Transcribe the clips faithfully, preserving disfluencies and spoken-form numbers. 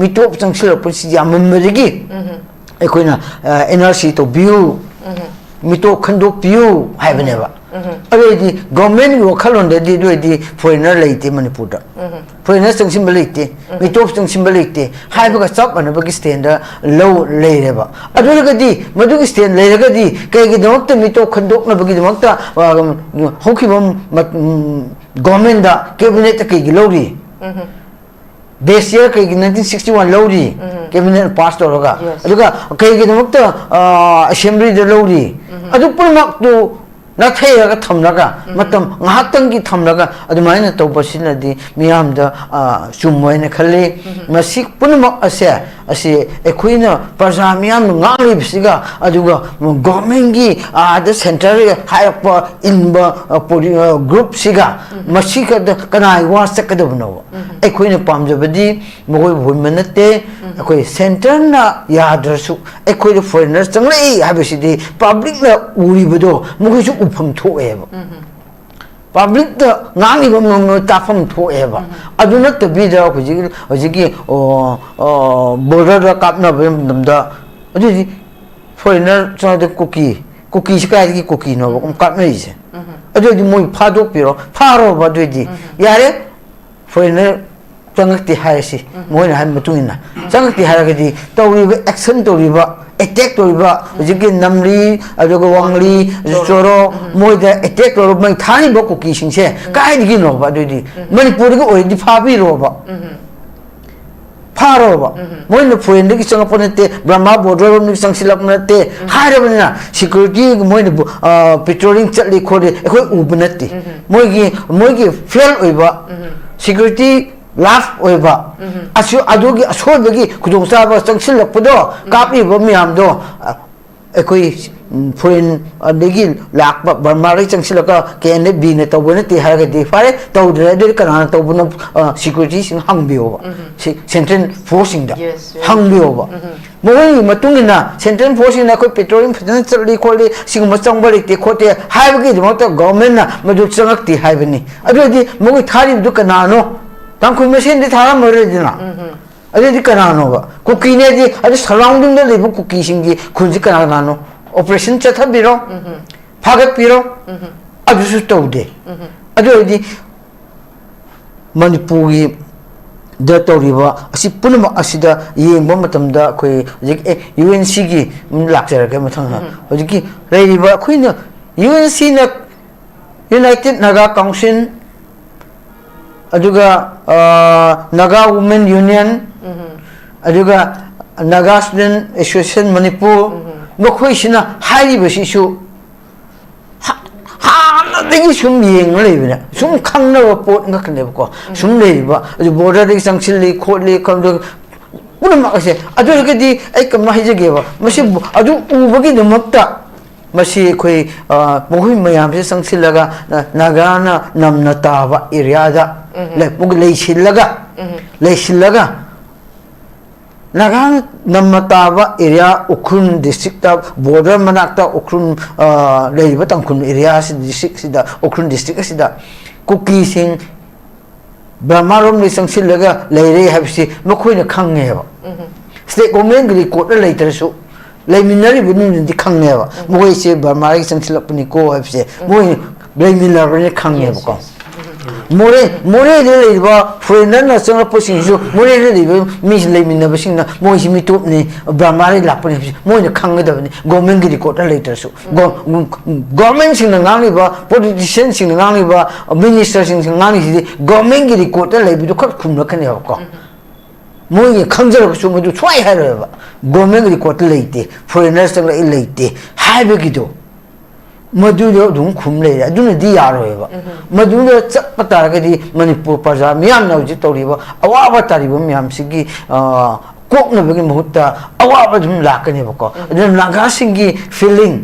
ꯃꯤꯇꯣꯞ ꯆꯪꯁꯤꯜꯂꯛꯄꯁꯤ ꯌꯥꯝꯃꯟꯕꯗꯒꯤ ꯑꯩꯈꯣꯏꯅ and R C ꯇꯧꯕꯤꯌꯨ, ꯃꯤꯇꯣꯞ ꯈꯟꯗꯣꯛꯄꯤꯌꯨ ꯍꯥꯏꯕꯅꯦꯕ꯫ ꯑꯗꯨꯑꯣꯏꯗꯤ ꯒꯣꯔꯃꯦꯟꯒꯤ ꯋꯥꯈꯜꯂꯣꯟꯗꯗꯤ ꯑꯗꯨꯑꯣꯏꯗꯤ ꯐꯣꯔꯦꯟꯅꯔ ꯂꯩꯇꯦ ꯃꯅꯤꯄꯨꯔꯗ, ꯐꯣꯔꯦꯟꯅꯔ ꯆꯪꯁꯤꯟꯕ ꯂꯩꯇꯦ, ꯃꯤꯇꯣꯞ ꯆꯪꯁꯤꯟꯕ ꯂꯩꯇꯦ ꯍꯥꯏꯕꯒ ꯆꯞ ꯃꯥꯟꯅꯕꯒꯤ ꯁ꯭ꯇꯦꯟꯗ ꯂꯧ ꯂꯩꯔꯦꯕ꯫ ꯑꯗꯨ ꯑꯣꯏꯔꯒꯗꯤ ꯃꯗꯨꯒꯤ ꯁ꯭ꯇꯦꯟ ꯂꯩꯔꯒꯗꯤ ꯀꯩꯒꯤꯗꯃꯛꯇ ꯃꯤꯇꯣꯞ ꯈꯟꯗꯣꯛꯅꯕꯒꯤꯗꯃꯛꯇ, ꯑ, ꯍꯧꯈꯤꯕ ꯃ-, ꯎꯝ, ꯒꯣꯔꯃꯦꯟꯗ ꯀꯦꯕꯤꯅꯦꯠꯇ ꯀꯩꯒꯤ ꯂꯧꯔꯤ? ꯕꯦꯁ ꯌꯔ ꯀꯩꯒꯤ ꯅꯥꯏꯟꯇꯤꯟ ꯁꯤꯛꯁꯇꯤ ꯋꯥꯟ ꯂꯧꯔꯤ? ꯀꯦꯕꯤꯅꯦꯠ ꯄꯥꯁ ꯇꯧꯔꯒ, Yes. ꯑꯗꯨꯒ ꯀꯩꯒꯤꯗꯃꯛꯇ, ꯑ, ꯑꯁꯦꯝꯕ꯭ꯂꯤꯗ ꯂꯧꯔꯤ? ꯑꯗꯨ ꯄꯨꯝꯅꯃꯛꯇꯨ ꯅꯥꯊꯩꯔꯒ ꯊꯝꯂꯒ, ꯃꯇꯝ ꯉꯥꯏꯍꯥꯛꯇꯪꯒꯤ ꯊꯝꯂꯒ ꯑꯗꯨꯃꯥꯏꯅ ꯇꯧꯕꯁꯤꯅꯗꯤ ꯃꯤꯌꯥꯝꯗ, ꯑ, ꯆꯨꯝꯃꯣꯏꯅ ꯈꯜꯂꯤ꯫ ꯃꯁꯤ ꯄꯨꯝꯅꯃꯛ ꯑꯁꯦ, ꯑꯁꯤ ꯑꯩꯈꯣꯏꯅ ꯄ꯭ꯔꯖꯥ ꯃꯤꯌꯥꯝꯅ ꯉꯥꯡꯂꯤꯕꯁꯤꯒ, ꯑꯗꯨꯒ ꯒꯣꯔꯃꯦꯟꯒꯤ ꯑꯥꯗ ꯁꯦꯟꯇꯔ ꯍꯥꯏꯔꯛꯄ ꯏꯟꯕ, ꯑ, ꯄꯣꯂꯤ-, ꯑ, ꯒ꯭ꯔꯨꯞꯁꯤꯒ ꯃꯁꯤ ꯈꯛꯇ ꯀꯅꯥꯒꯤ ꯋꯥ ꯆꯠꯀꯗꯕꯅꯣꯕ? ꯑꯩꯈꯣꯏꯅ ꯄꯥꯝꯖꯕꯗꯤ ꯃꯈꯣꯏꯕꯨ ꯍꯨꯟꯕ ꯅꯠꯇꯦ꯫ ꯑꯩꯈꯣꯏ ꯁꯦꯟꯇꯔꯅ ꯌꯥꯗ꯭ꯔꯁꯨ ꯑꯩꯈꯣꯏꯗ ꯐꯣꯔꯦꯟꯅꯔ ꯆꯪꯂꯛꯏ ꯍꯥꯏꯕꯁꯤꯗꯤ ꯄꯕ꯭ꯂꯤꯛꯅ ꯎꯔꯤꯕꯗꯣ ꯃꯈꯣꯏꯁꯨ ꯎꯐꯝ ꯊꯣꯛꯑꯦꯕ꯫ ꯄꯕ꯭ꯂꯤꯛꯇ ꯉꯥꯡꯉꯤꯕ ꯃꯃꯜ ꯇꯥꯐꯝ ꯊꯣꯛꯑꯦꯕ꯫ ꯑꯗꯨ ꯅꯠꯇꯕꯤꯗ ꯍꯧꯖꯤꯛ, ꯍꯧꯖꯤꯛꯀꯤ, ꯑꯣ, ꯑꯣ, ꯕꯣꯔꯗꯔꯗ ꯀꯥꯞꯅꯕ ꯃꯇꯝꯗ ꯑꯗꯨꯗꯤ ꯐꯣꯔꯦꯟꯅꯔ ꯆꯪꯉꯗꯤ ꯀꯨꯀꯤ, ꯀꯨꯀꯤꯁꯤ ꯀꯥꯏꯗꯒꯤ ꯀꯨꯀꯤꯅꯣꯕ ꯀꯥꯞꯅꯔꯤꯁꯦ? ꯑꯗꯨꯑꯣꯏꯗꯤ ꯃꯣꯏ ꯐꯥꯗꯣꯛꯄꯤꯔꯣ, ꯐꯥꯔꯣꯕ ꯑꯗꯨꯑꯣꯏꯗꯤ꯫ ꯌꯥꯔꯦ, ꯐꯣꯔꯦꯟꯅꯔ ꯆꯪꯉꯛꯇꯦ ꯍꯥꯏꯔꯁꯤ, ꯃꯣꯏꯅ ꯍꯥꯏꯕ ꯃꯇꯨꯡ ꯏꯟꯅ꯫ ꯆꯪꯉꯛꯇꯦ ꯍꯥꯏꯔꯒꯗꯤ ꯇꯧꯔꯤꯕ ꯑꯦꯛꯁꯟ ꯇꯧꯔꯤꯕ, ꯑꯦꯇꯦꯛ ꯇꯧꯔꯤꯕ, ꯍꯧꯖꯤꯛꯀꯤ ꯅꯝꯂꯤ, ꯑꯗꯨꯒ ꯋꯥꯡꯂꯤ, ꯆꯣꯔꯣ, ꯆꯣꯔꯣ, ꯃꯣꯏꯗ ꯑꯦꯇꯦꯛ ꯇꯧꯔꯒ ꯃꯣꯏ ꯊꯥꯔꯤꯕ ꯀꯨꯀꯤꯁꯤꯡꯁꯦ ꯀꯥꯏꯗꯒꯤꯅꯣꯕ? ꯑꯗꯨꯑꯣꯏꯗꯤ ꯃꯅꯤꯄꯨꯔꯗꯒꯤ ꯑꯣꯏꯔꯗꯤ ꯐꯥꯕꯤꯔꯣꯕ꯫ ꯐꯥꯔꯣꯕ꯫ ꯃꯣꯏꯅ ꯐꯣꯔꯦꯟꯗꯒꯤ ꯆꯪꯉꯛꯄ ꯅꯠꯇꯦ, ꯕ꯭ꯔꯍꯃ ꯕꯣꯔꯗꯔ ꯔꯣꯝꯗꯒꯤ ꯆꯪꯁꯤꯜꯂꯛꯄ ꯅꯠꯇꯦ ꯍꯥꯏꯔꯕꯅꯤꯅ, ꯁꯦꯀ꯭ꯌꯨꯔꯤꯇꯤ ꯃꯣꯏꯅ ꯕꯨ-, ꯑ, ꯄꯦꯇ꯭ꯔꯣꯂꯤꯡ ꯆꯠꯂꯤ ꯈꯣꯠꯂꯤ ꯑꯩꯈꯣꯏ ꯎꯕ ꯅꯠꯇꯦ꯫ ꯃꯣꯏꯒꯤ, ꯃꯣꯏꯒꯤ ꯐꯦꯜ ꯑꯣꯏꯕ, ꯁꯦꯀ꯭ꯌꯨꯔꯤꯇꯤ ꯂꯥꯐ ꯑꯣꯏꯕ, ꯑꯁꯤ, ꯑꯗꯨꯒꯤ ꯑꯁꯣꯏꯕꯒꯤ ꯈꯨꯗꯣꯡꯆꯥꯕ ꯆꯪꯁꯤꯜꯂꯛꯄꯗꯣ, ꯀꯥꯞꯂꯤꯕ ꯃꯌꯥꯝꯗꯣ, ꯑ, ꯑꯩꯈꯣꯏ, ꯎꯝ, ꯐꯣꯔꯦꯟ ꯑꯗꯒꯤ ꯂꯥꯛꯄ ꯕꯔꯃꯥꯗꯒꯤ ꯆꯪꯁꯤꯜꯂꯒ ꯀꯦ ꯑꯦꯟ ꯑꯦꯐ ꯕꯤꯅ ꯇꯧꯕ ꯅꯠꯇꯦ ꯍꯥꯏꯔꯒꯗꯤ ꯐꯔꯦ, ꯇꯧꯗ꯭ꯔꯦ꯫ ꯑꯗꯨꯗꯤ ꯀꯅꯥꯅ ꯇꯧꯕꯅꯣ? ꯑ, ꯁꯦꯀ꯭ꯌꯨꯔꯤꯇꯤꯁꯤꯡ ꯍꯪꯕꯤꯌꯣꯕ꯫ ꯁꯤ ꯁꯦꯟꯇ꯭ꯔꯦꯜ ꯐꯣꯔꯁꯁꯤꯡꯗ Yes, yes. ꯍꯪꯕꯤꯌꯣꯕ꯫ ꯃꯈꯣꯏꯒꯤ ꯃꯇꯨꯡ ꯏꯟꯅ ꯁꯦꯟꯇ꯭ꯔꯦꯜ ꯐꯣꯔꯁꯁꯤꯡꯅ ꯑꯩꯈꯣꯏ ꯄꯦꯇ꯭ꯔꯣꯂꯤꯡ ꯐꯖꯅ ꯆꯠꯂꯤ ꯈꯣꯠꯂꯤ, ꯁꯤꯒꯨꯝꯕ ꯆꯪꯕ ꯂꯩꯇꯦ ꯈꯣꯠꯇꯦ ꯍꯥꯏꯕꯒꯤꯗꯃꯛꯇ ꯒꯣꯚꯔꯟꯃꯦꯟꯠꯅ ꯃꯗꯨ ꯆꯪꯉꯛꯇꯦ ꯍꯥꯏꯕꯅꯤ꯫ ꯑꯗꯨ ꯑꯣꯏꯔꯗꯤ ꯃꯈꯣꯏ ꯊꯥꯔꯤꯕꯗꯨ ꯀꯅꯥꯅꯣ? ꯇꯥꯡꯈꯨꯜ ꯃꯁꯦꯟꯗꯤ ꯊꯥꯔꯝꯃꯔꯣꯏꯗꯅ꯫ ꯑꯗꯨꯗꯤ ꯀꯅꯥꯅꯣꯕ? ꯀꯨꯀꯤꯅꯦꯗꯤ, ꯑꯗꯨ ꯁꯔꯥꯎꯟꯗꯤꯡꯗ ꯂꯩꯕ ꯀꯨꯀꯤꯁꯤꯡꯒꯤ ꯈꯨꯟꯁꯤ ꯀꯅꯥ ꯀꯅꯥꯅꯣ? ꯑꯣꯄꯔꯦꯁꯟ ꯆꯠꯊꯕꯤꯔꯣ, ꯐꯥꯒꯠꯄꯤꯔꯣ, ꯑꯗꯨꯁꯨ ꯇꯧꯗꯦ꯫ ꯑꯗꯨ ꯑꯣꯏꯔꯗꯤ ꯃꯅꯤꯄꯨꯔꯒꯤꯗ ꯇꯧꯔꯤꯕ ꯑꯁꯤ ꯄꯨꯝꯅꯃꯛ ꯑꯁꯤꯗ ꯌꯦꯡꯕ ꯃꯇꯝꯗ ꯑꯩꯈꯣꯏ ꯍꯧꯖꯤꯛ, ꯑꯦ, ꯌꯨ ꯑꯦꯟ ꯁꯤꯒꯤ ꯂꯥꯛꯆꯔꯒꯦ ꯃꯊꯪ꯫ ꯍꯧꯖꯤꯛꯀꯤ ꯂꯩꯔꯤꯕ ꯑꯩꯈꯣꯏꯅ ꯌꯨ ꯑꯦꯟ ꯁꯤꯅ, ꯌꯨꯅꯥꯏꯇꯦꯠ ꯅꯥꯒꯥ ꯀꯥꯎꯟꯁꯤꯜ, ꯑꯗꯨꯒ, ꯑ, ꯅꯥꯒꯥ ꯋꯨꯃꯦꯟ ꯌꯨꯅꯤꯌꯟ, ꯑꯗꯨꯒ ꯅꯥꯒꯥ ꯁ꯭ꯇꯨꯗꯦꯟ ꯑꯦꯁꯣꯁꯤꯌꯦꯁꯟ ꯃꯅꯤꯄꯨꯔ, ꯃꯈꯣꯏꯁꯤꯅ ꯍꯥꯏꯔꯤꯕꯁꯤꯁꯨ ꯍꯥ-, ꯍꯥꯟꯅꯗꯒꯤ ꯁꯨꯝ ꯌꯦꯡꯉ ꯂꯩꯕꯅꯦ, ꯁꯨꯝ ꯈꯪꯅꯕ ꯄꯣꯠ ꯉꯥꯛꯇꯅꯦꯕꯀꯣ꯫ ꯁꯨꯝ ꯂꯩꯔꯤꯕ, ꯑꯗꯨ ꯕꯣꯔꯗꯔꯗꯒꯤ ꯆꯪꯁꯤꯜꯂꯤ ꯈꯣꯠꯂꯤ, ꯈꯪꯗ-, ꯄꯨꯝꯅꯃꯛ ꯑꯁꯦ꯫ ꯑꯗꯨ ꯑꯣꯏꯔꯒꯗꯤ ꯑꯩ ꯀꯃꯥꯏꯅ ꯍꯥꯏꯖꯒꯦꯕ, ꯃꯁꯤ ꯕꯨ-, ꯑꯗꯨ ꯎꯕꯒꯤꯗꯃꯛꯇ ꯃꯁꯤ ꯑꯩꯈꯣꯏ, ꯑ, ꯃꯈꯣꯏ ꯃꯌꯥꯝꯁꯦ ꯆꯪꯁꯤꯜꯂꯒ, ꯑ, ꯅꯥꯒꯥꯅ ꯅꯝꯅ ꯇꯥꯕ ꯑꯦꯔꯤꯌꯥꯗ ꯂꯩ-, ꯂꯩꯁꯤꯜꯂꯒ, ꯂꯩꯁꯤꯜꯂꯒ, ꯅꯥꯒꯥꯅ ꯅꯝꯅ ꯇꯥꯕ ꯑꯦꯔꯤꯌꯥ, ꯎꯈ꯭ꯔꯨꯜ ꯗꯤꯁꯇ꯭ꯔꯤꯛꯇ, ꯕꯣꯔꯗꯔ ꯃꯅꯥꯛꯇ ꯎꯈ꯭ꯔꯨꯜ, ꯑ, ꯂꯩꯔꯤꯕ ꯇꯥꯡꯈꯨꯜ ꯑꯦꯔꯤꯌꯥ ꯑꯁꯤ, ꯗꯤꯁꯇ꯭ꯔꯤꯛ ꯑꯁꯤꯗ, ꯎꯈ꯭ꯔꯨꯜ ꯗꯤꯁꯇ꯭ꯔꯤꯛ ꯑꯁꯤꯗ ꯀꯨꯀꯤꯁꯤꯡ ꯕꯔꯃꯥꯔꯣꯝꯗꯒꯤ ꯆꯪꯁꯤꯜꯂꯒ ꯂꯩꯔꯦ ꯍꯥꯏꯕꯁꯤ ꯃꯈꯣꯏꯅ ꯈꯪꯉꯦꯕ꯫ ꯁ꯭ꯇꯦꯠ ꯒꯣꯔꯃꯦꯟꯒꯤ ꯔꯦꯀꯣꯔꯗꯇ ꯂꯩꯇ꯭ꯔꯁꯨ, ꯂꯩꯃꯤꯟꯅꯔꯤꯕ ꯃꯤꯗꯨꯅꯗꯤ ꯈꯪꯉꯦꯕ, ꯃꯈꯣꯏꯁꯦ ꯕꯔꯃꯥꯗꯒꯤ ꯆꯪꯁꯤꯜꯂꯛꯄꯅꯤꯀꯣ ꯍꯥꯏꯕꯁꯦ ꯃꯣꯏ ꯂꯩꯃꯤꯟꯅꯕꯅꯤꯅ ꯈꯪꯉꯦꯕꯀꯣ꯫ ꯃꯣꯔꯦ, ꯃꯣꯔꯦꯗ ꯂꯩꯔꯤꯕ ꯐꯣꯔꯦꯟꯅꯔꯅ ꯆꯪꯂꯛꯄꯁꯤꯡꯁꯨ, ꯃꯣꯔꯦꯗ ꯂꯩꯕ ꯃꯤꯁꯤ ꯂꯩꯃꯤꯟꯅꯕꯁꯤꯡꯅ ꯃꯣꯏꯁꯤ ꯃꯤꯇꯣꯞꯅꯤ, ꯕꯔꯃꯥꯗꯒꯤ ꯂꯥꯛꯄꯅꯤ ꯍꯥꯏꯕꯁꯤ ꯃꯣꯏꯅ ꯈꯪꯒꯗꯕꯅꯤ, ꯒꯣꯔꯃꯦꯟꯒꯤ ꯔꯦꯀꯣꯔꯗꯇ ꯂꯩꯇ꯭ꯔꯁꯨ꯫ ꯒꯣ-, ꯒꯣꯔꯃꯦꯟꯁꯤꯡꯅ ꯉꯥꯡꯂꯤꯕ, ꯄꯣꯂꯤꯇꯤꯁꯤꯌꯟꯁꯤꯡꯅ ꯉꯥꯡꯂꯤꯕ, ꯃꯤꯅꯤꯁꯇꯔꯁꯤꯡꯅ ꯉꯥꯡꯂꯤꯁꯤꯗꯤ ꯒꯣꯔꯃꯦꯟꯒꯤ ꯔꯦꯀꯣꯔꯗꯇ ꯂꯩꯕꯗꯨ ꯈꯛ ꯈꯨꯝꯂꯛꯀꯅꯦꯕꯀꯣ꯫ ꯃꯣꯏꯒꯤ ꯈꯪꯖꯔꯒꯁꯨ ꯃꯗꯨ ꯁꯨꯡꯍꯥꯏ ꯍꯥꯏꯔꯣꯏꯕ꯫ ꯒꯣꯔꯃꯦꯟꯒꯤ ꯔꯦꯀꯣꯔꯗꯇ ꯂꯩꯇꯦ, ꯐꯣꯔꯦꯟꯅꯔꯁ ꯆꯪꯂꯛꯏ ꯂꯩꯇꯦ ꯍꯥꯏꯕꯒꯤꯗꯣ, ꯃꯗꯨꯗꯣ ꯑꯗꯨꯝ ꯈꯨꯝ ꯂꯩꯔꯦ꯫ ꯑꯗꯨꯅꯗꯤ ꯌꯥꯔꯣꯏꯕ꯫ ꯃꯗꯨꯗ ꯆꯠꯄ ꯇꯥꯔꯒꯗꯤ ꯃꯅꯤꯄꯨꯔ ꯄ꯭ꯔꯖꯥ ꯃꯤꯌꯥꯝꯅ ꯍꯧꯖꯤꯛ ꯇꯧꯔꯤꯕ ꯑꯋꯥꯕ ꯇꯥꯔꯤꯕ ꯃꯌꯥꯝꯁꯤꯒꯤ, ꯑ, ꯀꯣꯛꯅꯕꯒꯤ ꯃꯍꯨꯠꯇ ꯑꯋꯥꯕ ꯑꯗꯨꯝ ꯂꯥꯛꯀꯅꯦꯕꯀꯣ꯫ ꯑꯗꯨꯅ ꯅꯥꯒꯥꯁꯤꯡꯒꯤ ꯐꯤꯂꯤꯡ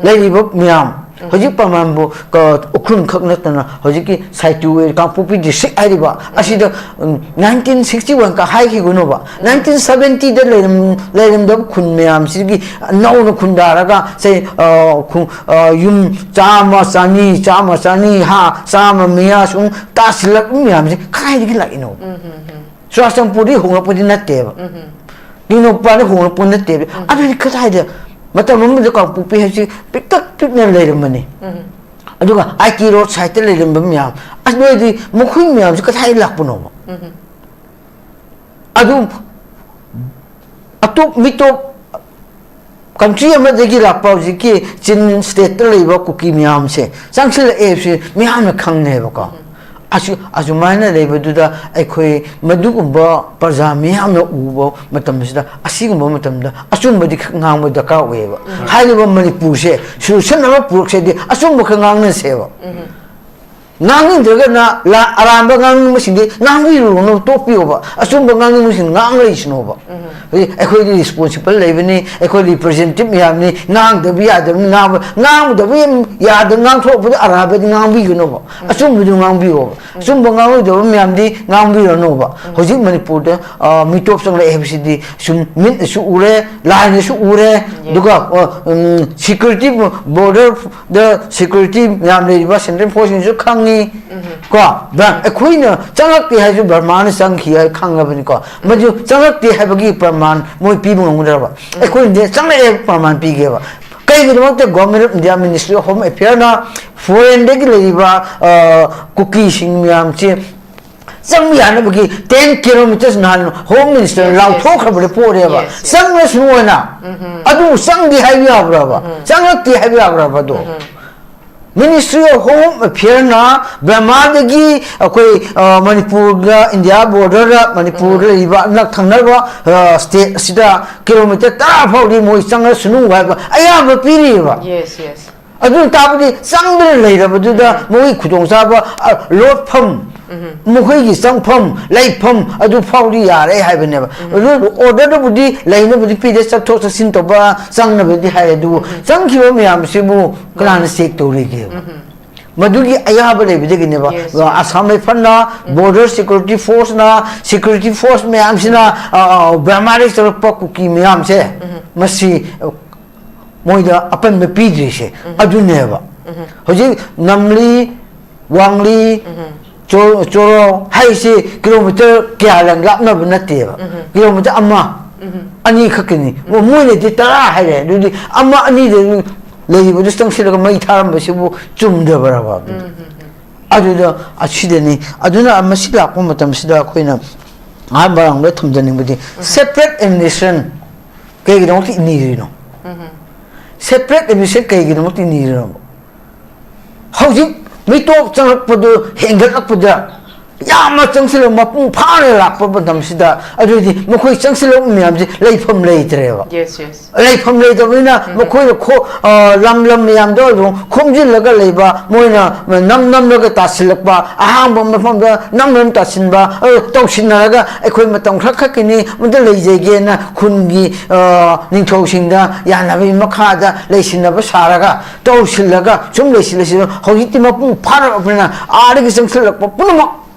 ꯂꯩꯔꯤꯕ ꯃꯌꯥꯝ, ꯍꯧꯖꯤꯛ ꯄ꯭ꯔꯃꯥꯟꯕꯨ, ꯀ-, ꯎꯈ꯭ꯔꯨꯜ ꯈꯛ ꯅꯠꯇꯅ ꯍꯧꯖꯤꯛꯀꯤ ꯁꯥꯏꯇꯨ ꯀꯥꯡꯄꯣꯛꯄꯤ ꯗꯤꯁꯇ꯭ꯔꯤꯛ ꯍꯥꯏꯔꯤꯕ ꯑꯁꯤꯗ, ꯎꯝ, ꯅꯥꯏꯟꯇꯤꯟ ꯁꯤꯛꯁꯇꯤ ꯋꯥꯟ ꯀ ꯍꯥꯏꯈꯤꯒꯅꯨꯕ, ꯅꯥꯏꯟꯇꯤꯟ ꯁꯕꯦꯟꯇꯤꯗ ꯂꯩꯔꯝ-, ꯂꯩꯔꯝꯗꯕ ꯈꯨꯟ ꯃꯌꯥꯝꯁꯤꯒꯤ ꯅꯧꯅ ꯈꯨꯟꯗꯥꯔꯒ, ꯁꯦ, ꯑ, ꯈꯨ-, ꯑ, ꯌꯨꯝ ꯆꯥꯝꯃ, ꯆꯅꯤ, ꯆꯥꯝꯃ, ꯆꯅꯤ, ꯍꯥ, ꯆꯥꯝꯃ ꯃꯌꯥ ꯁꯨꯝ ꯇꯥꯁꯤꯜꯂꯛꯄ ꯃꯌꯥꯝꯁꯦ ꯀꯗꯥꯏꯗꯒꯤ ꯂꯥꯛꯏꯅꯣ? ꯆꯨꯔꯥꯆꯥꯟꯄꯨꯔꯗꯤ ꯍꯣꯡꯂꯛꯄꯗꯤ ꯅꯠꯇꯦꯕ, ꯇꯦꯡꯅꯧꯄꯜꯗꯤ ꯍꯣꯡꯂꯛꯄ ꯅꯠꯇꯦꯕ꯫ ꯑꯗꯨꯗꯤ ꯀꯗꯥꯏꯗ? ꯃꯇꯝ ꯑꯃꯗ ꯀꯥꯡꯄꯣꯛꯄꯤ ꯍꯥꯏꯁꯤ ꯄꯤꯛꯇꯛ ꯄꯤꯛꯅ ꯂꯩꯔꯝꯕꯅꯤ꯫ ꯑꯗꯨꯒ ꯑꯥꯏ ꯇꯤ ꯔꯣꯗ ꯁꯥꯏꯠꯇ ꯂꯩꯔꯝꯕ ꯃꯌꯥꯝ, ꯑꯗꯨ ꯑꯣꯏꯔꯗꯤ ꯃꯈꯣꯏ ꯃꯌꯥꯝꯁꯤ ꯀꯗꯥꯏ ꯂꯥꯛꯄꯅꯣꯕ? ꯑꯗꯨ ꯑꯇꯣꯞ ꯃꯤꯇꯣꯞ ꯀꯟꯇ꯭ꯔꯤ ꯑꯃꯗꯒꯤ ꯂꯥꯛꯄ ꯍꯧꯖꯤꯛꯀꯤ ꯆꯤꯟ ꯁ꯭ꯇꯦꯠꯇ ꯂꯩꯕ ꯀꯨꯀꯤ ꯃꯌꯥꯝꯁꯦ ꯆꯪꯁꯤꯜꯂꯛꯑꯦ ꯍꯥꯏꯕꯁꯤ ꯃꯤꯌꯥꯝꯅ ꯈꯪꯅꯩꯕꯀꯣ꯫ ꯑꯁꯨ-, ꯑꯁꯨꯃꯥꯏꯅ ꯂꯩꯕꯗꯨꯗ ꯑꯩꯈꯣꯏ ꯃꯗꯨꯒꯨꯝꯕ ꯄ꯭ꯔꯖꯥ ꯃꯤꯌꯥꯝꯅ ꯎꯕ ꯃꯇꯝꯁꯤꯗ, ꯑꯁꯤꯒꯨꯝꯕ ꯃꯇꯝꯗ ꯑꯆꯨꯝꯕꯗꯤ ꯈꯛ ꯉꯥꯡꯕ ꯗꯔꯀꯥꯔ ꯑꯣꯏꯌꯦꯕ꯫ ꯍꯥꯏꯔꯤꯕ ꯃꯅꯤꯄꯨꯔꯁꯦ ꯁꯣꯂꯨꯁꯟ ꯑꯃ ꯄꯨꯔꯛꯁꯦꯗꯤ ꯑꯆꯨꯝꯕ ꯈꯛ ꯉꯥꯡꯅꯁꯦꯕ꯫ ꯉꯥꯡꯅꯤꯡꯗ꯭ꯔꯒꯅ ꯂꯥ-, ꯑꯔꯥꯟꯕ ꯉꯥꯡꯅꯤꯡꯕꯁꯤꯡꯗꯤ ꯉꯥꯡꯕꯤꯔꯨꯅꯨ, ꯇꯣꯛꯄꯤꯌꯣꯕ꯫ ꯑꯆꯨꯝꯕ ꯉꯥꯡꯅꯤꯡꯕꯁꯤꯡ ꯉꯥꯡꯂꯩꯁꯅꯣꯕ꯫ ꯍꯧꯖꯤꯛ ꯑꯩꯈꯣꯏꯗꯤ ꯔꯦꯁꯄꯣꯟꯁꯤꯕꯜ ꯂꯩꯕꯅꯤ, ꯑꯩꯈꯣꯏ ꯔꯤꯄ꯭ꯔꯖꯦꯟꯇꯦꯇꯤꯚ ꯃꯌꯥꯝꯅꯤ, ꯉꯥꯡꯗꯕ ꯌꯥꯗꯕꯅꯤ, ꯉꯥꯡꯕ, ꯉꯥꯡꯗꯕ ꯌꯥꯗ ꯉꯥꯡꯊꯣꯔꯛꯄꯗ ꯑꯔꯥꯟꯕꯗꯤ ꯉꯥꯡꯕꯤꯒꯅꯣꯕ꯫ ꯑꯆꯨꯝꯕꯗꯨ ꯉꯥꯡꯕꯤꯌꯣꯕ꯫ ꯑꯆꯨꯝꯕ ꯉꯥꯡꯂꯣꯏꯗꯕ ꯃꯌꯥꯝꯗꯤ ꯉꯥꯡꯕꯤꯔꯅꯣꯕ꯫ ꯍꯧꯖꯤꯛ ꯃꯅꯤꯄꯨꯔꯗ, ꯑ, ꯃꯤꯇꯣꯞ ꯆꯪꯂꯛꯑꯦ ꯍꯥꯏꯕꯁꯤꯗꯤ ꯁꯨꯝ ꯃꯤꯠꯅꯁꯨ ꯎꯔꯦ, ꯂꯥꯏꯅꯁꯨ ꯎꯔꯦ, ꯑꯗꯨꯒ, ꯑ, ꯎꯝ, ꯁꯦꯀ꯭ꯌꯨꯔꯤꯇꯤ ꯕꯣꯔꯗꯔ ꯗ ꯁꯦꯀ꯭ꯌꯨꯔꯤꯇꯤ ꯃꯌꯥꯝ ꯂꯩꯔꯤꯕ ꯁꯦꯟꯇ꯭ꯔꯦꯜ ꯐꯣꯔꯁꯁꯤꯡꯁꯨ ꯈꯪꯉꯤ꯫ ꯀꯣ, ꯕ꯭ꯔ-, ꯑꯩꯈꯣꯏꯅ ꯆꯪꯂꯛꯇꯦ ꯍꯥꯏꯁꯨ ꯕꯔꯃꯥꯅ ꯆꯪꯈꯤ ꯍꯥꯏ ꯈꯪꯉꯕꯅꯤꯀꯣ꯫ ꯃꯗꯨ ꯆꯪꯂꯛꯇꯦ ꯍꯥꯏꯕꯒꯤ ꯄ꯭ꯔꯃꯥꯟ ꯃꯣꯏ ꯄꯤꯕ ꯉꯝꯒꯗ꯭ꯔꯕ? ꯑꯩꯈꯣꯏꯅꯗꯤ ꯆꯪꯂꯛꯑꯦ ꯍꯥꯏꯕ ꯄ꯭ꯔꯃꯥꯟ ꯄꯤꯒꯦꯕ꯫ ꯀꯩꯒꯤꯗꯃꯛꯇ Government of India Ministry of Home Affair ꯅ ꯐꯣꯔꯦꯟꯗꯒꯤ ꯂꯩꯔꯤꯕ, ꯑ, ꯀꯨꯀꯤꯁꯤꯡ ꯃꯌꯥꯝꯁꯦ ꯆꯪꯕ ꯌꯥꯅꯕꯒꯤ ten kilometers ꯅꯍꯥꯟ Home Minister ꯅ ꯂꯥꯎꯊꯣꯛꯈ꯭ꯔꯕꯗ ꯄꯣꯔꯦꯕ꯫ Yes, yes. ꯆꯪꯉꯁꯅꯨ ꯍꯥꯏꯅ꯫ ꯑꯗꯨ ꯆꯪꯗꯦ ꯍꯥꯏꯕ ꯌꯥꯕ꯭ꯔꯕ? ꯆꯪꯂꯛꯇꯦ ꯍꯥꯏꯕ ꯌꯥꯕ꯭ꯔꯕ ꯑꯗꯣ? Ministry of Home Affair ꯅ ꯕꯔꯃꯥꯗꯒꯤ ꯑꯩꯈꯣꯏ, ꯑ, ꯃꯅꯤꯄꯨꯔꯒ ꯏꯟꯗꯤꯌꯥ ꯕꯣꯔꯗꯔꯗ ꯃꯅꯤꯄꯨꯔꯗ ꯂꯩꯔꯤꯕ ꯅꯛ ꯊꯪꯅꯕ, ꯑ, ꯁ꯭ꯇꯦꯠ ꯑꯁꯤꯗ ꯀꯤꯂꯣꯃꯤꯇꯔ ꯇꯔꯥ ꯐꯥꯎꯗꯤ ꯃꯣꯏ ꯆꯪꯉꯁꯅꯨ ꯍꯥꯏꯕ ꯑꯌꯥꯕ ꯄꯤꯔꯤꯑꯕ꯫ Yes, yes. ꯑꯗꯨ ꯇꯥꯕꯗꯤ ꯆꯪꯗꯅ ꯂꯩꯔꯕꯗꯨꯗ ꯃꯣꯏꯒꯤ ꯈꯨꯗꯣꯡꯆꯥꯕ, ꯑ, ꯂꯣꯠꯐꯝ, ꯃꯈꯣꯏꯒꯤ ꯆꯪꯐꯝ, ꯂꯩꯐꯝ ꯑꯗꯨ ꯐꯥꯎꯗꯤ ꯌꯥꯔꯦ ꯍꯥꯏꯕꯅꯦꯕ꯫ ꯑꯗꯨ ꯑꯣꯔꯗꯔꯗꯕꯨꯗꯤ ꯂꯩꯅꯕꯗꯤ ꯄꯤꯗꯦ, ꯆꯠꯊꯣꯛ ꯆꯠꯁꯤꯟ ꯇꯧꯕ, ꯆꯪꯅꯕꯗꯤ ꯍꯥꯏ, ꯑꯗꯨꯕꯨ ꯆꯪꯈꯤꯕ ꯃꯌꯥꯝꯁꯤꯕꯨ ꯀꯅꯥꯅ ꯆꯦꯛ ꯇꯧꯔꯤꯒꯦꯕ? ꯃꯗꯨꯒꯤ ꯑꯌꯥꯕ ꯂꯩꯕꯗꯒꯤꯅꯦꯕ꯫ Yes, yes. Assam ꯔꯥꯏꯐꯜꯅ, Border Security Force ꯅ, Security Force ꯃꯌꯥꯝꯁꯤꯅ, ꯑ, ꯑ, ꯕꯔꯃꯥꯗꯒꯤ ꯆꯪꯂꯛꯄ ꯀꯨꯀꯤ ꯃꯌꯥꯝꯁꯦ, ꯃꯁꯤ, ꯑ, ꯃꯣꯏꯗ ꯑꯄꯟꯕ ꯄꯤꯗ꯭ꯔꯤꯁꯦ ꯑꯗꯨꯅꯦꯕ꯫ ꯍꯧꯖꯤꯛ ꯅꯝꯂꯤ, ꯋꯥꯡꯂꯤ, ꯆꯣ- ꯆꯣꯔꯣ ꯍꯥꯏꯁꯤ ꯀꯤꯂꯣꯃꯤꯇꯔ ꯀꯌꯥ ꯂꯥꯞꯅꯕ ꯅꯠꯇꯦꯕ꯫ ꯎꯝ꯫ ꯀꯤꯂꯣꯃꯤꯇꯔ ꯑꯃ, ꯎꯝ꯫ ꯑꯅꯤ ꯈꯛꯀꯤꯅꯤ꯫ ꯃꯣꯏꯅꯗꯤ ꯇꯔꯥ ꯍꯥꯏꯔꯦ, ꯑꯗꯨꯗꯤ ꯑꯃ ꯑꯅꯤꯗ ꯂꯩꯔꯤꯕꯗꯨ ꯆꯪꯁꯤꯜꯂꯒ ꯃꯩ ꯊꯥꯔꯝꯕꯁꯤꯕꯨ ꯆꯨꯝꯗꯕ꯭ꯔꯕ? ꯎꯝ, ꯎꯝ, ꯎꯝ꯫ ꯑꯗꯨꯗ ꯑꯁꯤꯗꯅꯤ꯫ ꯑꯗꯨꯅ ꯃꯁꯤ ꯂꯥꯛꯄ ꯃꯇꯝꯁꯤꯗ ꯑꯩꯈꯣꯏꯅ ꯑꯍꯥꯟꯕ ꯔꯥꯎꯟꯗ ꯊꯝꯖꯅꯤꯡꯕꯗꯤ, ꯎꯝ꯫ Separate administration ꯀꯩꯒꯤꯗꯃꯛꯇ ꯅꯤꯔꯤꯅꯣ? ꯎꯝ꯫ Separate administration ꯀꯩꯒꯤꯗꯃꯛꯇ ꯅꯤꯔꯤꯅꯣ? ꯍꯧꯖꯤꯛ ꯃꯤꯇꯣꯞ ꯆꯪꯂꯛꯄꯗꯨ ꯍꯦꯟꯒꯠꯂꯛꯄꯗ, ꯌꯥꯝꯅ ꯆꯪꯁꯤꯜꯂꯛ, ꯃꯄꯨꯡ ꯐꯥꯅ ꯂꯥꯛꯄ ꯃꯇꯝꯁꯤꯗ, ꯑꯗꯨꯗꯤ ꯃꯈꯣꯏ ꯆꯪꯁꯤꯜꯂꯛꯄ ꯃꯌꯥꯝꯁꯦ ꯂꯩꯐꯝ ꯂꯩꯇ꯭ꯔꯦꯕ꯫ Yes, yes. ꯂꯩꯐꯝ ꯂꯩꯇꯕꯅꯤꯅ, ꯎꯝ꯫ ꯃꯈꯣꯏꯅ ꯈꯣ-, ꯑ, ꯂꯝ ꯂꯝ ꯃꯌꯥꯝꯗ ꯑꯗꯨꯝ ꯈꯣꯝꯖꯤꯜꯂꯒ ꯂꯩꯕ, ꯃꯣꯏꯅ ꯅꯝ ꯅꯝꯂꯒ ꯇꯥꯁꯤꯜꯂꯛꯄ, ꯑꯍꯥꯡꯕ ꯃꯐꯝꯗ ꯅꯝ ꯅꯝ ꯇꯥꯁꯤꯟꯕ, ꯑꯗꯨ ꯇꯧꯁꯤꯟꯅꯔꯒ ꯑꯩꯈꯣꯏ ꯃꯇꯝ ꯈꯔ ꯈꯛꯀꯤꯅꯤ, ꯃꯗꯨ ꯂꯩꯖꯒꯦꯅ ꯈꯨꯟꯒꯤ, ꯑ, ꯅꯤꯡꯊꯧꯁꯤꯡꯗ ꯌꯥꯅꯕꯒꯤ ꯃꯈꯥꯗ ꯂꯩꯁꯤꯟꯅꯕ ꯁꯥꯔꯒ, ꯇꯧꯁꯤꯜꯂꯒ ꯁꯨꯝ ꯂꯩꯁꯤꯜ ꯂꯩꯁꯤꯜ ꯍꯧꯖꯤꯛꯇꯤ ꯃꯄꯨꯡ ꯐꯥꯔꯛꯑꯕꯅꯤꯅ, ꯑꯥꯗꯒꯤ ꯆꯪꯁꯤꯜꯂꯛꯄ ꯄꯨꯝꯅꯃꯛ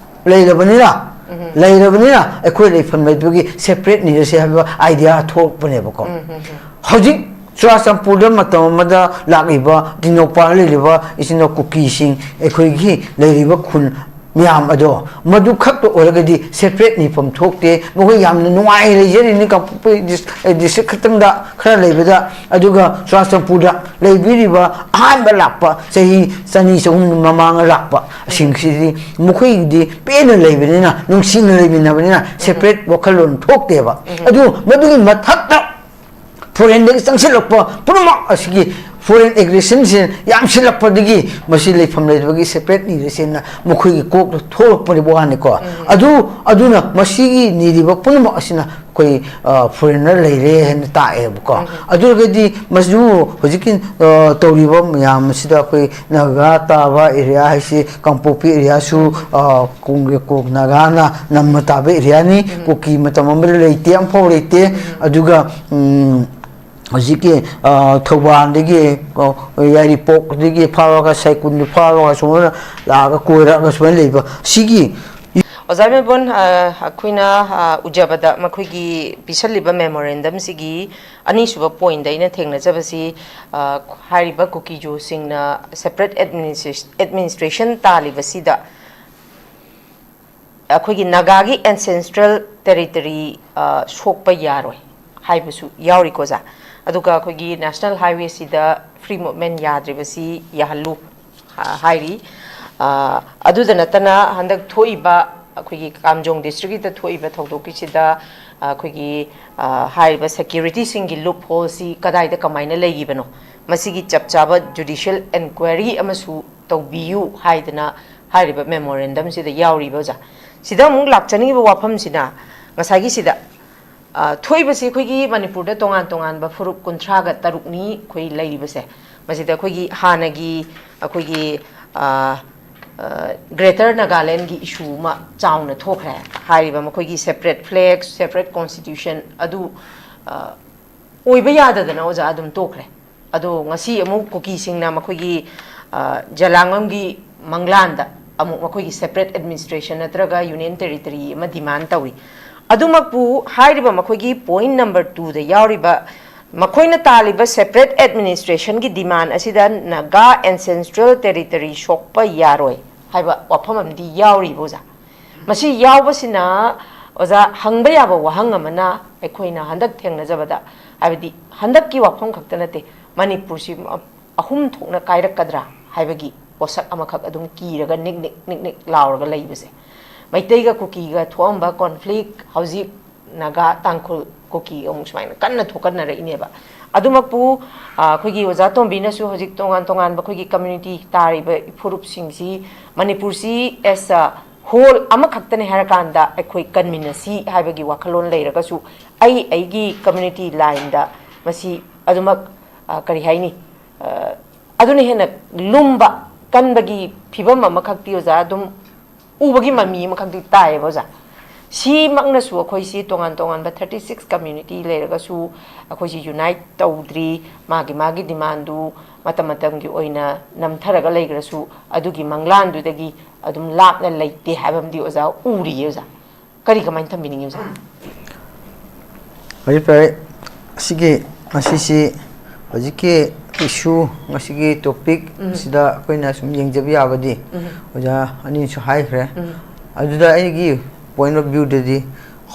ꯂꯩꯔꯕꯅꯤꯅ, ꯎꯝ꯫ ꯂꯩꯔꯕꯅꯤꯅ ꯑꯩꯈꯣꯏ ꯂꯩꯐꯝ ꯂꯩꯇꯕꯒꯤ separate ꯅꯤꯔꯁꯦ ꯍꯥꯏꯕ idea ꯊꯣꯛꯂꯛꯄꯅꯦꯕꯀꯣ꯫ ꯎꯝ, ꯎꯝ, ꯎꯝ꯫ ꯍꯧꯖꯤꯛ ꯆꯨꯔꯥꯆꯥꯟꯄꯨꯔꯗ ꯃꯇꯝ ꯑꯃꯗ ꯂꯥꯛꯂꯤꯕ ꯇꯦꯡꯅꯧꯄꯜ ꯂꯩꯔꯤꯕ ꯏꯆꯤꯟ ꯏꯅꯥꯎ ꯀꯨꯀꯤꯁꯤꯡ, ꯑꯩꯈꯣꯏꯒꯤ ꯂꯩꯔꯤꯕ ꯈꯨꯟ ꯃꯌꯥꯝ ꯑꯗꯣ, ꯃꯗꯨ ꯈꯛꯇ ꯑꯣꯏꯔꯒꯗꯤ separate ꯅꯤꯐꯝ ꯊꯣꯛꯇꯦ꯫ ꯃꯈꯣꯏ ꯌꯥꯝꯅ ꯅꯨꯡꯉꯥꯏꯅ ꯂꯩꯖꯔꯤꯅꯤ ꯀꯥꯡꯄꯣꯛꯄꯤ ꯗꯤꯁ-, ꯑꯦ, district ꯈꯛꯇꯪꯗ ꯈꯔ ꯂꯩꯕꯗ꯫ ꯑꯗꯨꯒ ꯆꯨꯔꯥꯆꯥꯟꯄꯨꯔꯗ ꯂꯩꯕꯤꯔꯤꯕ ꯑꯍꯥꯟꯕ ꯂꯥꯛꯄ, ꯆꯍꯤ ꯆꯅꯤ ꯆꯍꯨꯝ ꯃꯃꯥꯡꯗ ꯂꯥꯛꯄ ꯁꯤꯡꯁꯤꯗꯤ, ꯃꯈꯣꯏꯒꯤꯗꯤ ꯄꯦꯟꯅ ꯂꯩꯕꯅꯤꯅ, ꯅꯨꯡꯁꯤꯅ ꯂꯩꯃꯤꯟꯅꯕꯅꯤꯅ separate ꯋꯥꯈꯜꯂꯣꯟ ꯊꯣꯛꯇꯦꯕ꯫ ꯎꯝ꯫ ꯑꯗꯨ ꯃꯗꯨꯒꯤ ꯃꯊꯛꯇ foreignꯗꯒꯤ ꯆꯪꯁꯤꯜꯂꯛꯄ ꯄꯨꯝꯅꯃꯛ ꯑꯁꯤꯒꯤ foreign aggressionꯁꯦ ꯌꯥꯝꯁꯤꯜꯂꯛꯄꯗꯒꯤ ꯃꯁꯤ ꯂꯩꯐꯝ ꯂꯩꯇꯕꯒꯤ separate ꯅꯤꯔꯁꯦꯅ ꯃꯈꯣꯏꯒꯤ ꯀꯣꯛꯇ ꯊꯣꯛꯂꯛꯄꯅꯤ ꯋꯥꯅꯤꯀꯣ꯫ ꯎꯝ꯫ ꯑꯗꯨ, ꯑꯗꯨꯅ ꯃꯁꯤꯒꯤ ꯅꯤꯔꯤꯕ ꯄꯨꯝꯅꯃꯛ ꯑꯁꯤꯅ ꯑꯩꯈꯣꯏ, ꯑ, foreigner ꯂꯩꯔꯦ ꯍꯥꯏꯅ ꯇꯥꯛꯑꯦꯕꯀꯣ꯫ ꯎꯝ꯫ ꯑꯗꯨ ꯑꯣꯏꯔꯒꯗꯤ ꯃꯁꯤꯕꯨ ꯍꯧꯖꯤꯛꯀꯤ, ꯑ, ꯇꯧꯔꯤꯕ ꯃꯌꯥꯝ ꯑꯁꯤꯗ ꯑꯩꯈꯣꯏ ꯅꯥꯒꯥ ꯇꯥꯕ area ꯍꯥꯏꯁꯤ ꯀꯥꯡꯄꯣꯛꯄꯤ areaꯁꯨ, ꯑ, ꯀꯣꯡꯒ꯭ꯔꯦ ꯀꯣꯛ ꯅꯥꯒꯥꯅ ꯅꯝꯅ ꯇꯥꯕ areaꯅꯤ꯫ ꯎꯝ꯫ ꯀꯨꯀꯤ ꯃꯇꯝ ꯑꯃꯗ ꯂꯩꯇꯦ, ꯑꯃꯐꯥꯎ ꯂꯩꯇꯦ꯫ ꯎꯝ꯫ ꯑꯗꯨꯒ, ꯎꯝ, ꯍꯧꯖꯤꯛꯀꯤ, ꯑ, ꯊꯧꯕꯥꯜꯗꯒꯤ, ꯑ, ꯌꯥꯏꯔꯤꯄꯣꯛꯇꯒꯤ ꯐꯥꯎꯔꯒ, ꯁꯥꯏꯀꯨꯟꯗꯒꯤ ꯐꯥꯎꯔꯒ ꯁꯨꯃꯥꯏꯅ ꯂꯥꯛꯑꯒ ꯀꯣꯏꯔꯛꯑꯒ ꯁꯨꯃꯥꯏꯅ ꯂꯩꯕ ꯁꯤꯒꯤ ꯑꯣꯖꯥ ꯃꯦꯕꯣꯟ, ꯑ, ꯑꯩꯈꯣꯏꯅ, ꯑ, ꯎꯖꯕꯗ ꯃꯈꯣꯏꯒꯤ ꯄꯤꯁꯜꯂꯤꯕ memorandumꯁꯤꯒꯤ ꯑꯅꯤꯁꯨꯕ pointꯗ ꯑꯩꯅ ꯊꯦꯡꯅꯖꯕꯁꯤ, ꯑ, ꯍꯥꯏꯔꯤꯕ ꯀꯨꯀꯤꯖꯨꯁꯤꯡꯅ separate administration, administration ꯇꯥꯜꯂꯤꯕꯁꯤꯗ ꯑꯩꯈꯣꯏꯒꯤ ꯅꯥꯒꯥꯒꯤ ancestral territory ꯁꯣꯛꯄ ꯌꯥꯔꯣꯏ ꯍꯥꯏꯕꯁꯨ ꯌꯥꯎꯔꯤꯀꯣ ꯑꯣꯖꯥ꯫ ꯑꯗꯨꯒ ꯑꯩꯈꯣꯏꯒꯤ national highwayꯁꯤꯗ free movement ꯌꯥꯗ꯭ꯔꯤꯕꯁꯤ ꯌꯥꯍꯜꯂꯨ ꯍꯥꯏꯔꯤ꯫ ꯑꯗꯨꯗ ꯅꯠꯇꯅ ꯍꯟꯗꯛ ꯊꯣꯛꯏꯕ ꯑꯩꯈꯣꯏꯒꯤ ꯀꯥꯝꯖꯣꯡ districtꯀꯤꯗ ꯊꯣꯛꯏꯕ ꯊꯧꯗꯣꯛꯀꯤꯁꯤꯗ ꯑꯩꯈꯣꯏꯒꯤ ꯍꯥꯏꯔꯤꯕ securityꯁꯤꯡꯒꯤ loopholeꯁꯤ ꯀꯗꯥꯏꯗ ꯀꯃꯥꯏꯅ ꯂꯩꯈꯤꯕꯅꯣ, ꯃꯁꯤꯒꯤ ꯆꯞ ꯆꯥꯕ judicial enquiry ꯑꯃꯁꯨ ꯇꯧꯕꯤꯌꯨ ꯍꯥꯏꯗꯅ ꯍꯥꯏꯔꯤꯕ memorandumꯁꯤꯗ ꯌꯥꯎꯔꯤꯕ ꯑꯣꯖꯥ꯫ ꯁꯤꯗ ꯑꯃꯨꯛ ꯂꯥꯛꯆꯅꯤꯡꯉꯤꯕ ꯋꯥꯐꯝꯁꯤꯅ ꯉꯁꯥꯏꯒꯤꯁꯤꯗ ꯊꯣꯛꯏꯕꯁꯤ ꯑꯩꯈꯣꯏꯒꯤ ꯃꯅꯤꯄꯨꯔꯗ ꯇꯣꯉꯥꯟ ꯇꯣꯉꯥꯟꯕ ꯐꯨꯔꯨꯞ ꯀꯨꯟꯊ꯭ꯔꯥꯒ ꯇꯔꯨꯛꯅꯤ ꯑꯩꯈꯣꯏ ꯂꯩꯔꯤꯕꯁꯦ꯫ ꯃꯁꯤꯗ ꯑꯩꯈꯣꯏꯒꯤ ꯍꯥꯟꯅꯒꯤ ꯑꯩꯈꯣꯏꯒꯤ Greater Nagalandꯒꯤ issue ꯑꯃ ꯆꯥꯎꯅ ꯊꯣꯛꯈ꯭ꯔꯦ꯫ ꯍꯥꯏꯔꯤꯕ ꯃꯈꯣꯏꯒꯤ separate flag, separate constitution ꯑꯗꯨ ꯑꯣꯏꯕ ꯌꯥꯗꯗꯅ ꯑꯣꯖꯥ ꯑꯗꯨꯝ ꯇꯣꯛꯈ꯭ꯔꯦ꯫ ꯑꯗꯣ ꯉꯁꯤ ꯑꯃꯨꯛ ꯀꯨꯀꯤꯁꯤꯡꯅ ꯃꯈꯣꯏꯒꯤ ꯖꯂꯥꯡꯕꯝꯒꯤ ꯃꯪꯂꯥꯟꯗ ꯑꯃꯨꯛ ꯃꯈꯣꯏꯒꯤ separate administration ꯅꯠꯇ꯭ꯔꯒ union territory ꯑꯃ demand ꯇꯧꯏ꯫ ꯑꯗꯨꯃꯛꯄꯨ ꯍꯥꯏꯔꯤꯕ ꯃꯈꯣꯏꯒꯤ point number twoꯗ ꯌꯥꯎꯔꯤꯕ ꯃꯈꯣꯏꯅ ꯇꯥꯜꯂꯤꯕ separate administrationꯒꯤ demand ꯑꯁꯤꯗ Naga ancestral territory ꯁꯣꯛꯄ ꯌꯥꯔꯣꯏ ꯍꯥꯏꯕ ꯋꯥꯐꯝ ꯑꯃꯗꯤ ꯌꯥꯎꯔꯤꯕ ꯑꯣꯖꯥ꯫ ꯃꯁꯤ ꯌꯥꯎꯕꯁꯤꯅ ꯑꯣꯖꯥ, ꯍꯪꯕ ꯌꯥꯕ ꯋꯥꯍꯪ ꯑꯃꯅ, ꯑꯩꯈꯣꯏꯅ ꯍꯟꯗꯛ ꯊꯦꯡꯅꯖꯕꯗ, ꯍꯥꯏꯕꯗꯤ ꯍꯟꯗꯛꯀꯤ ꯋꯥꯐꯝ ꯈꯛꯇ ꯅꯠꯇꯦ, ꯃꯅꯤꯄꯨꯔꯁꯤ ꯑꯍꯨꯝ ꯊꯣꯛꯅ ꯀꯥꯏꯔꯛꯀꯗ꯭ꯔꯥ ꯍꯥꯏꯕꯒꯤ ꯄꯣꯠꯁꯛ ꯑꯃꯈꯛ ꯑꯗꯨꯝ ꯀꯤꯔꯒ ꯅꯤꯛ ꯅꯤꯛ ꯅꯤꯛ ꯅꯤꯛ ꯂꯥꯎꯔꯒ ꯂꯩꯕꯁꯦ꯫ ꯃꯩꯇꯩꯒ ꯀꯨꯀꯤꯒ ꯊꯣꯛꯑꯝꯕ conflict ꯍꯧꯖꯤꯛ ꯅꯥꯒꯥ, ꯇꯥꯡꯈꯨꯜ, ꯀꯨꯀꯤ ꯑꯃꯨꯛ ꯁꯨꯃꯥꯏꯅ ꯀꯟꯅ ꯊꯣꯛꯀꯠꯅꯔꯛꯏꯅꯦꯕ꯫ ꯑꯗꯨꯃꯛꯄꯨ ꯑꯩꯈꯣꯏꯒꯤ ꯑꯣꯖꯥ ꯇꯣꯝꯕꯤꯅꯁꯨ ꯍꯧꯖꯤꯛ ꯇꯣꯉꯥꯟ ꯇꯣꯉꯥꯟꯕ ꯑꯩꯈꯣꯏꯒꯤ community ꯇꯥꯔꯤꯕ ꯐꯨꯔꯨꯞꯁꯤꯡꯁꯤ ꯃꯅꯤꯄꯨꯔꯁꯤ as a whole ꯑꯃꯈꯛꯇꯅꯦ ꯍꯥꯏꯔꯀꯥꯟꯗ ꯑꯩꯈꯣꯏ ꯀꯟꯃꯤꯟꯅꯁꯤ ꯍꯥꯏꯕꯒꯤ ꯋꯥꯈꯜꯂꯣꯟ ꯂꯩꯔꯒꯁꯨ, ꯑꯩ ꯑꯩꯒꯤ community lineꯗ ꯃꯁꯤ ꯑꯗꯨꯃꯛ ꯀꯔꯤ ꯍꯥꯏꯅꯤ, ꯑꯗꯨꯅ ꯍꯦꯟꯅ ꯂꯨꯝꯕ, ꯀꯟꯕꯒꯤ ꯐꯤꯕꯝ ꯑꯃꯈꯛꯇꯤ ꯑꯣꯖꯥ ꯑꯗꯨꯝ ꯎꯕꯒꯤ ꯃꯃꯤ ꯑꯃꯈꯛꯇꯤ ꯇꯥꯏꯌꯦꯕ ꯑꯣꯖꯥ꯫ ꯁꯤꯃꯛꯅꯁꯨ ꯑꯩꯈꯣꯏꯁꯤ ꯇꯣꯉꯥꯟ ꯇꯣꯉꯥꯟꯕ thirty six community ꯂꯩꯔꯒꯁꯨ ꯑꯩꯈꯣꯏꯁꯤ unite ꯇꯧꯗ꯭ꯔꯤ, ꯃꯥꯒꯤ ꯃꯥꯒꯤ demandꯗꯨ ꯃꯇꯝ ꯃꯇꯝꯒꯤ ꯑꯣꯏꯅ ꯅꯝꯊꯔꯒ ꯂꯩꯈ꯭ꯔꯁꯨ ꯑꯗꯨꯒꯤ ꯃꯪꯂꯥꯟꯗꯨꯗꯒꯤ ꯑꯗꯨꯝ ꯂꯥꯞꯅ ꯂꯩꯇꯦ ꯍꯥꯏꯕ ꯑꯃꯗꯤ ꯑꯣꯖꯥ ꯎꯔꯤꯌꯦ ꯑꯣꯖꯥ꯫ ꯀꯔꯤ ꯀꯃꯥꯏꯅ ꯊꯝꯕꯤꯅꯤꯡꯉꯤ ꯑꯣꯖꯥ? ꯐꯔꯦ ꯐꯔꯦ, ꯑꯁꯤꯒꯤ ꯉꯁꯤꯁꯤ ꯍꯧꯖꯤꯛꯀꯤ issue, ꯉꯁꯤꯒꯤ topic ꯎꯝ꯫ ꯁꯤꯗ ꯑꯩꯈꯣꯏꯅ ꯁꯨꯝ ꯌꯦꯡꯖꯕ ꯌꯥꯕꯗꯤ ꯎꯝ꯫ ꯑꯣꯖꯥ ꯑꯅꯤꯅꯁꯨ ꯍꯥꯏꯈ꯭ꯔꯦ꯫ ꯎꯝ꯫ ꯑꯗꯨꯗ ꯑꯩꯒꯤ point of viewꯗꯗꯤ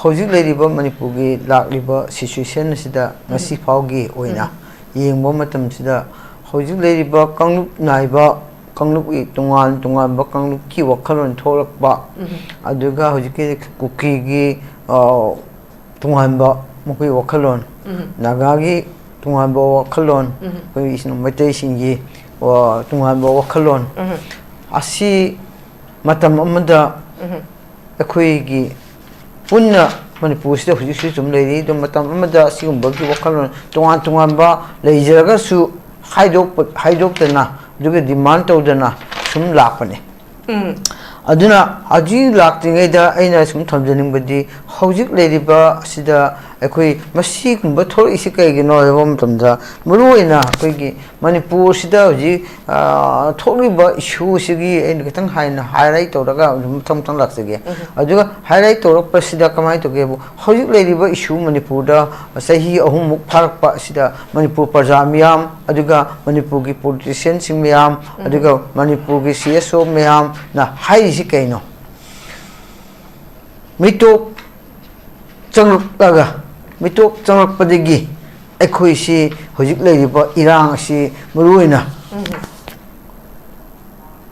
ꯍꯧꯖꯤꯛ ꯂꯩꯔꯤꯕ ꯃꯅꯤꯄꯨꯔꯒꯤ ꯂꯥꯛꯂꯤꯕ situation ꯑꯁꯤꯗ ꯉꯁꯤ ꯐꯥꯎꯒꯤ ꯑꯣꯏꯅ ꯌꯦꯡꯕ ꯃꯇꯝꯁꯤꯗ ꯍꯧꯖꯤꯛ ꯂꯩꯔꯤꯕ ꯀꯥꯡꯂꯨꯞ ꯅꯥꯏꯕ ꯀꯥꯡꯂꯨꯞꯀꯤ ꯇꯣꯉꯥꯟ ꯇꯣꯉꯥꯟꯕ ꯀꯥꯡꯂꯨꯞꯀꯤ ꯋꯥꯈꯜꯂꯣꯟ ꯊꯣꯛꯂꯛꯄ, ꯑꯗꯨꯒ ꯍꯧꯖꯤꯛꯀꯤ ꯀꯨꯀꯤꯒꯤ, ꯑ, ꯇꯣꯉꯥꯟꯕ ꯃꯈꯣꯏꯒꯤ ꯋꯥꯈꯜꯂꯣꯟ, ꯅꯥꯒꯥꯒꯤ ꯇꯣꯉꯥꯟꯕ ꯋꯥꯈꯜꯂꯣꯟ, ꯑꯩꯈꯣꯏ ꯏꯆꯤꯟ ꯃꯩꯇꯩꯁꯤꯡꯒꯤ, ꯑ, ꯇꯣꯉꯥꯟꯕ ꯋꯥꯈꯜꯂꯣꯟ ꯑꯁꯤ ꯃꯇꯝ ꯑꯃꯗ ꯑꯩꯈꯣꯏꯒꯤ ꯄꯨꯟꯅ ꯃꯅꯤꯄꯨꯔꯁꯤꯗ ꯍꯧꯖꯤꯛꯁꯨ ꯑꯗꯨꯝ ꯂꯩꯔꯤ꯫ ꯑꯗꯨ ꯃꯇꯝ ꯑꯃꯗ ꯑꯁꯤꯒꯨꯝꯕꯒꯤ ꯋꯥꯈꯜꯂꯣꯟ ꯇꯣꯉꯥꯟ ꯇꯣꯉꯥꯟꯕ ꯂꯩꯖꯔꯒꯁꯨ ꯍꯥꯏꯗꯣꯛꯄ, ꯍꯥꯏꯗꯣꯛꯇꯅ, ꯑꯗꯨꯒ demand ꯇꯧꯗꯅ ꯁꯨꯝ ꯂꯥꯛꯄꯅꯦ꯫ ꯑꯗꯨꯅ ꯍꯧꯖꯤꯛ ꯂꯥꯛꯇ꯭ꯔꯤꯉꯩꯗ ꯑꯩꯅ ꯁꯨꯝ ꯊꯝꯖꯅꯤꯡꯕꯗꯤ, ꯍꯧꯖꯤꯛ ꯂꯩꯔꯤꯕ ꯑꯁꯤꯗ ꯑꯩꯈꯣꯏ ꯃꯁꯤꯒꯨꯝꯕ ꯊꯣꯛꯂꯛꯏꯁꯤ ꯀꯩꯒꯤꯅꯣ ꯍꯥꯏꯕ ꯃꯇꯝꯗ, ꯃꯔꯨꯑꯣꯏꯅ ꯑꯩꯈꯣꯏꯒꯤ ꯃꯅꯤꯄꯨꯔꯁꯤꯗ ꯍꯧꯖꯤꯛ, ꯑ, ꯊꯣꯛꯂꯤꯕ issue ꯑꯁꯤꯒꯤ ꯑꯩꯅ ꯈꯤꯇꯪ ꯍꯥꯏꯅ highlight ꯇꯧꯔꯒ ꯑꯗꯨꯝ ꯃꯊꯪ ꯃꯊꯪ ꯂꯥꯛꯆꯒꯦ꯫ ꯑꯗꯨꯒ highlight ꯇꯧꯔꯛꯄꯁꯤꯗ ꯀꯃꯥꯏꯅ ꯇꯧꯒꯦꯕꯨ, ꯍꯧꯖꯤꯛ ꯂꯩꯔꯤꯕ issue ꯃꯅꯤꯄꯨꯔꯗ ꯆꯍꯤ ꯑꯍꯨꯝꯃꯨꯛ ꯐꯥꯔꯛꯄ ꯑꯁꯤꯗ ꯃꯅꯤꯄꯨꯔ ꯄ꯭ꯔꯖꯥ ꯃꯤꯌꯥꯝ, ꯑꯗꯨꯒ ꯃꯅꯤꯄꯨꯔꯒꯤ politicianꯁꯤꯡ ꯃꯌꯥꯝ, ꯑꯗꯨꯒ ꯃꯅꯤꯄꯨꯔꯒꯤ C S O ꯃꯌꯥꯝꯅ ꯍꯥꯏꯔꯤꯁꯤ ꯀꯩꯅꯣ? ꯃꯤꯇꯣꯞ ꯆꯪꯂꯛꯂꯒ, ꯃꯤꯇꯣꯞ ꯆꯪꯂꯛꯄꯗꯒꯤ ꯑꯩꯈꯣꯏꯁꯤ ꯍꯧꯖꯤꯛ ꯂꯩꯔꯤꯕ ꯏꯔꯥꯡ ꯑꯁꯤ ꯃꯔꯨꯑꯣꯏꯅ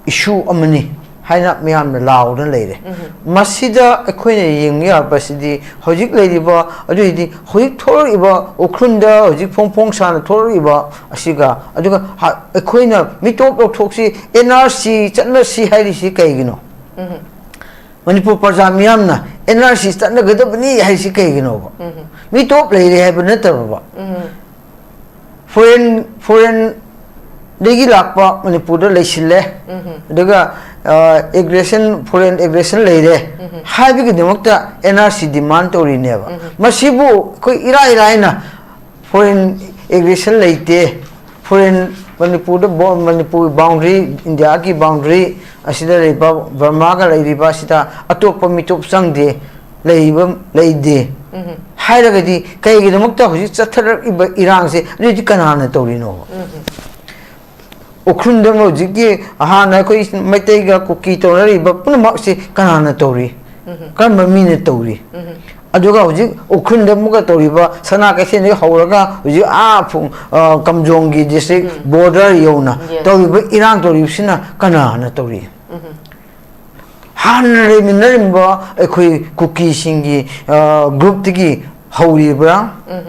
issue ꯑꯃꯅꯤ ꯍꯥꯏꯅ ꯃꯌꯥꯝꯅ ꯂꯥꯎꯗꯨꯅ ꯂꯩꯔꯦ꯫ ꯃꯁꯤꯗ ꯑꯩꯈꯣꯏꯅ ꯌꯦꯡꯕ ꯌꯥꯕꯁꯤꯗꯤ, ꯍꯧꯖꯤꯛ ꯂꯩꯔꯤꯕ, ꯑꯗꯨꯏꯗꯤ ꯍꯧꯖꯤꯛ ꯊꯣꯛꯂꯛꯏꯕ ꯎꯈ꯭ꯔꯨꯜꯗ ꯍꯧꯖꯤꯛ ꯐꯣꯡ ꯐꯣꯡ ꯁꯥꯅ ꯊꯣꯛꯂꯛꯏꯕ ꯑꯁꯤꯒ, ꯑꯗꯨꯒ ꯍ-, ꯑꯩꯈꯣꯏꯅ ꯃꯤꯇꯣꯞ ꯂꯧꯊꯣꯛꯁꯤ, N R C ꯆꯠꯅꯁꯤ ꯍꯥꯏꯔꯤꯁꯤ ꯀꯩꯒꯤꯅꯣ? ꯃꯅꯤꯄꯨꯔ ꯄ꯭ꯔꯖꯥ ꯃꯤꯌꯥꯝꯅ N R C ꯆꯠꯅꯒꯗꯕꯅꯤ ꯍꯥꯏꯔꯤꯁꯤ ꯀꯩꯒꯤꯅꯣꯕ? ꯃꯤꯇꯣꯞ ꯂꯩꯔꯦ ꯍꯥꯏꯕ ꯅꯠꯇꯕꯕ꯫ Foreign, foreignꯗꯒꯤ ꯂꯥꯛꯄ ꯃꯅꯤꯄꯨꯔꯗ ꯂꯩꯁꯤꯜꯂꯦ꯫ ꯑꯗꯨꯒ, ꯑ, aggression, foreign aggression ꯂꯩꯔꯦ ꯍꯥꯏꯕꯒꯤꯗꯃꯛꯇ N R C demand ꯇꯧꯔꯤꯅꯦꯕ꯫ ꯃꯁꯤꯕꯨ ꯑꯩꯈꯣꯏ ꯏꯔꯥꯏ ꯂꯥꯏꯅ foreign aggression ꯂꯩꯇꯦ, foreign, ꯃꯅꯤꯄꯨꯔꯗ ꯕꯣ-, ꯃꯅꯤꯄꯨꯔ boundary, ꯏꯟꯗꯤꯌꯥꯒꯤ boundary ꯑꯁꯤꯗ ꯂꯩꯕ ꯕꯔꯃꯥꯒ ꯂꯩꯔꯤꯕ ꯑꯁꯤꯗ ꯑꯇꯣꯞꯄ ꯃꯤꯇꯣꯞ ꯆꯪꯗꯦ, ꯂꯩꯕ ꯂꯩꯗꯦ ꯍꯥꯏꯔꯒꯗꯤ, ꯀꯩꯒꯤꯗꯃꯛꯇ ꯍꯧꯖꯤꯛ ꯆꯠꯊꯔꯛꯂꯤꯕ ꯏꯔꯥꯡꯁꯦ ꯑꯗꯨꯗꯤ ꯀꯅꯥꯅ ꯇꯧꯔꯤꯅꯣꯕ? ꯎꯈ꯭ꯔꯨꯜꯗ ꯍꯧꯖꯤꯛꯀꯤ ꯍꯥꯟꯅ ꯑꯩꯈꯣꯏ ꯃꯩꯇꯩꯒ ꯀꯨꯀꯤ ꯇꯧꯅꯔꯤꯕ ꯄꯨꯝꯅꯃꯛꯁꯤ ꯀꯅꯥꯅ ꯇꯧꯔꯤ? ꯎꯝ꯫ ꯀꯔꯝꯕ ꯃꯤꯅ ꯇꯧꯔꯤ? ꯎꯝ꯫ ꯑꯗꯨꯒ ꯍꯧꯖꯤꯛ ꯎꯈ꯭ꯔꯨꯜꯗ ꯑꯃꯨꯛꯀ ꯇꯧꯔꯤꯕ ꯁꯅꯥ ꯀꯩꯊꯦꯜꯗꯒꯤ ꯍꯧꯔꯒ ꯍꯧꯖꯤꯛ ꯑꯥ ꯐꯨ-, ꯑ, ꯀꯝꯖꯣꯡꯒꯤ district ꯎꯝ꯫ Border ꯌꯧꯅ ꯌꯦꯁ꯫ ꯇꯧꯔꯤꯕ ꯏꯔꯥꯡ ꯇꯧꯔꯤꯕꯁꯤꯅ ꯀꯅꯥꯅ ꯇꯧꯔꯤ? ꯎꯝ꯫ ꯍꯥꯟꯅ ꯂꯩꯃꯤꯟꯅꯔꯝꯕ ꯑꯩꯈꯣꯏ ꯀꯨꯀꯤꯁꯤꯡꯒꯤ, ꯑ, groupꯇꯒꯤ ꯍꯧꯔꯤꯕ꯭ꯔꯥ? ꯎꯝ꯫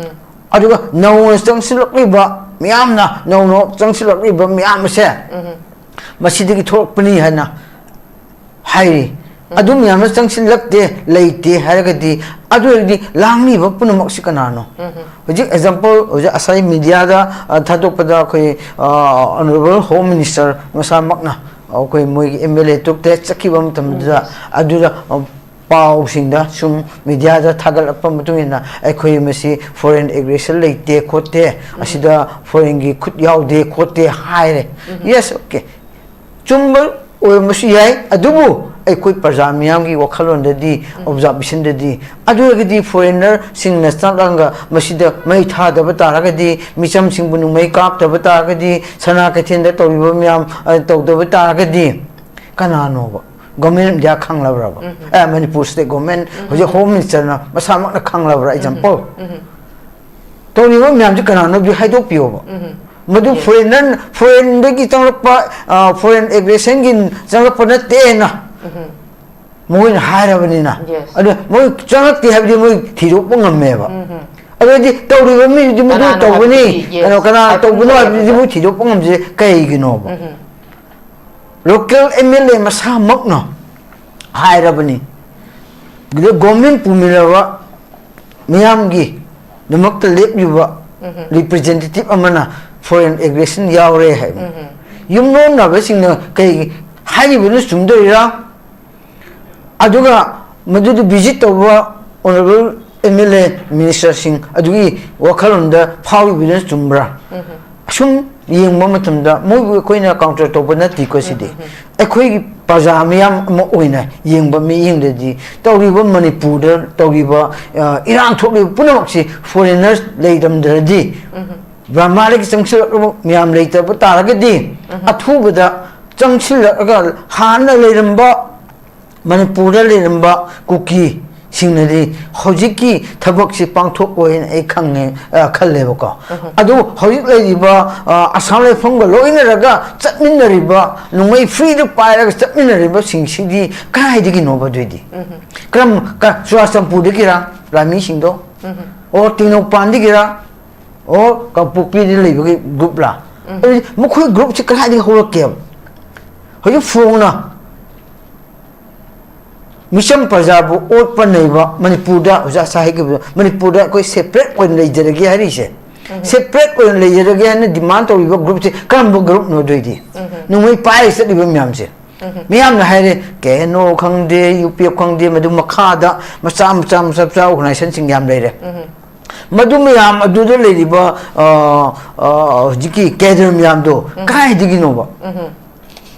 ꯑꯗꯨꯒ ꯅꯧꯅ ꯆꯪꯁꯤꯜꯂꯛꯂꯤꯕ ꯃꯤꯌꯥꯝꯅ, ꯅꯧꯅ ꯆꯪꯁꯤꯜꯂꯛꯂꯤꯕ ꯃꯤꯌꯥꯝ ꯑꯁꯦ ꯎꯝ꯫ ꯃꯁꯤꯗꯒꯤ ꯊꯣꯛꯂꯛꯄꯅꯤ ꯍꯥꯏꯅ ꯍꯥꯏꯔꯤ꯫ ꯎꯝ꯫ ꯑꯗꯨ ꯃꯌꯥꯝꯅ ꯆꯪꯁꯤꯜꯂꯛꯇꯦ, ꯂꯩꯇꯦ ꯍꯥꯏꯔꯒꯗꯤ, ꯑꯗꯨ ꯑꯣꯏꯔꯗꯤ ꯂꯥꯡꯂꯤꯕ ꯄꯨꯝꯅꯃꯛꯁꯤ ꯀꯅꯥꯅꯣ? ꯎꯝ꯫ ꯍꯧꯖꯤꯛ example, ꯍꯧꯖꯤꯛ ꯉꯁꯥꯏ mediaꯗ, ꯑ, ꯊꯥꯗꯣꯛꯄꯗ ꯑꯩꯈꯣꯏ, ꯑ, Honourable Home Minister ꯃꯁꯥꯃꯛꯅ ꯑꯩꯈꯣꯏ ꯃꯣꯏꯒꯤ MLA tripꯇ ꯆꯠꯈꯤꯕ ꯃꯇꯝꯗꯨꯗ, ꯎꯝ꯫ ꯑꯗꯨꯗ, ꯑ, ꯄꯥꯎꯁꯤꯡꯗ ꯁꯨꯝ mediaꯗ ꯊꯥꯒꯠꯂꯛꯄ ꯃꯇꯨꯡ ꯏꯟꯅ ꯑꯩꯈꯣꯏ ꯃꯁꯤ foreign aggression ꯂꯩꯇꯦ ꯈꯣꯠꯇꯦ, ꯎꯝ꯫ ꯑꯁꯤꯗ foreignꯒꯤ ꯈꯨꯠ ꯌꯥꯎꯗꯦ ꯈꯣꯠꯇꯦ ꯍꯥꯏꯔꯦ꯫ ꯎꯝ꯫ Yes, okay. ꯆꯨꯝꯕ ꯑꯣꯏꯔꯝꯕꯁꯨ ꯌꯥꯏ, ꯑꯗꯨꯕꯨ ꯑꯩꯈꯣꯏ ꯄ꯭ꯔꯖꯥ ꯃꯤꯌꯥꯝꯒꯤ ꯋꯥꯈꯜꯂꯣꯟꯗꯗꯤ, ꯎꯝ꯫ Observationꯗꯗꯤ, ꯑꯗꯨ ꯑꯣꯏꯔꯒꯗꯤ foreignerꯁꯤꯡꯅ ꯆꯪꯂꯒ ꯃꯁꯤꯗ ꯃꯩ ꯊꯥꯗꯕ ꯇꯥꯔꯒꯗꯤ, ꯃꯤꯆꯝꯁꯤꯡꯕꯨ ꯅꯣꯡꯃꯩ ꯀꯥꯞꯇꯕ ꯇꯥꯔꯒꯗꯤ, ꯁꯅꯥ ꯀꯩꯊꯦꯜꯗ ꯇꯧꯔꯤꯕ ꯃꯌꯥꯝ, ꯑ, ꯇꯧꯗꯕ ꯇꯥꯔꯒꯗꯤ, ꯀꯅꯥꯅꯣꯕ? Government of India ꯈꯪꯂꯕ꯭ꯔꯕ? Um. A, Manipur state government, ꯎꯝ꯫ ꯍꯧꯖꯤꯛ Home Ministerꯅ ꯃꯁꯥꯃꯛꯅ ꯈꯪꯂꯕ꯭ꯔꯥ? ꯎꯝ꯫ Example꯫ ꯎꯝ꯫ ꯇꯧꯔꯤꯕ ꯃꯌꯥꯝꯁꯤ ꯀꯅꯥꯅꯣ ꯍꯥꯏꯗꯣꯛꯄꯤꯌꯣꯕ꯫ ꯎꯝ꯫ ꯃꯗꯨ Yes꯫ Foreigner, foreignꯗꯒꯤ ꯆꯪꯂꯛꯄ, ꯑ, foreign aggressionꯒꯤ ꯆꯪꯂꯛꯄ ꯅꯠꯇꯦꯅ ꯎꯝ꯫ ꯃꯣꯏꯅ ꯍꯥꯏꯔꯕꯅꯤꯅ꯫ Yes꯫ ꯑꯗꯨ ꯃꯣꯏ ꯆꯪꯂꯛꯇꯦ ꯍꯥꯏꯕꯗꯤ ꯃꯣꯏ ꯊꯤꯗꯣꯛꯄ ꯉꯝꯃꯦꯕ꯫ ꯎꯝ꯫ ꯑꯗꯨꯗꯤ ꯇꯧꯔꯤꯕ ꯃꯤꯗꯨꯗꯤ ꯃꯗꯨ ꯀꯅꯥꯅꯣ ꯇꯧꯕꯅꯤ, ꯍꯥꯏꯕꯗꯨꯗꯤ, yes, ꯀꯩꯅꯣ ꯀꯅꯥ ꯍꯥꯏꯐꯝ ꯇꯧꯕꯅꯣ ꯍꯥꯏꯕꯗꯨꯗꯤ ꯂꯩꯌꯦꯕ꯫ ꯃꯣꯏ ꯊꯤꯗꯣꯛꯄ ꯉꯝꯖꯩ꯫ ꯀꯩꯒꯤꯅꯣꯕ? ꯎꯝ꯫ Local MLA ꯃꯁꯥꯃꯛꯅ ꯍꯥꯏꯔꯕꯅꯤ꯫ ꯑꯗꯨꯗ government ꯄꯨꯃꯤꯟꯅꯕ ꯃꯤꯌꯥꯝꯒꯤꯗꯃꯛꯇ ꯂꯦꯞꯂꯤꯕ ꯎꯝ꯫ Representative ꯑꯃꯅ foreign aggression ꯌꯥꯎꯔꯦ ꯍꯥꯏꯕ꯫ ꯎꯝ꯫ ꯌꯨꯝꯂꯣꯟꯅꯕꯁꯤꯡꯅ ꯀꯩ ꯍꯥꯏꯔꯤꯕꯅꯣ ꯆꯨꯝꯗꯣꯏꯔꯥ? ꯑꯗꯨꯒ ꯃꯗꯨꯗ visit ꯇꯧꯕ Honourable MLA ministerꯁꯤꯡ ꯑꯗꯨꯒꯤ ꯋꯥꯈꯜꯂꯣꯟꯗ ꯐꯥꯎꯔꯤꯕꯗꯨꯅ ꯆꯨꯝꯕ꯭ꯔꯥ? ꯎꯝ꯫ ꯑꯁꯨꯝ ꯌꯦꯡꯕ ꯃꯇꯝꯗ ꯃꯣꯏꯕꯨ ꯑꯩꯈꯣꯏꯅ counter ꯇꯧꯕ ꯅꯠꯇꯦꯀꯣ ꯁꯤꯗꯤ꯫ ꯎꯝ, ꯎꯝ, ꯎꯝ꯫ ꯑꯩꯈꯣꯏꯒꯤ ꯄ꯭ꯔꯖꯥ ꯃꯤꯌꯥꯝ ꯑꯃ ꯑꯣꯏꯅ ꯌꯦꯡꯕ ꯃꯤꯠꯌꯦꯡꯗꯗꯤ ꯇꯧꯔꯤꯕ ꯃꯅꯤꯄꯨꯔꯗ ꯇꯧꯔꯤꯕ, ꯑ, ꯏꯔꯥꯡ ꯊꯣꯛꯂꯤꯕ ꯄꯨꯝꯅꯃꯛꯁꯤ foreigners ꯂꯩꯔꯝꯗ꯭ꯔꯗꯤ, ꯎꯝ꯫ ꯕ꯭ꯔꯍꯃꯥꯗꯒꯤ ꯆꯪꯁꯤꯜꯂꯛꯂꯕ ꯃꯌꯥꯝ ꯂꯩꯇꯕ ꯇꯥꯔꯒꯗꯤ, ꯑꯊꯨꯕꯗ ꯆꯪꯁꯤꯜꯂꯛꯑꯒ ꯍꯥꯟꯅ ꯂꯩꯔꯝꯕ ꯃꯅꯤꯄꯨꯔꯗ ꯂꯩꯔꯝꯕ ꯀꯨꯀꯤꯁꯤꯡꯅꯗꯤ ꯍꯧꯖꯤꯛꯀꯤ ꯊꯕꯛꯁꯤ ꯄꯥꯡꯊꯣꯛꯑꯣꯏꯅ ꯑꯩ ꯈꯪꯉꯦ, ꯑ, ꯈꯜꯂꯦꯕꯀꯣ꯫ ꯑꯗꯨ ꯍꯧꯖꯤꯛ ꯂꯩꯔꯤꯕ, ꯑ, ꯑꯁꯥꯝ ꯔꯥꯏꯐꯜꯒ ꯂꯣꯏꯅꯔꯒ ꯆꯠꯃꯤꯟꯅꯔꯤꯕ, ꯅꯣꯡꯃꯩ ꯐ꯭ꯔꯤꯗ ꯄꯥꯏꯔꯒ ꯆꯠꯃꯤꯟꯅꯔꯤꯕꯁꯤꯡꯁꯤꯗꯤ ꯀꯗꯥꯏꯗꯒꯤꯅꯣꯕ ꯑꯗꯨꯏꯗꯤ? ꯀꯔꯝ ꯀ-, ꯆꯨꯔꯥꯆꯥꯟꯄꯨꯔꯗꯒꯤꯔ ꯂꯥꯟꯃꯤꯁꯤꯡꯗꯣ? ꯑꯣ, ꯇꯦꯡꯅꯧꯄꯥꯟꯗꯒꯤꯔ? ꯑꯣ, ꯀꯥꯡꯄꯣꯛꯄꯤꯗ ꯂꯩꯕꯒꯤ ꯒ꯭ꯔꯨꯞꯂꯥ? ꯑꯗꯨꯗꯤ ꯃꯈꯣꯏ ꯒ꯭ꯔꯨꯞꯁꯤ ꯀꯗꯥꯏꯗꯒꯤ ꯍꯧꯔꯛꯀꯦꯕ? ꯍꯧꯖꯤꯛ ꯐꯣꯡꯅ ꯃꯤꯆꯝ ꯄ꯭ꯔꯖꯥꯕꯨ ꯑꯣꯠꯄ ꯅꯩꯕ ꯃꯅꯤꯄꯨꯔꯗ, ꯑꯣꯖꯥ ꯁꯥꯍꯤꯒꯤ ꯃꯅꯤꯄꯨꯔꯗ ꯑꯩꯈꯣꯏ ꯁꯦꯄꯔꯦꯠ ꯑꯣꯏꯅ ꯂꯩꯖꯔꯒꯦ ꯍꯥꯏꯔꯤꯁꯦ, ꯁꯦꯄꯔꯦꯠ ꯑꯣꯏꯅ ꯂꯩꯖꯔꯒꯦ ꯍꯥꯏꯅ ꯗꯤꯃꯥꯟ ꯇꯧꯔꯤꯕ ꯒ꯭ꯔꯨꯞꯁꯦ ꯀꯔꯝꯕ ꯒ꯭ꯔꯨꯞꯅꯣ? ꯑꯗꯨꯏꯗꯤ ꯅꯣꯡꯃꯩ ꯄꯥꯏꯔ ꯆꯠꯂꯤꯕ ꯃꯌꯥꯝꯁꯦ, ꯃꯤꯌꯥꯝꯅ ꯍꯥꯏꯔꯦ, ꯀꯦ ꯑꯦꯟ ꯑꯣ ꯈꯪꯗꯦ, ꯌꯨ ꯄꯤ ꯑꯦꯐ ꯈꯪꯗꯦ, ꯃꯗꯨ ꯃꯈꯥꯗ ꯃꯆꯥ ꯃꯆꯥ ꯃꯆꯥ ꯃꯆꯥ ꯑꯣꯔꯒꯅꯥꯏꯖꯦꯁꯟꯁꯤꯡ ꯌꯥꯝ ꯂꯩꯔꯦ꯫ ꯃꯗꯨ ꯃꯌꯥꯝ ꯑꯗꯨꯗ ꯂꯩꯔꯤꯕ, ꯑ, ꯑ, ꯍꯧꯖꯤꯛꯀꯤ ꯀꯦꯗꯔ ꯃꯌꯥꯝꯗꯣ ꯀꯗꯥꯏꯗꯒꯤꯅꯣꯕ?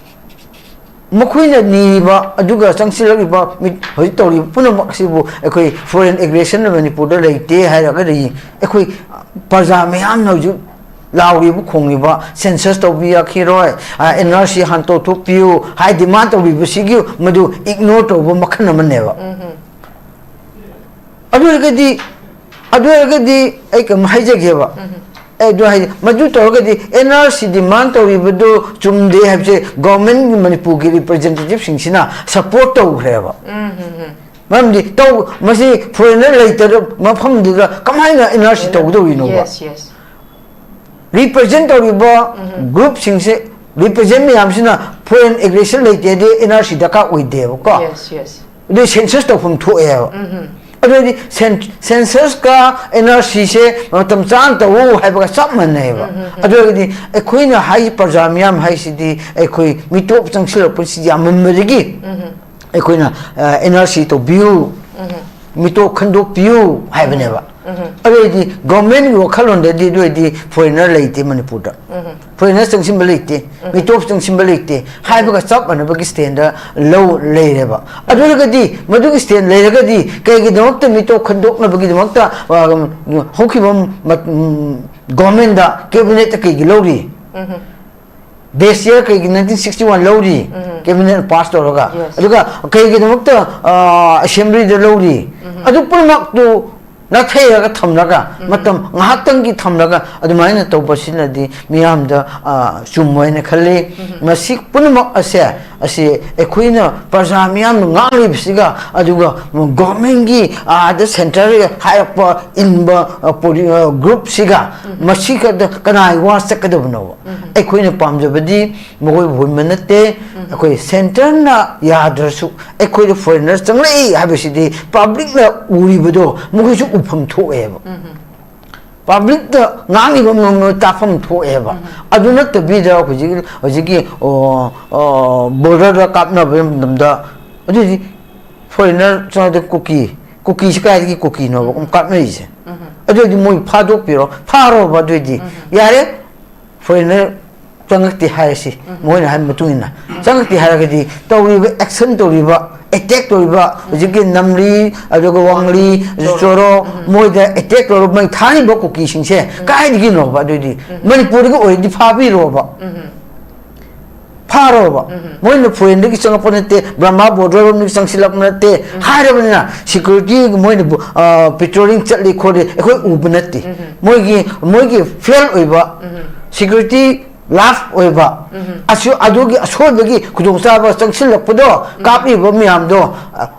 ꯃꯈꯣꯏꯅ ꯅꯤꯔꯤꯕ ꯑꯗꯨꯒ ꯆꯪꯁꯤꯜꯂꯛꯂꯤꯕ ꯃꯤ-, ꯍꯧꯖꯤꯛ ꯇꯧꯔꯤꯕ ꯄꯨꯝꯅꯃꯛ ꯑꯁꯤꯕꯨ ꯑꯩꯈꯣꯏ ꯐꯣꯔꯦꯟ ꯑꯦꯒ꯭ꯔꯦꯁꯟ ꯃꯅꯤꯄꯨꯔꯗ ꯂꯩꯇꯦ ꯍꯥꯏꯔꯒꯗꯤ, ꯑꯩꯈꯣꯏ ꯄ꯭ꯔꯖꯥ ꯃꯌꯥꯝꯅ ꯍꯧꯖꯤꯛ ꯂꯥꯎꯔꯤꯕ ꯈꯣꯡꯂꯤꯕ, ꯁꯦꯟꯁꯁ ꯇꯧꯕꯤꯔꯛꯈꯤꯔꯣꯏ, ꯑꯦꯟ ꯑꯥꯔ ꯁꯤ ꯍꯥꯟꯅ ꯇꯧꯊꯣꯛꯄꯤꯌꯨ ꯍꯥꯏ ꯗꯤꯃꯥꯟ ꯇꯧꯕꯤꯕꯁꯤꯒꯤ ꯃꯗꯨ ꯏꯒꯅꯣꯔ ꯇꯧꯕ ꯃꯈꯜ ꯑꯃꯅꯦꯕ꯫ ꯑꯗꯨ ꯑꯣꯏꯔꯒꯗꯤ, ꯑꯗꯨ ꯑꯣꯏꯔꯒꯗꯤ ꯑꯩ ꯀꯩꯅꯣꯝ ꯍꯥꯏꯖꯒꯦꯕ꯫ ꯑꯦ, ꯑꯗꯨ ꯍꯥꯏꯗꯤ, ꯃꯗꯨ ꯇꯧꯔꯒꯗꯤ ꯑꯦꯟ ꯑꯥꯔ ꯁꯤ ꯗꯤꯃꯥꯟ ꯇꯧꯔꯤꯕꯗꯨ ꯆꯨꯝꯗꯦ ꯍꯥꯏꯕꯁꯦ ꯒꯣꯔꯃꯦꯟꯒꯤ, ꯃꯅꯤꯄꯨꯔꯒꯤ ꯔꯤꯄ꯭ꯔꯖꯦꯟꯇꯦꯇꯤꯚꯁꯤꯡꯁꯤꯅ ꯁꯄꯣꯔꯠ ꯇꯧꯈ꯭ꯔꯦꯕ꯫ ꯃꯔꯝꯗꯤ ꯇꯧ-, ꯃꯁꯤ ꯐꯣꯔꯦꯟꯅꯔ ꯂꯩꯇꯕ ꯃꯐꯝꯗꯨꯗ ꯀꯃꯥꯏꯅ and R C ꯇꯧꯒꯗꯧꯔꯤꯅꯣꯕ? Yes, yes. ꯔꯤꯄ꯭ꯔꯖꯦꯟ ꯇꯧꯔꯤꯕ ꯒ꯭ꯔꯨꯞꯁꯤꯡꯁꯦ, ꯔꯤꯄ꯭ꯔꯖꯦꯟ ꯃꯌꯥꯝꯁꯤꯅ ꯐꯣꯔꯦꯟ ꯑꯦꯒ꯭ꯔꯦꯁꯟ ꯂꯩꯇꯦꯗꯤ ꯑꯦꯟ ꯑꯥꯔ ꯁꯤ ꯗꯔꯀꯥꯔ ꯑꯣꯏꯗꯦꯕꯀꯣ꯫ Yes, yes. ꯑꯗꯨ ꯁꯦꯟꯁꯁ ꯇꯧꯐꯝ ꯊꯣꯛꯑꯦꯕ꯫ ꯑꯗꯨ ꯑꯣꯏꯔꯗꯤ ꯁꯦꯟ-, ꯁꯦꯟꯁꯁꯀ ꯑꯦꯟ ꯑꯥꯔ ꯁꯤꯁꯦ ꯃꯇꯝ ꯆꯥꯅ ꯇꯧꯋꯣ ꯍꯥꯏꯕꯒ ꯆꯞ ꯃꯥꯟꯅꯩꯑꯕ꯫ ꯑꯗꯨ ꯑꯣꯏꯔꯒꯗꯤ ꯑꯩꯈꯣꯏꯅ ꯍꯥꯏ, ꯄ꯭ꯔꯖꯥ ꯃꯤꯌꯥꯝ ꯍꯥꯏꯁꯤꯗꯤ ꯑꯩꯈꯣꯏ ꯃꯤꯇꯣꯞ ꯆꯪꯁꯤꯜꯂꯛꯄꯁꯤ ꯌꯥꯝꯃꯟꯕꯗꯒꯤ ꯑꯩꯈꯣꯏꯅ, ꯑ, ꯑꯦꯟ ꯑꯥꯔ ꯁꯤ ꯇꯧꯕꯤꯌꯨ, ꯃꯤꯇꯣꯞ ꯈꯟꯗꯣꯛꯄꯤꯌꯨ ꯍꯥꯏꯕꯅꯦꯕ꯫ ꯑꯗꯨ ꯑꯣꯏꯔꯗꯤ ꯒꯣꯔꯃꯦꯟꯒꯤ ꯋꯥꯈꯜꯂꯣꯟꯗꯗꯤ ꯑꯗꯨ ꯑꯣꯏꯔꯗꯤ ꯐꯣꯔꯦꯟꯅꯔ ꯂꯩꯇꯦ ꯃꯅꯤꯄꯨꯔꯗ꯫ ꯐꯣꯔꯦꯟꯅꯔ ꯆꯪꯁꯤꯟꯕ ꯂꯩꯇꯦ, ꯃꯤꯇꯣꯞ ꯆꯪꯁꯤꯟꯕ ꯂꯩꯇꯦ ꯍꯥꯏꯕꯒ ꯆꯞ ꯃꯥꯟꯅꯕꯒꯤ ꯁ꯭ꯇꯦꯟꯗ ꯂꯧ ꯂꯩꯔꯦꯕ꯫ ꯑꯗꯨ ꯑꯣꯏꯔꯒꯗꯤ ꯃꯗꯨꯒꯤ ꯁ꯭ꯇꯦꯟ ꯂꯩꯔꯒꯗꯤ ꯀꯩꯒꯤꯗꯃꯛꯇ ꯃꯤꯇꯣꯞ ꯈꯟꯗꯣꯛꯅꯕꯒꯤꯗꯃꯛꯇ, ꯑ, ꯍꯧꯈꯤꯕ ꯃ-, ꯎꯝ, ꯒꯣꯔꯃꯦꯟꯗ, ꯀꯦꯕꯤꯅꯦꯠꯇ ꯀꯩꯒꯤ ꯂꯧꯔꯤ? Best year ꯀꯩꯒꯤ nineteen sixty one ꯂꯧꯔꯤ, cabinet pass ꯇꯧꯔꯒ? Yes. ꯑꯗꯨꯒ ꯀꯩꯒꯤꯗꯃꯛꯇ ꯑꯁꯦꯝꯕ꯭ꯂꯤꯗ ꯂꯧꯔꯤ? ꯑꯗꯨ ꯄꯨꯝꯅꯃꯛꯇꯨ ꯅꯥꯊꯩꯔꯒ ꯊꯝꯂꯒ, ꯃꯇꯝ ꯉꯥꯏꯍꯥꯛꯇꯪꯒꯤ ꯊꯝꯂꯒ ꯑꯗꯨꯃꯥꯏꯅ ꯇꯧꯕꯁꯤꯅꯗꯤ ꯃꯤꯌꯥꯝꯗ, ꯑ, ꯆꯨꯝꯃꯣꯏꯅ ꯈꯜꯂꯤ꯫ ꯃꯁꯤ ꯄꯨꯝꯅꯃꯛ ꯑꯁꯦ, ꯑꯁꯤ ꯑꯩꯈꯣꯏꯅ ꯄ꯭ꯔꯖꯥ ꯃꯤꯌꯥꯝꯅ ꯉꯥꯡꯂꯤꯕꯁꯤꯒ, ꯑꯗꯨꯒ ꯒꯣꯔꯃꯦꯟꯒꯤ ꯑꯥꯗ ꯁꯦꯟꯇꯔ ꯍꯥꯏꯔꯛꯄ ꯏꯟꯕ, ꯑ, ꯄꯣꯂꯤ-, ꯑ, ꯒ꯭ꯔꯨꯞꯁꯤꯒ, ꯃꯁꯤꯒꯗ ꯀꯅꯥꯒꯤ ꯋꯥ ꯆꯠꯀꯗꯕꯅꯣꯕ? ꯑꯩꯈꯣꯏꯅ ꯄꯥꯝꯖꯕꯗꯤ ꯃꯈꯣꯏꯕꯨ ꯍꯨꯟꯕ ꯅꯠꯇꯦ꯫ ꯑꯩꯈꯣꯏ ꯁꯦꯟꯇꯔꯅ ꯌꯥꯗ꯭ꯔꯁꯨ ꯑꯩꯈꯣꯏꯗ ꯐꯣꯔꯦꯟꯅꯔ ꯆꯪꯂꯛꯏ ꯍꯥꯏꯕꯁꯤꯗꯤ ꯄꯕ꯭ꯂꯤꯛꯅ ꯎꯔꯤꯕꯗꯣ ꯃꯈꯣꯏꯁꯨ ꯎꯐꯝ ꯊꯣꯛꯑꯦꯕ꯫ ꯄꯕ꯭ꯂꯤꯛꯇ ꯉꯥꯡꯉꯤꯕ ꯃꯌꯥꯝꯗꯣ ꯇꯥꯐꯝ ꯊꯣꯛꯑꯦꯕ꯫ ꯑꯗꯨ ꯅꯠꯇꯕꯤꯗ ꯍꯧꯖꯤꯛ, ꯍꯧꯖꯤꯛꯀꯤ, ꯑꯣ, ꯑꯣ, ꯕꯣꯔꯗꯔꯗ ꯀꯥꯞꯅꯕ ꯃꯇꯝꯗ, ꯑꯗꯨꯗꯤ ꯐꯣꯔꯦꯟꯅꯔ ꯆꯪꯉꯛꯇ ꯀꯨꯀꯤ, ꯀꯨꯀꯤꯁꯤ ꯀꯥꯏꯗꯒꯤ ꯀꯨꯀꯤꯅꯣꯕ ꯀꯥꯞꯅꯔꯤꯁꯦ? ꯑꯗꯨꯑꯣꯏꯗꯤ ꯃꯣꯏ ꯐꯥꯗꯣꯛꯄꯤꯔꯣ, ꯐꯥꯔꯣꯕ꯫ ꯑꯗꯨꯑꯣꯏꯗꯤ ꯌꯥꯔꯦ, ꯐꯣꯔꯦꯟꯅꯔ ꯆꯪꯉꯛꯇꯦ ꯍꯥꯏꯔꯁꯤ, ꯃꯣꯏꯅ ꯍꯥꯏꯕ ꯃꯇꯨꯡ ꯏꯟꯅ ꯆꯪꯉꯛꯇꯦ ꯍꯥꯏꯔꯒꯗꯤ, ꯇꯧꯔꯤꯕ, ꯑꯦꯛꯁꯟ ꯇꯧꯔꯤꯕ, ꯑꯦꯇꯦꯛ ꯇꯧꯔꯤꯕ ꯍꯧꯖꯤꯛꯀꯤ ꯅꯝꯂꯤ, ꯑꯗꯨꯒ ꯋꯥꯡꯂꯤ, ꯆꯣꯔꯣ, ꯃꯣꯏꯗ ꯑꯦꯇꯦꯛ ꯇꯧꯔꯒ ꯃꯩ ꯊꯥꯔꯤꯕ ꯀꯨꯀꯤꯁꯤꯡꯁꯦ ꯀꯥꯏꯗꯒꯤꯅꯣꯕ? ꯑꯗꯨꯗꯤ ꯃꯅꯤꯄꯨꯔꯗꯒꯤ ꯑꯣꯏꯔꯗꯤ ꯐꯥꯕꯤꯔꯣꯕ, ꯐꯥꯔꯣꯕ꯫ ꯃꯣꯏꯅ ꯐꯣꯔꯦꯟꯗꯒꯤ ꯆꯪꯉꯛꯄ ꯅꯠꯇꯦ, ꯕ꯭ꯔꯍꯃ ꯕꯣꯔꯗꯔ ꯔꯣꯝꯗꯒꯤ ꯆꯪꯁꯤꯜꯂꯛꯄ ꯅꯠꯇꯦ ꯍꯥꯏꯔꯕꯅꯤꯅ, ꯁꯦꯀ꯭ꯌꯨꯔꯤꯇꯤ ꯃꯣꯏꯅ ꯕꯨ-, ꯑ, ꯄꯦꯇ꯭ꯔꯣꯂꯤꯡ ꯆꯠꯂꯤ ꯈꯣꯠꯂꯤ ꯑꯩꯈꯣꯏ ꯎꯕ ꯅꯠꯇꯦ꯫ ꯃꯣꯏꯒꯤ, ꯃꯣꯏꯒꯤ ꯐꯦꯜ ꯑꯣꯏꯕ, ꯁꯦꯀ꯭ꯌꯨꯔꯤꯇꯤ ꯂꯥꯐ ꯑꯣꯏꯕ, ꯑꯁꯨ-, ꯑꯗꯨꯒꯤ ꯑꯁꯣꯏꯕꯒꯤ ꯈꯨꯗꯣꯡꯆꯥꯕ ꯆꯪꯁꯤꯜꯂꯛꯄꯗꯣ, ꯀꯥꯞꯂꯤꯕ ꯃꯌꯥꯝꯗꯣ, ꯑ,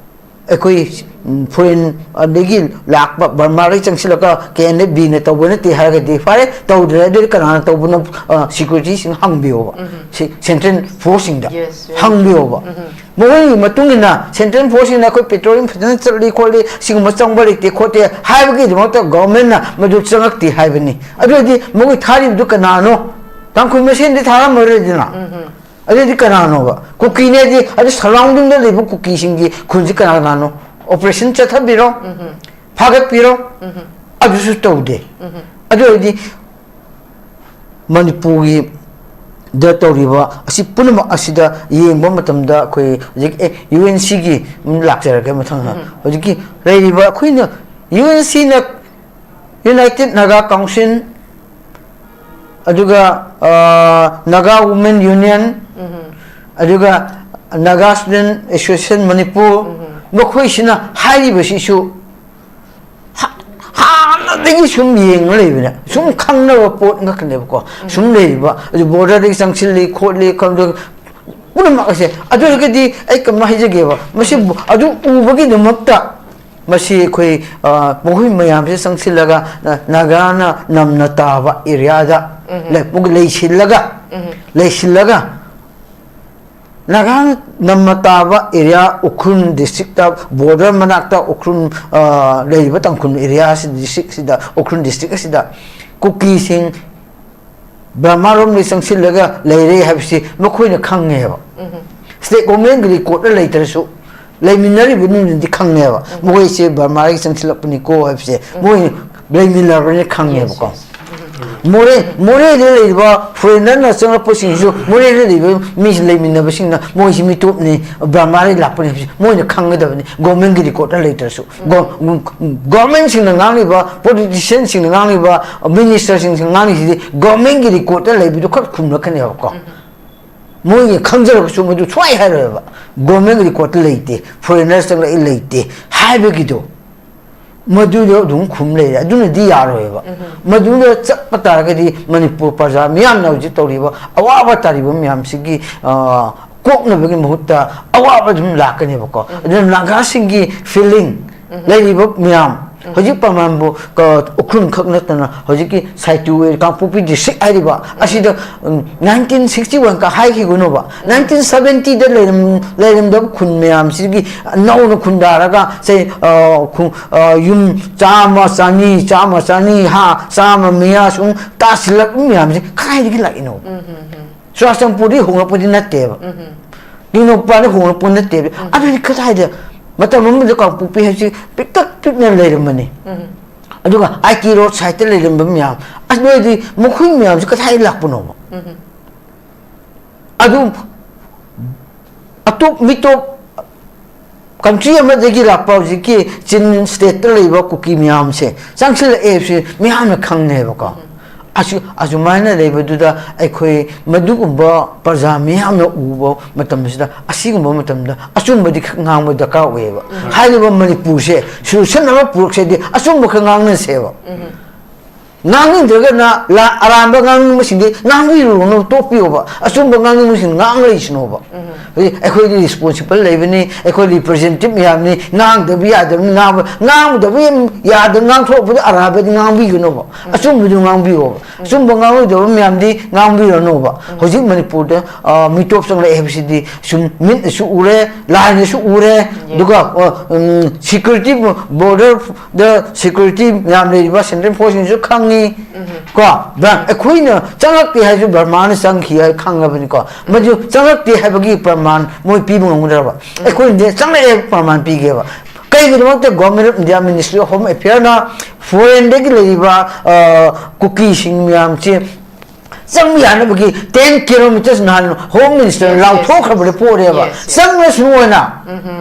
ꯑꯩꯈꯣꯏ, ꯎꯝ, ꯐꯣꯔꯦꯟ ꯑꯗꯒꯤ ꯂꯥꯛꯄ, ꯕꯔꯃꯥꯗꯒꯤ ꯆꯪꯁꯤꯜꯂꯒ ꯀꯦ ꯑꯦꯟ ꯑꯦꯐ ꯕꯤꯅ ꯇꯧꯕ ꯅꯠꯇꯦ ꯍꯥꯏꯔꯒꯗꯤ ꯐꯔꯦ, ꯇꯧꯗ꯭ꯔꯦ꯫ ꯑꯗꯨꯗꯤ ꯀꯅꯥꯅ ꯇꯧꯕꯅꯣ? ꯑ, ꯁꯦꯀ꯭ꯌꯨꯔꯤꯇꯤꯁꯤꯡ ꯍꯪꯕꯤꯌꯣꯕ, ꯁꯤ ꯁꯦꯟꯇ꯭ꯔꯦꯜ ꯐꯣꯔꯁꯁꯤꯡꯗ Yes, yes. ꯍꯪꯕꯤꯌꯣꯕ꯫ ꯃꯈꯣꯏꯒꯤ ꯃꯇꯨꯡ ꯏꯟꯅ ꯁꯦꯟꯇ꯭ꯔꯦꯜ ꯐꯣꯔꯁꯁꯤꯡꯅ ꯑꯩꯈꯣꯏ ꯄꯦꯇ꯭ꯔꯣꯂꯤꯡ ꯐꯖꯅ ꯆꯠꯂꯤ ꯈꯣꯠꯂꯤ, ꯁꯤꯒꯨꯝꯕ ꯆꯪꯕ ꯂꯩꯇꯦ ꯈꯣꯠꯇꯦ ꯍꯥꯏꯕꯒꯤꯗꯃꯛꯇ ꯒꯚꯔꯟꯃꯦꯟꯠꯅ ꯃꯗꯨ ꯆꯪꯉꯛꯇꯦ ꯍꯥꯏꯕꯅꯤ꯫ ꯑꯗꯨ ꯑꯣꯏꯔꯗꯤ ꯃꯈꯣꯏ ꯊꯥꯔꯤꯕꯗꯨ ꯀꯅꯥꯅꯣ? ꯇꯥꯡꯈꯨꯜ ꯃꯁꯦꯟꯗꯤ ꯊꯥꯔꯝꯃꯔꯣꯏꯗꯅ꯫ ꯑꯗꯨꯗꯤ ꯀꯅꯥꯅꯣꯕ? ꯀꯨꯀꯤꯅꯦꯗꯤ, ꯑꯗꯨ ꯁꯔꯥꯎꯟꯗꯤꯡꯗ ꯂꯩꯕ ꯀꯨꯀꯤꯁꯤꯡꯒꯤ ꯈꯨꯟꯁꯤ ꯀꯅꯥ ꯀꯅꯥꯅꯣ? ꯑꯣꯄꯔꯦꯁꯟ ꯆꯠꯊꯕꯤꯔꯣ, ꯐꯥꯒꯠꯄꯤꯔꯣ, ꯑꯗꯨꯁꯨ ꯇꯧꯗꯦ꯫ ꯑꯗꯨ ꯑꯣꯏꯔꯗꯤ ꯃꯅꯤꯄꯨꯔꯒꯤꯗ ꯇꯧꯔꯤꯕ ꯑꯁꯤ ꯄꯨꯝꯅꯃꯛ ꯑꯁꯤꯗ ꯌꯦꯡꯕ ꯃꯇꯝꯗ ꯑꯩꯈꯣꯏ ꯍꯧꯖꯤꯛ, ꯑꯦ, ꯌꯨ ꯑꯦꯟ ꯁꯤꯒꯤ ꯂꯥꯛꯆꯔꯒꯦ ꯃꯊꯪ꯫ ꯍꯧꯖꯤꯛꯀꯤ ꯂꯩꯔꯤꯕ ꯑꯩꯈꯣꯏꯅ ꯌꯨ ꯑꯦꯟ ꯁꯤꯅ, ꯌꯨꯅꯥꯏꯇꯦꯠ ꯅꯥꯒꯥ ꯀꯥꯎꯟꯁꯤꯜ, ꯑꯗꯨꯒ ꯅꯥꯒꯥ ꯋꯨꯃꯦꯟ ꯌꯨꯅꯤꯌꯟ, ꯑꯗꯨꯒ ꯅꯥꯒꯥ ꯁ꯭ꯇꯨꯗꯦꯟ ꯑꯦꯁꯣꯁꯤꯌꯦꯁꯟ ꯃꯅꯤꯄꯨꯔ, ꯃꯈꯣꯏꯁꯤꯅ ꯍꯥꯏꯔꯤꯕꯁꯤꯁꯨ ꯍꯥꯟꯅꯗꯒꯤ ꯁꯨꯝ ꯌꯦꯡꯉ ꯂꯩꯕꯅꯦ, ꯁꯨꯝ ꯈꯪꯅꯕ ꯄꯣꯠ ꯉꯥꯛꯇꯅꯦꯕꯀꯣ꯫ ꯁꯨꯝ ꯂꯩꯔꯤꯕ ꯑꯗꯨ ꯕꯣꯔꯗꯔꯗꯒꯤ ꯆꯪꯁꯤꯜꯂꯤ ꯈꯣꯠꯂꯤ ꯈꯪꯗ ꯄꯨꯝꯅꯃꯛ ꯑꯁꯦ꯫ ꯑꯗꯨ ꯑꯣꯏꯔꯒꯗꯤ ꯑꯩ ꯀꯃꯥꯏꯅ ꯍꯥꯏꯖꯒꯦꯕ, ꯃꯁꯤ ꯑꯗꯨ ꯎꯕꯒꯤꯗꯃꯛꯇ ꯃꯁꯤ ꯑꯩꯈꯣꯏ ꯃꯈꯣꯏ ꯃꯌꯥꯝꯁꯦ ꯆꯪꯁꯤꯜꯂꯒ ꯅꯥꯒꯥꯅ ꯅꯝꯅ ꯇꯥꯕ ꯑꯦꯔꯤꯌꯥꯗ ꯂꯩꯁꯤꯜꯂꯒ ꯂꯩꯁꯤꯜꯂꯒ ꯅꯥꯒꯥ ꯅꯝꯅ ꯇꯥꯕ ꯑꯦꯔꯤꯌꯥ, ꯎꯈ꯭ꯔꯨꯜ ꯗꯤꯁꯇ꯭ꯔꯤꯛꯇ, ꯕꯣꯔꯗꯔ ꯃꯅꯥꯛꯇ ꯎꯈ꯭ꯔꯨꯜ ꯂꯩꯔꯤꯕ ꯇꯥꯡꯈꯨꯜ ꯑꯦꯔꯤꯌꯥ ꯑꯁꯤꯗ, ꯗꯤꯁꯇ꯭ꯔꯤꯛ ꯑꯁꯤꯗ, ꯎꯈ꯭ꯔꯨꯜ ꯗꯤꯁꯇ꯭ꯔꯤꯛ ꯑꯁꯤꯗ ꯀꯨꯀꯤꯁꯤꯡ ꯕꯔꯃꯥꯔꯣꯝꯗꯒꯤ ꯆꯪꯁꯤꯜꯂꯒ ꯂꯩꯔꯦ ꯍꯥꯏꯕꯁꯤ ꯃꯈꯣꯏꯅ ꯈꯪꯉꯦꯕ꯫ ꯁ꯭ꯇꯦꯠ ꯒꯣꯔꯃꯦꯟꯒꯤ ꯔꯦꯀꯣꯔꯗꯇ ꯂꯩꯇ꯭ꯔꯁꯨ ꯂꯩꯃꯤꯟꯅꯔꯤꯕ ꯃꯤꯗꯨꯅꯗꯤ ꯈꯪꯉꯦꯕ, ꯃꯈꯣꯏꯁꯦ ꯕꯔꯃꯥꯒꯤ ꯆꯪꯁꯤꯜꯂꯛꯄꯅꯤꯀꯣ ꯍꯥꯏꯕꯁꯦ ꯃꯣꯏ ꯂꯩꯃꯤꯟꯅꯕꯅꯤꯅ ꯈꯪꯉꯦꯕꯀꯣ꯫ ꯃꯣꯔꯦ ꯃꯣꯔꯦꯗ ꯂꯩꯔꯤꯕ ꯐꯣꯔꯦꯟꯅꯔꯅ ꯆꯪꯂꯛꯄꯁꯤꯡꯁꯨ, ꯃꯣꯔꯦꯗ ꯂꯩꯔꯤꯕ ꯃꯤꯁꯤ ꯂꯩꯃꯤꯟꯅꯕꯁꯤꯡꯅ ꯃꯣꯏꯁꯤ ꯃꯤꯇꯣꯞꯅꯤ, ꯕꯔꯃꯥꯗꯒꯤ ꯂꯥꯛꯄꯅꯤ ꯍꯥꯏꯕꯁꯤ ꯃꯣꯏꯅ ꯈꯪꯒꯗꯕꯅꯤ꯫ ꯒꯣꯔꯃꯦꯟꯒꯤ ꯔꯦꯀꯣꯔꯗꯇ ꯂꯩꯇ꯭ꯔꯁꯨ, ꯒꯣꯔꯃꯦꯟꯁꯤꯡꯅ ꯉꯥꯡꯂꯤꯕ, ꯄꯣꯂꯤꯇꯤꯁꯤꯌꯟꯁꯤꯡꯅ ꯉꯥꯡꯂꯤꯕ, ꯃꯤꯅꯤꯁꯇꯔꯁꯤꯡꯁꯤꯅ ꯉꯥꯡꯂꯤꯁꯤꯗꯤ ꯒꯣꯔꯃꯦꯟꯒꯤ ꯔꯦꯀꯣꯔꯗꯇ ꯂꯩꯕꯗꯨ ꯈꯛ ꯈꯨꯝꯂꯛꯀꯅꯦꯕꯀꯣ꯫ ꯃꯣꯏꯒꯤ ꯈꯪꯖꯔꯒꯁꯨ ꯃꯗꯨ ꯁꯨꯡꯍꯥꯏ ꯍꯥꯏꯔꯣꯏꯕ꯫ ꯒꯣꯔꯃꯦꯟꯒꯤ ꯔꯦꯀꯣꯔꯗꯇ ꯂꯩꯇꯦ, ꯐꯣꯔꯦꯟꯅꯔ ꯆꯪꯂꯛꯏ ꯂꯩꯇꯦ ꯍꯥꯏꯕꯒꯤꯗꯣ, ꯃꯗꯨꯗ ꯑꯗꯨꯝ ꯈꯨꯝ ꯂꯩꯔꯦ꯫ ꯑꯗꯨꯅꯗꯤ ꯌꯥꯔꯣꯏꯕ꯫ ꯃꯗꯨꯗ ꯆꯠꯄ ꯇꯥꯔꯒꯗꯤ ꯃꯅꯤꯄꯨꯔ ꯄ꯭ꯔꯖꯥ ꯃꯤꯌꯥꯝꯅ ꯍꯧꯖꯤꯛ ꯇꯧꯔꯤꯕ ꯑꯋꯥꯕ ꯇꯥꯔꯤꯕ ꯃꯌꯥꯝꯁꯤꯒꯤ, ꯑ, ꯀꯣꯛꯅꯕꯒꯤ ꯃꯍꯨꯠꯇ ꯑꯋꯥꯕ ꯑꯗꯨꯝ ꯂꯥꯛꯀꯅꯦꯕꯀꯣ꯫ ꯑꯗꯨꯅ ꯅꯥꯒꯥꯁꯤꯡꯒꯤ ꯐꯤꯂꯤꯡ ꯂꯩꯔꯤꯕ ꯃꯌꯥꯝ, ꯍꯧꯖꯤꯛ ꯄ꯭ꯔꯃꯥꯟꯕꯨ, ꯀ-, ꯎꯈ꯭ꯔꯨꯜ ꯈꯛ ꯅꯠꯇꯅ ꯍꯧꯖꯤꯛꯀꯤ ꯁꯥꯏꯇꯨ, ꯀꯥꯡꯄꯣꯛꯄꯤ ꯗꯤꯁꯇ꯭ꯔꯤꯛ ꯍꯥꯏꯔꯤꯕ ꯑꯁꯤꯗ, ꯎꯝ, ꯅꯥꯏꯟꯇꯤꯟ ꯁꯤꯛꯁꯇꯤ ꯋꯥꯟ ꯀ ꯍꯥꯏꯈꯤꯒꯅꯨꯕ, ꯅꯥꯏꯟꯇꯤꯟ ꯁꯕꯦꯟꯇꯤꯗ ꯂꯩꯔꯝ-, ꯂꯩꯔꯝꯗꯕ ꯈꯨꯟ ꯃꯌꯥꯝꯁꯤꯒꯤ ꯅꯧꯅ ꯈꯨꯟꯗꯥꯔꯒ, ꯁꯦ, ꯑ, ꯈꯨ-, ꯑ, ꯌꯨꯝ ꯆꯥꯝꯃ, ꯆꯅꯤ, ꯆꯥꯝꯃ, ꯆꯅꯤ, ꯍꯥ, ꯆꯥꯝꯃ ꯃꯌꯥ ꯁꯨꯝ ꯇꯥꯁꯤꯜꯂꯛꯄ ꯃꯌꯥꯝꯁꯦ ꯀꯗꯥꯏꯗꯒꯤ ꯂꯥꯛꯏꯅꯣ? ꯎꯝ, ꯎꯝ, ꯎꯝ꯫ ꯆꯨꯔꯥꯆꯥꯟꯄꯨꯔꯗꯤ ꯍꯣꯡꯂꯛꯄꯗꯤ ꯅꯠꯇꯦꯕ꯫ ꯎꯝ, ꯎꯝ꯫ ꯇꯦꯡꯅꯧꯄꯜꯗꯤ ꯍꯣꯡꯂꯛꯄ ꯅꯠꯇꯦꯕ꯫ ꯎꯝ꯫ ꯑꯗꯨꯗꯤ ꯀꯗꯥꯏꯗ? ꯃꯇꯝ ꯑꯃꯗ ꯀꯥꯡꯄꯣꯛꯄꯤ ꯍꯥꯏꯁꯤ ꯄꯤꯛꯇꯛ ꯄꯤꯛꯅ ꯂꯩꯔꯝꯕꯅꯤ꯫ ꯎꯝ꯫ ꯑꯗꯨꯒ ꯑꯥꯏ ꯇꯤ ꯔꯣꯗ ꯁꯥꯏꯠꯇ ꯂꯩꯔꯝꯕ ꯃꯌꯥꯝ, ꯑꯗꯨ ꯑꯣꯏꯔꯗꯤ ꯃꯈꯣꯏ ꯃꯌꯥꯝꯁꯤ ꯀꯗꯥꯏ ꯂꯥꯛꯄꯅꯣꯕ? ꯎꯝ꯫ ꯑꯗꯨ ꯑꯇꯣꯞ ꯃꯤꯇꯣꯞ ꯀꯟꯇ꯭ꯔꯤ ꯑꯃꯗꯒꯤ ꯂꯥꯛꯄ ꯍꯧꯖꯤꯛꯀꯤ ꯆꯤꯟ ꯁ꯭ꯇꯦꯠꯇ ꯂꯩꯕ ꯀꯨꯀꯤ ꯃꯌꯥꯝꯁꯦ ꯆꯪꯁꯤꯜꯂꯛꯑꯦ ꯍꯥꯏꯕꯁꯤ ꯃꯤꯌꯥꯝꯅ ꯈꯪꯅꯩꯕꯀꯣ꯫ ꯎꯝ꯫ ꯑꯁꯨ ꯑꯁꯨꯃꯥꯏꯅ ꯂꯩꯕꯗꯨꯗ ꯑꯩꯈꯣꯏ ꯃꯗꯨꯒꯨꯝꯕ ꯄ꯭ꯔꯖꯥ ꯃꯤꯌꯥꯝꯅ ꯎꯕ ꯃꯇꯝꯁꯤꯗ, ꯑꯁꯤꯒꯨꯝꯕꯗꯤ ꯈꯛ ꯉꯥꯡꯕ ꯗꯔꯀꯥꯔ ꯑꯣꯏꯌꯦꯕ꯫ ꯍꯥꯏꯔꯤꯕ ꯃꯅꯤꯄꯨꯔꯁꯦ ꯁꯣꯂꯨꯁꯟ ꯑꯃ ꯄꯨꯔꯛꯁꯦꯗꯤ ꯑꯆꯨꯝꯕ ꯈꯛ ꯉꯥꯡꯅꯁꯦꯕ꯫ ꯉꯥꯡꯅꯤꯡꯗ꯭ꯔꯒꯅ ꯂꯥ-, ꯑꯔꯥꯟꯕ ꯉꯥꯡꯅꯤꯡꯕꯁꯤꯡꯗꯤ ꯉꯥꯡꯕꯤꯔꯨꯅꯨ, ꯇꯣꯛꯄꯤꯌꯣꯕ꯫ ꯑꯆꯨꯝꯕ ꯉꯥꯡꯅꯤꯡꯕꯁꯤꯡ ꯉꯥꯡꯂꯛꯏꯁꯤꯅꯣꯕ꯫ ꯍꯧꯖꯤꯛ ꯑꯩꯈꯣꯏꯗꯤ ꯔꯤꯁꯄꯣꯟꯁꯤꯕꯜ ꯂꯩꯕꯅꯤ, ꯑꯩꯈꯣꯏ ꯔꯤꯄ꯭ꯔꯖꯦꯟꯇꯦꯇꯤꯚ ꯃꯌꯥꯝꯅꯤ, ꯉꯥꯡꯗꯕ ꯌꯥꯗꯕꯅꯤ, ꯉꯥꯡꯕ, ꯉꯥꯡꯗꯕ ꯌꯥꯗ ꯉꯥꯡꯊꯣꯔꯛꯄꯗ ꯑꯔꯥꯟꯕꯗꯤ ꯉꯥꯡꯕꯤꯒꯅꯣꯕ, ꯑꯆꯨꯝꯕꯗꯨ ꯉꯥꯡꯕꯤꯌꯣꯕ꯫ ꯑꯆꯨꯝꯕ ꯉꯥꯡꯂꯣꯏꯗꯕ ꯃꯌꯥꯝꯗꯤ ꯉꯥꯡꯕꯤꯔꯅꯣꯕ꯫ ꯍꯧꯖꯤꯛ ꯃꯅꯤꯄꯨꯔꯗ, ꯑ, ꯃꯤꯇꯣꯞ ꯆꯪꯂꯛꯑꯦ ꯍꯥꯏꯕꯁꯤꯗꯤ ꯁꯨꯝ ꯃꯤꯠꯅꯁꯨ ꯎꯔꯦ, ꯂꯥꯏꯅꯁꯨ ꯎꯔꯦ, ꯑꯗꯨꯒ, ꯑ, ꯎꯝ, ꯁꯤꯀ꯭ꯌꯨꯔꯤꯇꯤ, ꯕꯣꯔꯗꯔꯗ ꯁꯤꯀ꯭ꯌꯨꯔꯤꯇꯤ ꯃꯌꯥꯝ ꯂꯩꯔꯤꯕ ꯁꯦꯟꯇ꯭ꯔꯦꯜ ꯐꯣꯔꯁꯁꯤꯡꯁꯨ ꯈꯪꯉꯤ꯫ ꯀꯣ, ꯕ꯭ꯔ-, ꯑꯩꯈꯣꯏꯅ ꯆꯪꯂꯛꯇꯦ ꯍꯥꯏꯁꯨ ꯕꯔꯃꯥꯅ ꯆꯪꯈꯤ ꯍꯥꯏ ꯈꯪꯉꯕꯅꯤꯀꯣ꯫ ꯃꯗꯨ ꯆꯪꯂꯛꯇꯦ ꯍꯥꯏꯕꯒꯤ ꯄ꯭ꯔꯃꯥꯟ ꯃꯣꯏ ꯄꯤꯕ ꯉꯝꯒꯗ꯭ꯔꯕ? ꯑꯩꯈꯣꯏꯅꯗꯤ ꯆꯪꯂꯛꯑꯦ ꯄ꯭ꯔꯃꯥꯟ ꯄꯤꯒꯦꯕ꯫ ꯀꯩꯒꯤꯗꯃꯛꯇ Government of India, Ministry of Home Affairꯅ foreignꯗꯒꯤ ꯂꯩꯔꯤꯕ, ꯑ, ꯀꯨꯀꯤꯁꯤꯡ ꯃꯌꯥꯝꯁꯦ ꯆꯪꯕ ꯌꯥꯅꯕꯒꯤ ten kilometres ꯅꯍꯥꯟ Home Minister Yes, yes, ꯂꯥꯎꯊꯣꯛꯈ꯭ꯔꯕꯗ yes. ꯄꯣꯔꯦꯕ? Yes, yes. ꯆꯪꯂꯁꯨ ꯑꯣꯏꯅ꯫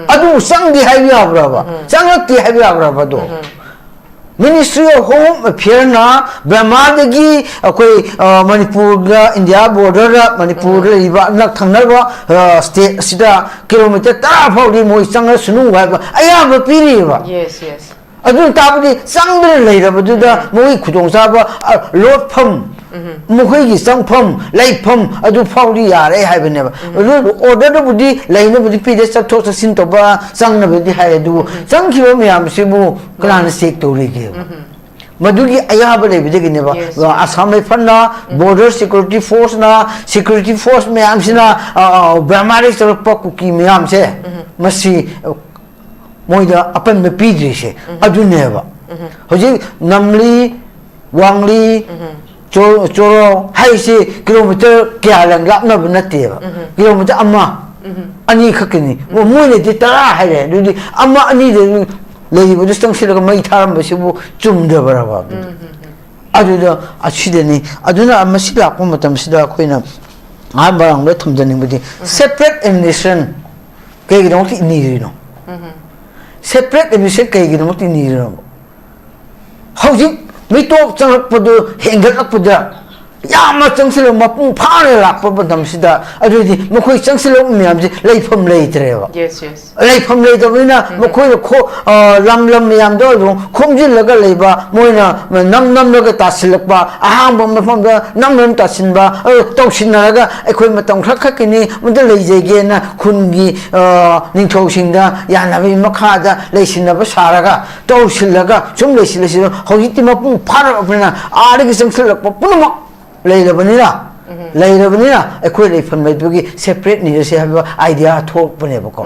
ꯑꯗꯨ ꯆꯪꯗꯦ ꯍꯥꯏꯕ ꯌꯥꯕ꯭ꯔꯕ? ꯆꯪꯂꯛꯇꯦ ꯍꯥꯏꯕ ꯌꯥꯕ꯭ꯔꯕ ꯑꯗꯣ? Ministry of Home Affairꯅ ꯕꯔꯃꯥꯗꯒꯤ ꯑꯩꯈꯣꯏ, ꯑ, ꯃꯅꯤꯄꯨꯔꯒ ꯏꯟꯗꯤꯌꯥ ꯕꯣꯔꯗꯔꯗ, ꯃꯅꯤꯄꯨꯔꯗ ꯂꯩꯔꯤꯕ ꯅꯛ ꯊꯪꯅꯕ, ꯑ, state ꯑꯁꯤꯗ kilometre ꯇꯔꯥ ꯐꯥꯎꯗꯤ ꯃꯣꯏ ꯆꯪꯉꯁꯅꯨ ꯍꯥꯏꯕ ꯑꯌꯥꯕ ꯄꯤꯔꯤꯕ꯫ Yes, yes. ꯑꯗꯨ ꯇꯥꯕꯗꯤ ꯆꯪꯗꯅ ꯂꯩꯔꯕꯗꯨꯗ ꯃꯣꯏꯒꯤ ꯈꯨꯗꯣꯡꯆꯥꯕ, ꯑ, ꯂꯣꯠꯐꯝ, ꯃꯈꯣꯏꯒꯤ ꯆꯪꯐꯝ, ꯂꯩꯐꯝ ꯑꯗꯨ ꯐꯥꯎꯗꯤ ꯌꯥꯔꯦ ꯍꯥꯏꯕꯅꯦꯕ꯫ ꯑꯗꯨ orderꯗꯕꯨꯗꯤ ꯂꯩꯅꯕꯗꯤ ꯄꯤꯔꯦ, ꯆꯠꯊꯣꯛ ꯆꯠꯁꯤꯟ ꯇꯧꯕ ꯆꯪꯅꯕꯗꯤ ꯍꯥꯏꯔꯦ, ꯑꯗꯨꯕꯨ ꯆꯪꯈꯤꯕ ꯃꯌꯥꯝꯁꯤꯕꯨ ꯀꯅꯥꯅ check ꯇꯧꯔꯤꯒꯦꯕ? ꯃꯗꯨꯒꯤ ꯑꯌꯥꯕ ꯂꯩꯕꯗꯒꯤꯅꯦꯕ꯫ Yes. ꯑ, Assam Rifleꯅ, Border Security Forceꯅ, security force ꯃꯌꯥꯝꯁꯤꯅ, ꯑ, ꯑ, ꯕꯔꯃꯥꯗꯒꯤ ꯆꯠꯂꯛꯄ ꯀꯨꯀꯤ ꯃꯌꯥꯝꯁꯦ, ꯃꯁꯤ, ꯑ, ꯃꯣꯏꯗ ꯑꯄꯟꯕ ꯄꯤꯗ꯭ꯔꯤꯁꯦ ꯑꯗꯨꯅꯦꯕ꯫ ꯍꯧꯖꯤꯛ ꯅꯝꯂꯤ, ꯋꯥꯡꯂꯤ, ꯆꯣ-, ꯆꯣꯔꯣ ꯍꯥꯏꯁꯤ kilometre ꯀꯌꯥ ꯂꯥꯞꯅꯕ ꯅꯠꯇꯦꯕ꯫ Kilometre ꯑꯃ, ꯑꯅꯤ ꯈꯛꯀꯤꯅꯤ꯫ ꯃꯣꯏꯅꯗꯤ ꯇꯔꯥ ꯍꯥꯏꯔꯦ, ꯑꯗꯨꯗꯤ ꯑꯃ ꯑꯅꯤꯗ ꯂꯩꯔꯤꯕꯗꯨ ꯆꯪꯁꯤꯜꯂꯒ ꯃꯩ ꯊꯥꯔꯝꯕꯁꯤꯕꯨ ꯆꯨꯝꯗꯕ꯭ꯔꯕ ꯑꯗꯨꯗꯤ? ꯑꯗꯨꯗ ꯑꯁꯤꯗꯅꯤ꯫ ꯑꯗꯨꯅ ꯃꯁꯤ ꯂꯥꯛꯄ ꯃꯇꯝꯁꯤꯗ ꯑꯩꯈꯣꯏꯅ ꯑꯍꯥꯟꯕ ꯔꯥꯎꯟꯗ ꯊꯝꯖꯅꯤꯡꯕꯗꯤ separate administration ꯀꯩꯒꯤꯗꯃꯛꯇ ꯏꯟꯅꯤꯔꯤꯅꯣ? Separate administration ꯀꯩꯒꯤꯗꯃꯛꯇ ꯏꯟꯅꯤꯔꯤꯅꯣ? ꯍꯧꯖꯤꯛ ꯃꯤꯇꯣꯞ ꯆꯪꯂꯛꯄꯗꯨ ꯍꯦꯟꯒꯠꯂꯛꯄꯗ ꯌꯥꯝꯅ ꯆꯪꯁꯤꯜꯂꯛ, ꯃꯄꯨꯡ ꯐꯥꯅ ꯂꯥꯛꯄ ꯃꯇꯝꯁꯤꯗ, ꯑꯗꯨꯗꯤ ꯃꯈꯣꯏ ꯆꯪꯁꯤꯜꯂꯛꯄ ꯃꯌꯥꯝꯁꯦ ꯂꯩꯐꯝ ꯂꯩꯇ꯭ꯔꯦꯕ꯫ Yes, yes. ꯂꯩꯐꯝ ꯂꯩꯇꯕꯅꯤꯅ ꯃꯈꯣꯏꯅ ꯈꯣ-, ꯑ, ꯂꯝ ꯂꯝ ꯃꯌꯥꯝꯗꯣ ꯑꯗꯨꯝ ꯈꯣꯝꯖꯤꯜꯂꯒ ꯂꯩꯕ, ꯃꯣꯏꯅ ꯅꯝ ꯅꯝꯂꯒ ꯇꯥꯁꯤꯜꯂꯛꯄ, ꯑꯍꯥꯡꯕ ꯃꯐꯝꯗ ꯅꯝ ꯅꯝ ꯇꯥꯁꯤꯟꯕ, ꯑꯗꯨ ꯇꯧꯁꯤꯟꯅꯔꯒ ꯑꯩꯈꯣꯏ ꯃꯇꯝ ꯈꯔ ꯈꯛꯀꯤꯅꯤ ꯃꯗ ꯂꯩꯖꯒꯦꯅ ꯈꯨꯟꯒꯤ, ꯑ, ꯅꯤꯡꯊꯧꯁꯤꯡꯗ ꯌꯥꯅꯕꯒꯤ ꯃꯈꯥꯗ ꯂꯩꯁꯤꯟꯅꯕ ꯁꯥꯔꯒ ꯇꯧꯁꯤꯜꯂꯒ ꯁꯨꯝ ꯂꯩꯁꯤꯜ ꯂꯩꯁꯤꯜꯂ ꯍꯧꯖꯤꯛꯇꯤ ꯃꯄꯨꯡ ꯐꯥꯔꯛꯑꯕꯅꯤꯅ ꯑꯥꯗꯒꯤ ꯆꯪꯁꯤꯜꯂꯛꯄ ꯄꯨꯝꯅꯃꯛ ꯂꯩꯔꯕꯅꯤꯅ, ꯂꯩꯔꯕꯅꯤꯅ ꯑꯩꯈꯣꯏ ꯂꯩꯐꯝ ꯂꯩꯕꯒꯤ separate ꯅꯤꯔꯁꯦ ꯍꯥꯏꯕ idea ꯊꯣꯛꯂꯛꯄꯅꯦꯕꯀꯣ꯫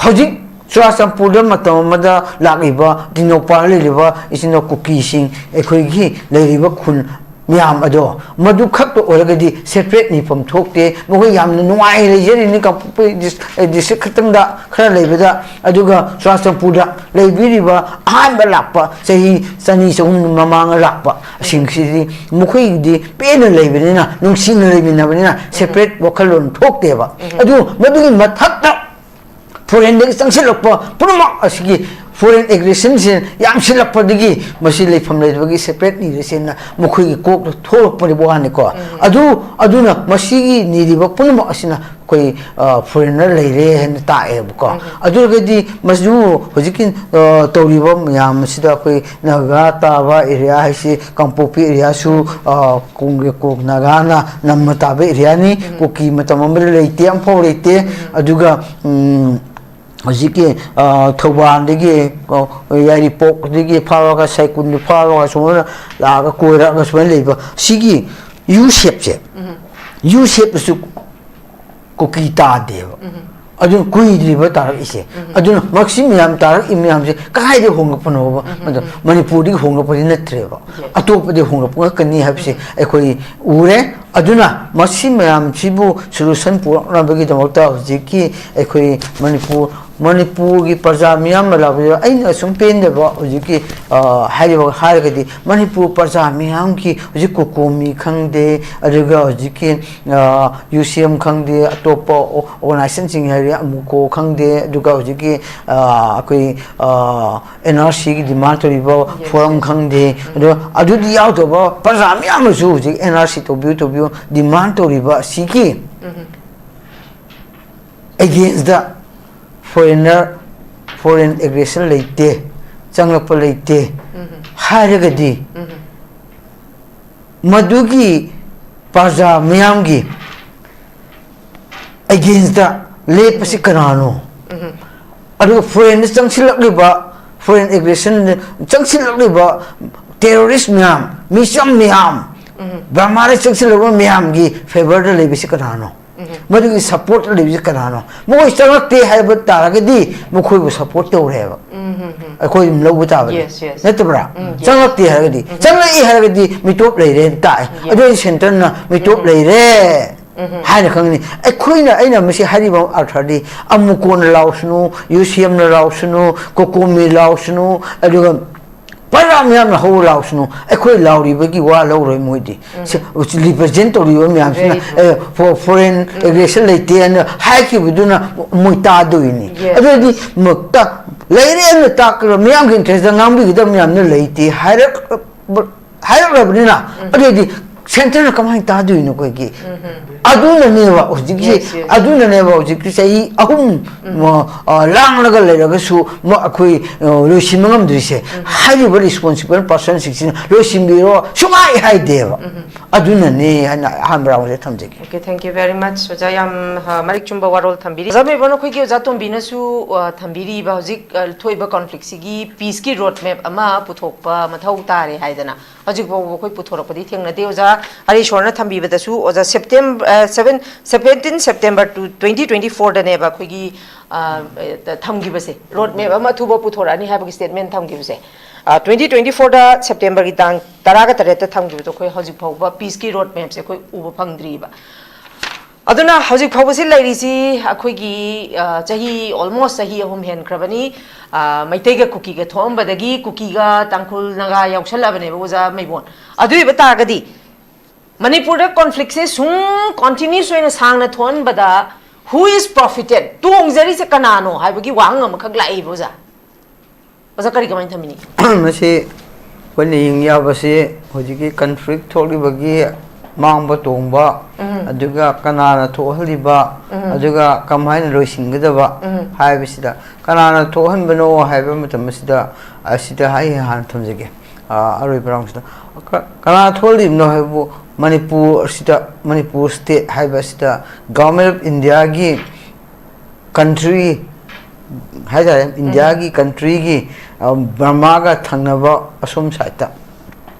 ꯍꯧꯖꯤꯛ ꯆꯨꯔꯥꯆꯥꯟꯄꯨꯔꯗ ꯃꯇꯝ ꯑꯃꯗ ꯂꯥꯛꯂꯤꯕ ꯇꯦꯡꯅꯧꯄꯜ ꯂꯩꯔꯤꯕ ꯏꯆꯤꯟ ꯏꯅꯥꯎ ꯀꯨꯀꯤꯁꯤꯡ, ꯑꯩꯈꯣꯏꯒꯤ ꯂꯩꯔꯤꯕ ꯈꯨꯟ ꯃꯌꯥꯝ ꯑꯗꯣ ꯃꯗꯨ ꯈꯛꯇ ꯑꯣꯏꯔꯒꯗꯤ separate ꯅꯤꯐꯝ ꯊꯣꯛꯇꯦ꯫ ꯃꯈꯣꯏ ꯌꯥꯝꯅ ꯅꯨꯡꯉꯥꯏ ꯂꯩꯖꯔꯤꯅꯤ ꯀꯥꯡꯄꯣꯛꯄꯤ ꯗꯤꯁ-, ꯑꯦ, district ꯈꯛꯇꯪꯗ ꯈꯔ ꯂꯩꯕꯗ꯫ ꯑꯗꯨꯒ ꯆꯨꯔꯥꯆꯥꯟꯄꯨꯔꯗ ꯂꯩꯕꯤꯔꯤꯕ ꯑꯍꯥꯟꯕ ꯂꯥꯛꯄ ꯆꯍꯤ ꯆꯅꯤ ꯆꯍꯨꯝ ꯃꯃꯥꯡꯗ ꯂꯥꯛꯄꯁꯤꯡꯁꯤꯗꯤ ꯃꯈꯣꯏꯒꯤꯗꯤ ꯄꯦꯟꯅ ꯂꯩꯕꯅꯤꯅ, ꯅꯨꯡꯁꯤꯅ ꯂꯩꯃꯤꯟꯅꯕꯅꯤꯅ separate ꯋꯥꯈꯜꯂꯣꯟ ꯊꯣꯛꯇꯦꯕ꯫ ꯑꯗꯨ ꯃꯗꯨꯒꯤ ꯃꯊꯛꯇ foreignꯗꯒꯤ ꯆꯪꯁꯤꯜꯂꯛꯄ ꯄꯨꯝꯅꯃꯛ ꯑꯁꯤꯒꯤ foreign aggressionꯁꯦ ꯌꯥꯝꯁꯤꯜꯂꯛꯄꯗꯒꯤ ꯃꯁꯤ ꯂꯩꯐꯝ ꯂꯩꯇꯕꯒꯤ separate ꯅꯤꯔꯁꯦꯅ ꯃꯈꯣꯏꯒꯤ ꯀꯣꯛꯇ ꯊꯣꯛꯂꯛꯄꯅꯦꯕ ꯋꯥꯅꯤꯀꯣ꯫ ꯑꯗꯨ, ꯑꯗꯨꯅ ꯃꯁꯤꯒꯤ ꯅꯤꯔꯤꯕ ꯄꯨꯝꯅꯃꯛ ꯑꯁꯤꯅ ꯑꯩꯈꯣꯏ, ꯑ, foreigner ꯂꯩꯔꯦ ꯍꯥꯏꯅ ꯇꯥꯛꯑꯦꯕꯀꯣ꯫ ꯑꯗꯨ ꯑꯣꯏꯔꯒꯗꯤ ꯃꯗꯨ ꯍꯧꯖꯤꯛꯀꯤ, ꯑ, ꯇꯧꯔꯤꯕ ꯃꯌꯥꯝ ꯑꯁꯤꯗ ꯑꯩꯈꯣꯏ ꯅꯥꯒꯥ ꯇꯥꯕ area ꯍꯥꯏꯁꯤ ꯀꯥꯡꯄꯣꯛꯄꯤ areaꯁꯨ, ꯑ, ꯀꯣꯡꯒ꯭ꯔꯦ-, ꯀꯣꯡ ꯅꯥꯒꯥꯅ ꯅꯝꯅ ꯇꯥꯕ areaꯅꯤ꯫ ꯀꯨꯀꯤ ꯃꯇꯝ ꯑꯃꯗ ꯂꯩꯇꯦ, ꯑꯃꯐꯥꯎ ꯂꯩꯇꯦ꯫ ꯑꯗꯨꯒ, ꯎꯝ, ꯍꯧꯖꯤꯛꯀꯤ, ꯑ, ꯊꯧꯕꯥꯜꯗꯒꯤ, ꯑ, ꯌꯥꯏꯔꯤꯄꯣꯛꯇꯒꯤ ꯐꯥꯎꯔꯒ ꯁꯥꯏꯀꯨꯟꯗꯒꯤ ꯐꯥꯎꯔꯒ ꯁꯨꯃꯥꯏꯅ ꯂꯥꯛꯑꯒ ꯀꯣꯏꯔꯛꯑꯒ ꯁꯨꯃꯥꯏꯅ ꯂꯩꯕ ꯁꯤꯒꯤ U shapeꯁꯦ, U shapeꯇꯁꯨ ꯀꯨꯀꯤ ꯇꯥꯗꯦꯕ꯫ ꯑꯗꯨꯅ ꯀꯨꯏꯗ꯭ꯔꯤꯕ ꯇꯥꯔꯛꯏꯁꯦ꯫ ꯑꯗꯨꯅ ꯃꯁꯤ ꯃꯌꯥꯝ ꯇꯥꯔꯛꯏ ꯃꯌꯥꯝꯁꯦ ꯀꯗꯥꯏꯗꯒꯤ ꯍꯣꯡꯂꯛꯄꯅꯣꯕ? ꯑꯗꯣ ꯃꯅꯤꯄꯨꯔꯗꯒꯤ ꯍꯣꯡꯂꯛꯄꯗꯤ ꯅꯠꯇ꯭ꯔꯦꯕ, ꯑꯇꯣꯞꯄꯗꯒꯤ ꯍꯣꯡꯂꯛꯄ ꯉꯥꯛꯇꯅꯤ ꯍꯥꯏꯕꯁꯦ ꯑꯩꯈꯣꯏ ꯎꯔꯦ꯫ ꯑꯗꯨꯅ ꯃꯁꯤ ꯃꯌꯥꯝꯁꯤꯕꯨ solution ꯄꯨꯔꯛꯅꯕꯒꯤꯗꯃꯛꯇ ꯍꯧꯖꯤꯛꯀꯤ ꯑꯩꯈꯣꯏ ꯃꯅꯤꯄꯨꯔ ꯃꯅꯤꯄꯨꯔꯒꯤ ꯄ꯭ꯔꯖꯥ ꯃꯤꯌꯥꯝ ꯑꯃ ꯂꯥꯛꯄꯤꯕ, ꯑꯩꯅ ꯁꯨꯝ ꯄꯦꯟꯗꯕ ꯍꯧꯖꯤꯛꯀꯤ, ꯑ, ꯍꯥꯏꯔꯤꯕ ꯍꯥꯏꯔꯒꯗꯤ, ꯃꯅꯤꯄꯨꯔ ꯄ꯭ꯔꯖꯥ ꯃꯤꯌꯥꯝꯒꯤ ꯍꯧꯖꯤꯛ ꯀꯣꯀꯣꯃꯤ ꯈꯪꯗꯦ, ꯑꯗꯨꯒ ꯍꯧꯖꯤꯛꯀꯤ, ꯑ, ꯌꯨ ꯁꯤ ꯑꯦꯝ ꯈꯪꯗꯦ, ꯑꯇꯣꯞꯄ ꯑꯣ-, ꯑꯣꯔꯒꯅꯥꯏꯖꯦꯁꯟꯁꯤꯡ ꯍꯥꯏꯔꯦ, ꯑꯃꯨꯀꯣ ꯈꯪꯗꯦ, ꯑꯗꯨꯒ ꯍꯧꯖꯤꯛꯀꯤ, ꯑ, ꯑꯩꯈꯣꯏ, ꯑ, ꯑꯦꯟ ꯑꯥꯔ ꯁꯤꯒꯤ ꯗꯤꯃꯥꯟ ꯇꯧꯔꯤꯕ, ꯌꯦꯁ, ꯐꯣꯔꯝ ꯌꯦꯁ꯫ ꯈꯪꯗꯦ, ꯎꯝ꯫ ꯑꯗꯣ ꯑꯗꯨꯗꯤ ꯌꯥꯎꯗꯕ ꯄ꯭ꯔꯖꯥ ꯃꯌꯥꯝ ꯑꯃꯁꯨ ꯍꯧꯖꯤꯛ ꯑꯦꯟ ꯑꯥꯔ ꯁꯤ ꯇꯧꯕꯤꯌꯨ, ꯇꯧꯕꯤꯌꯨ ꯗꯤꯃꯥꯟ ꯇꯧꯔꯤꯕ ꯑꯁꯤꯒꯤ ꯎꯝ꯫ ꯑꯦꯒꯦꯟꯁꯇ ꯐꯣꯔꯦꯟꯅꯔ, ꯐꯣꯔꯦꯟ ꯑꯦꯒ꯭ꯔꯦꯁꯟ ꯂꯩꯇꯦ, ꯆꯪꯂꯛꯄ ꯂꯩꯇꯦ ꯎꯝ꯫ ꯍꯥꯏꯔꯒꯗꯤ, ꯎꯝ꯫ ꯃꯗꯨꯒꯤ ꯄ꯭ꯔꯖꯥ ꯃꯤꯌꯥꯝꯒꯤ ꯑꯦꯒꯦꯟꯁꯇ ꯂꯦꯞꯄꯁꯤ ꯀꯅꯥꯅꯣ? ꯎꯝ꯫ ꯑꯗꯨꯒ ꯐꯣꯔꯦꯟꯗ ꯆꯪꯁꯤꯜꯂꯛꯂꯤꯕ, ꯐꯣꯔꯦꯟ ꯑꯦꯒ꯭ꯔꯦꯁꯟ ꯆꯪꯁꯤꯜꯂꯛꯂꯤꯕ ꯇꯦꯔꯣꯔꯤꯁ ꯃꯌꯥꯝ, ꯃꯤꯆꯝ ꯃꯌꯥꯝ, ꯎꯝ꯫ ꯕꯔꯃꯥꯗ ꯆꯪꯁꯤꯜꯂꯛꯄ ꯃꯌꯥꯝꯒꯤ ꯐꯦꯚꯔꯗ ꯂꯩꯕꯁꯤ ꯀꯅꯥꯅꯣ? ꯎꯝ꯫ ꯃꯗꯨꯒꯤ ꯁꯄꯣꯔꯠꯇ ꯂꯩꯕꯁꯤ ꯀꯅꯥꯅꯣ? ꯃꯈꯣꯏ ꯆꯪꯂꯛꯇꯦ ꯍꯥꯏꯕ ꯇꯥꯔꯒꯗꯤ ꯃꯈꯣꯏꯕꯨ ꯁꯄꯣꯔꯠ ꯇꯧꯔꯦꯕ꯫ ꯎꯝ, ꯎꯝ, ꯎꯝ꯫ ꯑꯩꯈꯣꯏ ꯑꯗꯨꯝ ꯂꯧꯕ ꯇꯥꯕꯅꯤ꯫ Yes, yes. ꯅꯠꯇꯕ꯭ꯔꯥ? ꯎꯝ, ꯌꯦꯁ꯫ ꯆꯪꯂꯛꯇꯦ ꯍꯥꯏꯔꯒꯗꯤ, ꯎꯝ꯫ ꯆꯪꯂꯛꯏ ꯍꯥꯏꯔꯒꯗꯤ ꯃꯤꯇꯣꯞ ꯂꯩꯔꯦꯅ ꯇꯥꯛꯑꯦ꯫ ꯌꯦꯁ꯫ ꯑꯗꯨ ꯑꯩꯗꯤ ꯁꯦꯟꯇꯔꯅ ꯃꯤꯇꯣꯞ ꯎꯝ꯫ ꯂꯩꯔꯦ ꯎꯝ꯫ ꯍꯥꯏꯅ ꯈꯪꯒꯅꯤ꯫ ꯑꯩꯈꯣꯏꯅ, ꯑꯩꯅ ꯃꯁꯤ ꯍꯥꯏꯔꯤꯕ ꯑꯔꯊꯗꯤ, ꯑꯃꯨꯀꯣꯟꯅ ꯂꯥꯎꯁꯅꯨ, ꯌꯨ ꯁꯤ ꯑꯦꯝꯅ ꯂꯥꯎꯁꯅꯨ, ꯀꯣꯀꯣꯃꯤ ꯂꯥꯎꯁꯅꯨ, ꯑꯗꯨꯒ ꯄ꯭ꯔꯖꯥ ꯃꯤꯌꯥꯝꯅ ꯍꯧ ꯂꯥꯎꯁꯅꯨ, ꯑꯩꯈꯣꯏ ꯂꯥꯎꯔꯤꯕꯒꯤ ꯋꯥ ꯂꯧꯔꯣꯏ ꯃꯣꯏꯗꯤ꯫ ꯎꯝ꯫ ꯁꯤ ꯔꯤꯄ꯭ꯔꯖꯦꯟ ꯇꯧꯔꯤꯕ ꯃꯌꯥꯝꯁꯤꯅ, Very true. ꯑꯦ, ꯐꯣ-, ꯐꯣꯔꯦꯟ ꯎꯝ꯫ ꯑꯦꯒ꯭ꯔꯦꯁꯟ ꯂꯩꯇꯦ ꯍꯥꯏꯅ ꯍꯥꯏꯈꯤꯕꯗꯨꯅ ꯃꯣꯏ ꯇꯥꯗꯣꯏꯅꯤ꯫ Yes, ꯑꯗꯨꯗꯤ yes. ꯃ-, ꯇ-, ꯂꯩꯔꯦꯅ ꯇꯥꯛꯀꯗꯕ, ꯃꯤꯌꯥꯝꯒꯤ ꯏꯟꯇꯔꯦꯁꯇ ꯉꯥꯡꯕꯤꯒꯗꯕ ꯃꯌꯥꯝꯅ ꯂꯩꯇꯦ ꯍꯥꯏꯔꯛ-, ꯍꯥꯏꯔꯛꯂꯕꯅꯤꯅ, ꯎꯝ꯫ ꯑꯗꯨꯗꯤ ꯁꯦꯟꯇꯔꯅ ꯀꯃꯥꯏꯅ ꯇꯥꯗꯣꯏꯅꯣ ꯑꯩꯈꯣꯏꯒꯤ? ꯎꯝ, ꯎꯝ꯫ ꯑꯗꯨꯅꯅꯦꯕ ꯍꯧꯖꯤꯛꯀꯤ, Yes, yes. ꯑꯗꯨꯅꯅꯦꯕ ꯍꯧꯖꯤꯛꯀꯤ ꯆꯍꯤ ꯑꯍꯨꯝ, ꯎꯝ꯫ ꯃ-, ꯑ, ꯂꯥꯡꯂꯒ ꯂꯩꯔꯒꯁꯨ ꯃ-, ꯑꯩꯈꯣꯏ, ꯑ, ꯂꯣꯏꯁꯤꯟꯕ ꯉꯝꯗ꯭ꯔꯤꯁꯦ꯫ ꯎꯝ꯫ ꯍꯥꯏꯔꯤꯕ ꯔꯦꯁꯄꯣꯟꯁꯤꯕꯜ ꯄꯥꯔꯁꯟꯁꯤꯡꯁꯤꯅ ꯂꯣꯏꯁꯤꯟꯕꯤꯔꯣ ꯁꯨꯡꯍꯥꯏ ꯍꯥꯏꯗꯦꯕ꯫ ꯎꯝ꯫ ꯑꯗꯨꯅꯅꯦ ꯍꯥꯏꯅ ꯑꯍꯥꯟꯕ ꯔꯥꯎꯟꯁꯦ ꯊꯝꯖꯒꯦ꯫ Okay, thank you very much. ꯑꯣꯖꯥ, ꯌꯥꯝ, ꯑ, ꯃꯔꯤꯛ ꯆꯨꯝꯕ ꯋꯥꯔꯣꯜ ꯊꯝꯕꯤꯔꯤ꯫ ꯑꯣꯖꯥ ꯃꯦꯕꯣꯟ, ꯑꯩꯈꯣꯏꯒꯤ ꯑꯣꯖꯥ ꯇꯣꯝꯕꯤꯅꯁꯨ, ꯑ, ꯊꯝꯕꯤꯔꯤꯕ ꯍꯧꯖꯤꯛ, ꯑ, ꯊꯣꯛꯏꯕ ꯀꯣꯟꯐ꯭ꯂꯤꯛꯁꯤꯒꯤ ꯄꯤꯁꯀꯤ ꯔꯣꯗ ꯃꯦꯞ ꯑꯃ ꯄꯨꯊꯣꯛꯄ ꯃꯊꯧ ꯇꯥꯔꯦ ꯍꯥꯏꯗꯅ ꯍꯧꯖꯤꯛ ꯐꯥꯎꯕ ꯑꯩꯈꯣꯏ ꯄꯨꯊꯣꯔꯛꯄꯗꯤ ꯊꯦꯡꯅꯗꯦ꯫ ꯑꯣꯖꯥ ꯍꯔꯤꯁꯣꯔꯅ ꯊꯝꯕꯤꯕꯗꯁꯨ, ꯑꯣꯖꯥ, ꯁꯦꯞꯇꯦꯝ-, ꯑ, seven, seventeen September to twenty twenty-four ꯗꯅꯦꯕ ꯑꯩꯈꯣꯏꯒꯤ, ꯑ, ꯑ, ꯊꯝꯈꯤꯕꯁꯦ, ꯔꯣꯗ ꯃꯦꯞ ꯑꯃ ꯑꯊꯨꯕ ꯄꯨꯊꯣꯔꯛꯑꯅꯤ ꯍꯥꯏꯕꯒꯤ ꯁ꯭ꯇꯦꯠꯃꯦꯟ ꯊꯝꯈꯤꯕꯁꯦ꯫ ꯑ, twenty twenty-four ꯗ ꯁꯦꯞꯇꯦꯝꯕꯔꯒꯤ ꯇꯥꯡ ꯇꯔꯥꯒ ꯇꯔꯦꯠꯇ ꯊꯝꯈꯤꯕꯗꯣ ꯑꯩꯈꯣꯏ ꯍꯧꯖꯤꯛ ꯐꯥꯎꯕ ꯄꯤꯁꯀꯤ ꯔꯣꯗ ꯃꯦꯞꯁꯦ ꯑꯩꯈꯣꯏ ꯎꯕ ꯐꯪꯗ꯭ꯔꯤꯕ꯫ ꯑꯗꯨꯅ ꯍꯧꯖꯤꯛ ꯐꯥꯎꯕꯁꯤ ꯂꯩꯔꯤꯁꯤ ꯑꯩꯈꯣꯏꯒꯤ, ꯑ, ꯆꯍꯤ, almost ꯆꯍꯤ ꯑꯍꯨꯝ ꯍꯦꯟꯈ꯭ꯔꯕꯅꯤ꯫ ꯑ, ꯃꯩꯇꯩꯒ ꯀꯨꯀꯤꯒ ꯊꯣꯛꯑꯝꯕꯗꯒꯤ ꯀꯨꯀꯤꯒ ꯇꯥꯡꯈꯨꯜ ꯅꯥꯒꯥ ꯌꯥꯎꯁꯜꯂꯛꯑꯕꯅꯦꯕ, ꯑꯣꯖꯥ ꯃꯩꯕꯣꯟ꯫ ꯑꯗꯨ ꯑꯣꯏꯕ ꯇꯥꯔꯒꯗꯤ ꯃꯅꯤꯄꯨꯔꯗ conflictꯁꯦ ꯁꯨꯝ continuous ꯑꯣꯏꯅ ꯁꯥꯡꯅ ꯊꯣꯛꯍꯟꯕꯗ who is profited? ꯇꯣꯡꯖꯔꯤꯁꯦ ꯀꯅꯥꯅꯣ ꯍꯥꯏꯕꯒꯤ ꯋꯥꯍꯪ ꯑꯃꯈꯛ ꯂꯥꯛꯏꯕ, ꯑꯣꯖꯥ꯫ ꯑꯣꯖꯥ, ꯀꯔꯤ ꯀꯃꯥꯏꯅ ꯊꯝꯃꯤꯅꯤ? ꯃꯁꯤ ꯑꯩꯈꯣꯏꯅ ꯌꯦꯡ ꯌꯥꯕꯁꯤ ꯍꯧꯖꯤꯛꯀꯤ conflict ꯊꯣꯛꯂꯤꯕꯒꯤ ꯃꯥꯡꯕ ꯇꯣꯡꯕ, ꯑꯗꯨꯒ ꯀꯅꯥꯅ ꯊꯣꯛꯍꯜꯂꯤꯕ, ꯑꯗꯨꯒ ꯀꯃꯥꯏꯅ ꯂꯣꯏꯁꯤꯟꯒꯗꯕ ꯍꯥꯏꯕꯁꯤꯗ, ꯀꯅꯥꯅ ꯊꯣꯛꯍꯟꯕꯅꯣ ꯍꯥꯏꯕ ꯃꯇꯝ ꯑꯁꯤꯗ, ꯑꯁꯤꯗ ꯑꯩ ꯍꯥꯟꯅ ꯊꯝꯖꯒꯦ꯫ ꯑ, ꯑꯔꯣꯏꯕ roundꯁꯤꯗ꯫ ꯀ-, ꯀꯅꯥ ꯊꯣꯛꯍꯜꯂꯤꯕꯅꯣ ꯍꯥꯏꯕꯕꯨ, ꯃꯅꯤꯄꯨꯔ ꯑꯁꯤꯗ, ꯃꯅꯤꯄꯨꯔ state ꯍꯥꯏꯕ ꯑꯁꯤꯗ Government of Indiaꯒꯤ country ꯍꯥꯏꯇꯥꯔꯦ, Indiaꯒꯤ countryꯒꯤ, ꯑ, ꯕꯔꯃꯥꯒ ꯊꯪꯅꯕ ꯑꯁꯣꯝ sideꯇ꯫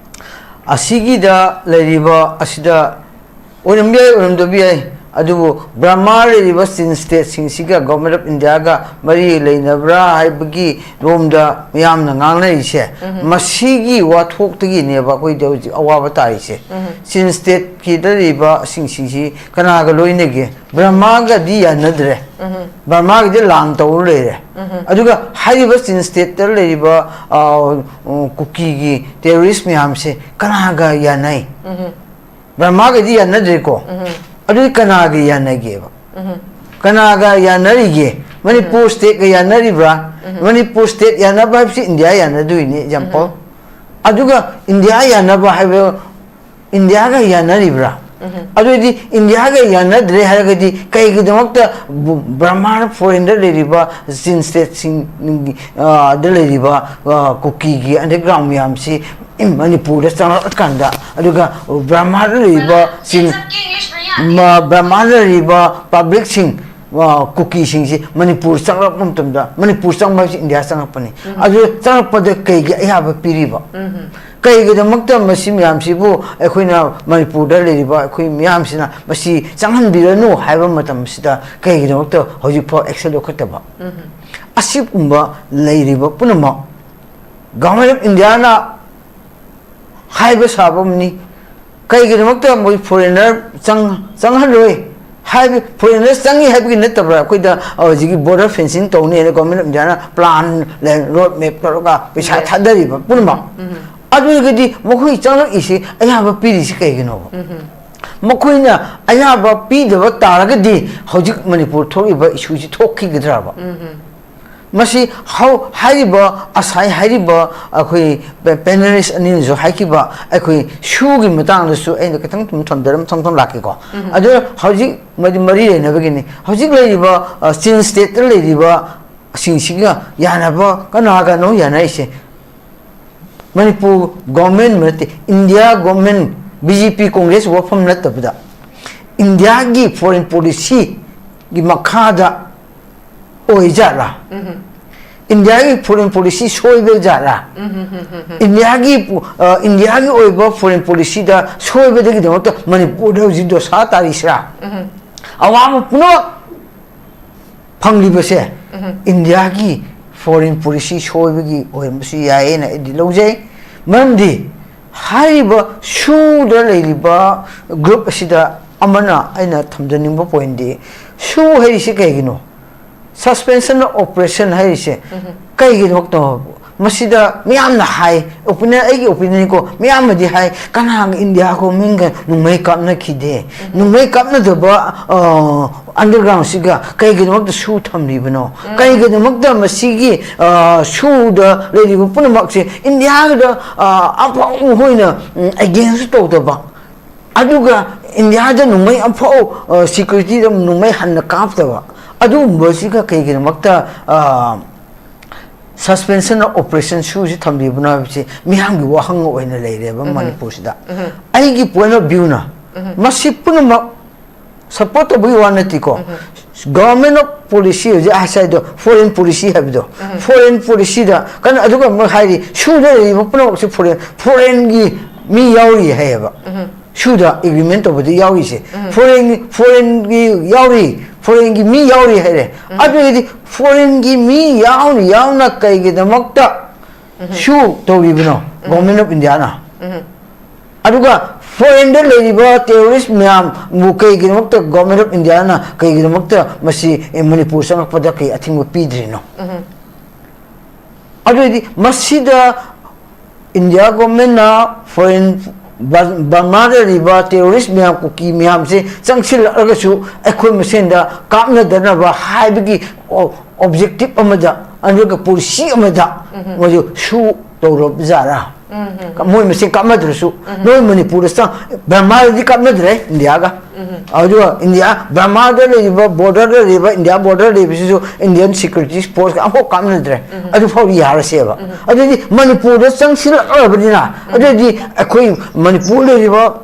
ꯑꯁꯤꯒꯤꯗ ꯂꯩꯔꯤꯕ ꯑꯁꯤꯗ ꯑꯣꯏꯔꯝꯕ ꯌꯥꯏ, ꯑꯣꯏꯔꯝꯗꯕ ꯌꯥꯏ, ꯑꯗꯨꯕꯨ ꯕꯔꯃꯥ ꯂꯩꯔꯤꯕ Chin stateꯁꯤꯡꯁꯤꯒ Government of Indiaꯒ ꯃꯔꯤ ꯂꯩꯅꯕ꯭ꯔꯥ ꯍꯥꯏꯕꯒꯤ ꯂꯣꯝꯗ ꯃꯤꯌꯥꯝꯅ ꯉꯥꯡꯅꯔꯤꯁꯦ, ꯃꯁꯤꯒꯤ ꯋꯥꯊꯣꯛꯇꯒꯤꯅꯦꯕ ꯑꯩꯈꯣꯏꯗ ꯍꯧꯖꯤꯛ ꯑꯋꯥꯕ ꯇꯥꯔꯤꯁꯦ꯫ Chin stateꯀꯤꯗ ꯂꯩꯔꯤꯕꯁꯤꯡꯁꯤꯡꯁꯤ ꯀꯅꯥꯒ ꯂꯣꯏꯅꯒꯦ? ꯕꯔꯃꯥꯒꯗꯤ ꯌꯥꯅꯗ꯭ꯔꯦ꯫ ꯕꯔꯃꯥꯒꯤꯗꯤ ꯂꯥꯟ ꯇꯧꯔ ꯂꯩꯔꯦ꯫ ꯑꯗꯨꯒ ꯍꯥꯏꯔꯤꯕ Chin stateꯇ ꯂꯩꯔꯤꯕ, ꯑ, ꯀꯨꯀꯤꯒꯤ terrorist ꯃꯌꯥꯝꯁꯦ ꯀꯅꯥꯒ ꯌꯥꯅꯩ? ꯕꯔꯃꯥꯒꯗꯤ ꯌꯥꯅꯗ꯭ꯔꯦꯀꯣ꯫ ꯑꯗꯨꯗꯤ ꯀꯅꯥꯒ ꯌꯥꯅꯒꯦꯕ? ꯀꯅꯥꯒ ꯌꯥꯅꯔꯤꯒꯦ? ꯃꯅꯤꯄꯨꯔ stateꯀ ꯌꯥꯅꯔꯤꯕ꯭ꯔꯥ? ꯃꯅꯤꯄꯨꯔ state ꯌꯥꯅꯕ ꯍꯥꯏꯕꯁꯤ India ꯌꯥꯅꯗꯣꯏꯅꯤ, example꯫ ꯑꯗꯨꯒ India ꯌꯥꯅꯕ ꯍꯥꯏꯕ, Indiaꯒ ꯌꯥꯅꯔꯤꯕ꯭ꯔꯥ? ꯑꯗꯨꯑꯣꯏꯗꯤ Indiaꯒ ꯌꯥꯅꯗ꯭ꯔꯦ ꯍꯥꯏꯔꯒꯗꯤ ꯀꯩꯒꯤꯗꯃꯛꯇ ꯕ-, ꯕꯔꯃꯥ foreignꯗ ꯂꯩꯔꯤꯕ Chin stateꯁꯤꯡ, ꯑ, ꯗ ꯂꯩꯔꯤꯕ, ꯑ, ꯀꯨꯀꯤꯒꯤ underground ꯃꯌꯥꯝꯁꯤ ꯃꯅꯤꯄꯨꯔꯗ ꯆꯪꯂꯛꯑꯀꯥꯟꯗ, ꯑꯗꯨꯒ ꯕꯔꯃꯥꯗ ꯂꯩꯔꯤꯕ Chin, ꯃ-, ꯕꯔꯃꯥꯗ ꯂꯩꯔꯤꯕ publicꯁꯤꯡ, ꯑ, ꯀꯨꯀꯤꯁꯤꯡꯁꯤ ꯃꯅꯤꯄꯨꯔ ꯆꯪꯂꯛꯄ ꯃꯇꯝꯗ, ꯃꯅꯤꯄꯨꯔ ꯆꯪꯕ ꯍꯥꯏꯕꯁꯤ India ꯆꯪꯂꯛꯄꯅꯤ꯫ ꯑꯗꯨ ꯆꯪꯂꯛꯄꯗ ꯀꯩꯒꯤ ꯑꯌꯥꯕ ꯄꯤꯔꯤꯕ? ꯀꯩꯒꯤꯗꯃꯛꯇ ꯃꯁꯤ ꯃꯌꯥꯝꯁꯤꯕꯨ ꯑꯩꯈꯣꯏꯅ ꯃꯅꯤꯄꯨꯔꯗ ꯂꯩꯔꯤꯕ ꯑꯩꯈꯣꯏ ꯃꯤꯌꯥꯝꯁꯤꯅ ꯃꯁꯤ ꯆꯪꯍꯟꯕꯤꯔꯅꯨ ꯍꯥꯏꯕ ꯃꯇꯝꯁꯤꯗ ꯀꯩꯒꯤꯗꯃꯛꯇ ꯍꯧꯖꯤꯛꯐꯥꯎ action ꯂꯧꯈꯠꯇꯕ? ꯑꯁꯤꯒꯨꯝꯕ ꯂꯩꯔꯤꯕ ꯄꯨꯝꯅꯃꯛ Government of Indiaꯅ ꯍꯥꯏꯕ ꯁꯥꯕ ꯑꯃꯅꯤ꯫ ꯀꯩꯒꯤꯗꯃꯛꯇ ꯃꯣꯏ foreigner ꯆꯪ-, ꯆꯪꯍꯜꯂꯣꯏ ꯍꯥꯏꯕ ꯐꯣꯔꯦꯟꯅꯔ ꯆꯪꯉꯤ ꯍꯥꯏꯕꯒꯤ ꯅꯠꯇꯕ꯭ꯔꯥ? ꯑꯩꯈꯣꯏꯗ ꯍꯧꯖꯤꯛꯀꯤ ꯕꯣꯔꯗꯔ ꯐꯦꯟꯁꯤꯡ ꯇꯧꯅꯤ ꯍꯥꯏꯅ government of Indian plan, road map ꯇꯧꯔꯒ ꯄꯩꯁꯥ ꯊꯥꯗꯔꯤꯕ ꯄꯨꯝꯅꯃꯛ, ꯑꯗꯨꯒꯗꯤ ꯃꯈꯣꯏ ꯆꯪꯂꯛꯏꯁꯤ ꯑꯌꯥꯕ ꯄꯤꯔꯤꯁꯤ ꯀꯩꯒꯤꯅꯣꯕ? ꯃꯈꯣꯏꯅ ꯑꯌꯥꯕ ꯄꯤꯗꯕ ꯇꯥꯔꯒꯗꯤ ꯍꯧꯖꯤꯛ ꯃꯅꯤꯄꯨꯔ ꯊꯣꯛꯂꯤꯕ ꯏꯁꯨꯁꯤ ꯊꯣꯛꯈꯤꯒꯗ꯭ꯔꯕ? ꯃꯁꯤ ꯍꯧ-, ꯍꯥꯏꯔꯤꯕ ꯑꯁꯥꯏ ꯍꯥꯏꯔꯤꯕ ꯑꯩꯈꯣꯏ ꯄꯦ-, ꯄꯦꯅꯦꯂꯤꯁ ꯑꯅꯤꯅꯁꯨ ꯍꯥꯏꯈꯤꯕ ꯑꯩꯈꯣꯏ ꯁꯨꯒꯤ ꯃꯇꯥꯡꯗꯁꯨ ꯑꯩꯅ ꯈꯤꯇꯪ ꯊꯝꯖꯔꯝ-, ꯊꯝ-, ꯊꯝ ꯂꯥꯛꯀꯦꯀꯣ꯫ ꯑꯗꯨꯅ ꯍꯧꯖꯤꯛ ꯃꯗꯤ ꯃꯔꯤ ꯂꯩꯅꯕꯒꯤꯅꯤ꯫ ꯍꯧꯖꯤꯛ ꯂꯩꯔꯤꯕ, ꯑ, ꯆꯤꯟ ꯁ꯭ꯇꯦꯠꯇ ꯂꯩꯔꯤꯕ ꯁꯤꯡꯁꯤꯒ ꯌꯥꯅꯕ ꯀꯅꯥꯒꯅꯣ ꯌꯥꯅꯔꯤꯁꯦ? ꯃꯅꯤꯄꯨꯔ ꯒꯣꯔꯃꯦꯟ ꯅꯠꯇꯦ, ꯏꯟꯗꯤꯌꯥ ꯒꯣꯔꯃꯦꯟ, ꯕꯤ ꯖꯦ ꯄꯤ ꯀꯣꯡꯒ꯭ꯔꯦꯁ ꯋꯥꯐꯝ ꯅꯠꯇꯕꯗ ꯏꯟꯗꯤꯌꯥꯒꯤ ꯐꯣꯔꯦꯟ ꯄꯣꯂꯤꯁꯤꯒꯤ ꯃꯈꯥꯗ ꯑꯣꯏꯖꯥꯠꯂꯥ? ꯏꯟꯗꯤꯌꯥꯒꯤ ꯐꯣꯔꯦꯟ ꯄꯣꯂꯤꯁꯤ ꯁꯣꯏꯕ ꯖꯥꯠꯂꯥ? ꯏꯟꯗꯤꯌꯥꯒꯤ ꯄꯨ-, ꯑ, ꯏꯟꯗꯤꯌꯥꯒꯤ ꯑꯣꯏꯕ ꯐꯣꯔꯦꯟ ꯄꯣꯂꯤꯁꯤꯗ ꯁꯣꯏꯕꯗꯒꯤꯗꯃꯛꯇ ꯃꯅꯤꯄꯨꯔꯗ ꯍꯧꯖꯤꯛ ꯗꯣꯁꯥ ꯇꯥꯔꯤꯁꯤꯔꯥ? ꯑꯋꯥꯕ ꯄꯨꯝꯅꯃꯛ ꯐꯪꯂꯤꯕꯁꯦ ꯏꯟꯗꯤꯌꯥꯒꯤ ꯐꯣꯔꯦꯟ ꯄꯣꯂꯤꯁꯤ ꯁꯣꯏꯕꯒꯤ ꯑꯣꯏꯔꯝꯕꯁꯨ ꯌꯥꯏꯌꯦꯅ ꯑꯩꯗꯤ ꯂꯧꯖꯩ꯫ ꯃꯔꯝꯗꯤ ꯍꯥꯏꯔꯤꯕ ꯁꯨꯗ ꯂꯩꯔꯤꯕ ꯒ꯭ꯔꯨꯞ ꯑꯁꯤꯗ ꯑꯃꯅ ꯑꯩꯅ ꯊꯝꯖꯅꯤꯡꯕ ꯄꯣꯏꯟꯗꯤ, ꯁꯨ ꯍꯥꯏꯔꯤꯁꯤ ꯀꯩꯒꯤꯅꯣ? Suspension of Operation ꯍꯥꯏꯔꯤꯁꯦ ꯀꯩꯒꯤꯗꯃꯛꯇ? ꯃꯁꯤꯗ ꯃꯤꯌꯥꯝꯅ ꯍꯥꯏ, ꯑꯣꯄꯤꯅꯤꯌꯟ, ꯑꯩꯒꯤ ꯑꯣꯄꯤꯅꯤꯌꯟꯅꯤꯀꯣ, ꯃꯤꯌꯥꯝꯅꯗꯤ ꯍꯥꯏ, "ꯀꯅꯥꯒ ꯏꯟꯗꯤꯌꯥ ꯒꯣꯔꯃꯦꯟꯒ ꯅꯣꯡꯃꯩ ꯀꯥꯞꯅꯈꯤꯗꯦ? ꯅꯣꯡꯃꯩ ꯀꯥꯞꯅꯗꯕ, ꯑ, ꯑꯟꯗꯔꯒ꯭ꯔꯥꯎꯟꯁꯤꯒ ꯀꯩꯒꯤꯗꯃꯛꯇ ꯁꯨ ꯊꯝꯂꯤꯕꯅꯣ? ꯀꯩꯒꯤꯗꯃꯛꯇ ꯃꯁꯤꯒꯤ, ꯑ, ꯁꯨꯗ ꯂꯩꯔꯤꯕ ꯄꯨꯝꯅꯃꯛꯁꯦ ꯏꯟꯗꯤꯌꯥꯒꯤꯗ, ꯑ, ꯑꯝꯐꯥꯎ ꯃꯈꯣꯏꯅ, ꯎꯝ, ꯑꯦꯒꯦꯟꯁ ꯇꯧꯗꯕ? ꯑꯗꯨꯒ ꯏꯟꯗꯤꯌꯥꯗ ꯅꯣꯡꯃꯩ ꯑꯝꯐꯥꯎ, ꯑ, ꯁꯦꯀ꯭ꯌꯨꯔꯤꯇꯤꯗ ꯅꯣꯡꯃꯩ ꯍꯟꯅ ꯀꯥꯞꯇꯕ? ꯑꯗꯨꯒꯨꯝꯕꯁꯤꯒ ꯀꯩꯒꯤꯗꯃꯛꯇ, ꯑ, Suspension of Operation ꯁꯨꯁꯤ ꯊꯝꯕꯤꯕꯅꯣ ꯍꯥꯏꯕꯁꯤ ꯃꯤꯌꯥꯝꯒꯤ ꯋꯥꯍꯪ ꯑꯣꯏꯅ ꯂꯩꯔꯦꯕ ꯃꯅꯤꯄꯨꯔꯁꯤꯗ꯫ ꯑꯩꯒꯤ point of view ꯅ ꯃꯁꯤ ꯄꯨꯝꯅꯃꯛ support ꯇꯧꯕꯒꯤ ꯋꯥ ꯅꯠꯇꯦꯀꯣ꯫ Government of policy ꯍꯧꯖꯤꯛ ꯉꯁꯥꯏꯗꯣ foreign policy ꯍꯥꯏꯕꯗꯣ, foreign policy ꯗ ꯀꯟꯅ, ꯑꯗꯨꯒ ꯑꯃꯨꯛ ꯍꯥꯏꯔꯤ, ꯁꯨꯗ ꯂꯩꯔꯤꯕ ꯄꯨꯝꯅꯃꯛꯁꯤ foreign, foreign ꯒꯤ ꯃꯤ ꯌꯥꯎꯔꯤ ꯍꯥꯏꯌꯦꯕ꯫ ꯁꯨꯗ agreement ꯇꯧꯕꯗ ꯌꯥꯎꯔꯤꯁꯦ꯫ Foreign, foreign ꯒꯤ ꯌꯥꯎꯔꯤ, foreign ꯒꯤ ꯃꯤ ꯌꯥꯎꯔꯤ ꯍꯥꯏꯔꯦ꯫ ꯑꯗꯨ ꯑꯣꯏꯔꯗꯤ foreign ꯒꯤ ꯃꯤ ꯌꯥꯎꯅ ꯌꯥꯎꯅ ꯀꯩꯒꯤꯗꯃꯛꯇ ꯁꯨ ꯇꯧꯔꯤꯕꯅꯣ Government of India ꯅ? ꯑꯗꯨꯒ ꯐꯣꯔꯦꯟꯗ ꯂꯩꯔꯤꯕ ꯇꯦꯔꯣꯔꯤꯁ ꯃꯌꯥꯝꯕꯨ ꯀꯩꯒꯤꯗꯃꯛꯇ ꯒꯣꯔꯃꯦꯟ ꯑꯣꯐ ꯏꯟꯗꯤꯌꯥꯅ ꯀꯩꯒꯤꯗꯃꯛꯇ ꯃꯁꯤ ꯃꯅꯤꯄꯨꯔ ꯆꯪꯂꯛꯄꯗ ꯀꯩ ꯑꯊꯤꯡꯕ ꯄꯤꯗ꯭ꯔꯤꯅꯣ? ꯑꯗꯨꯑꯣꯏꯗꯤ ꯃꯁꯤꯗ ꯏꯟꯗꯤꯌꯥ ꯒꯣꯔꯃꯦꯟꯅ ꯐꯣꯔꯦꯟ, ꯕꯔꯃꯥꯗ ꯂꯩꯔꯤꯕ ꯇꯦꯔꯣꯔꯤꯁ ꯃꯌꯥꯝ, ꯀꯨꯀꯤ ꯃꯌꯥꯝꯁꯦ ꯆꯪꯁꯤꯜꯂꯛꯂꯒꯁꯨ ꯑꯩꯈꯣꯏ ꯃꯁꯦꯟꯗ ꯀꯥꯞꯅꯗꯅꯕ ꯍꯥꯏꯕꯒꯤ ꯑꯣ-, ꯑꯣꯕꯖꯦꯛꯇꯤꯚ ꯑꯃꯗ, ꯑꯗꯨꯒ ꯄꯣꯂꯤꯁꯤ ꯑꯃꯗ ꯃꯣꯏꯁꯨ ꯁꯨ ꯇꯧꯔꯕꯖꯥꯠꯔꯥ? ꯃꯣꯏ ꯃꯁꯦꯟ ꯀꯥꯞꯅꯗ꯭ꯔꯁꯨ, ꯅꯣꯏ ꯃꯅꯤꯄꯨꯔꯗ ꯆꯪ-, ꯕꯔꯃꯥꯗꯗꯤ ꯀꯥꯞꯅꯗ꯭ꯔꯦ ꯏꯟꯗꯤꯌꯥꯒ꯫ ꯑꯗꯨꯒ ꯏꯟꯗꯤꯌꯥ, ꯕꯔꯃꯥꯗ ꯂꯩꯔꯤꯕ, ꯕꯣꯔꯗꯔꯗ ꯂꯩꯔꯤꯕ ꯏꯟꯗꯤꯌꯥ ꯕꯣꯔꯗꯔ ꯂꯩꯕꯁꯤꯁꯨ ꯏꯟꯗꯤꯌꯟ ꯁꯦꯀ꯭ꯌꯨꯔꯤꯇꯤ ꯐꯣꯔꯁꯀ ꯑꯃꯐꯥꯎ ꯀꯥꯞꯅꯗ꯭ꯔꯦ꯫ ꯑꯗꯨꯐꯥꯎ ꯌꯥꯔꯁꯦꯕ꯫ ꯑꯗꯨꯗꯤ ꯃꯅꯤꯄꯨꯔꯗ ꯆꯪꯁꯤꯜꯂꯛꯂꯕꯅꯤꯅ, ꯑꯗꯨꯗꯤ ꯑꯩꯈꯣꯏ ꯃꯅꯤꯄꯨꯔ ꯂꯩꯔꯤꯕ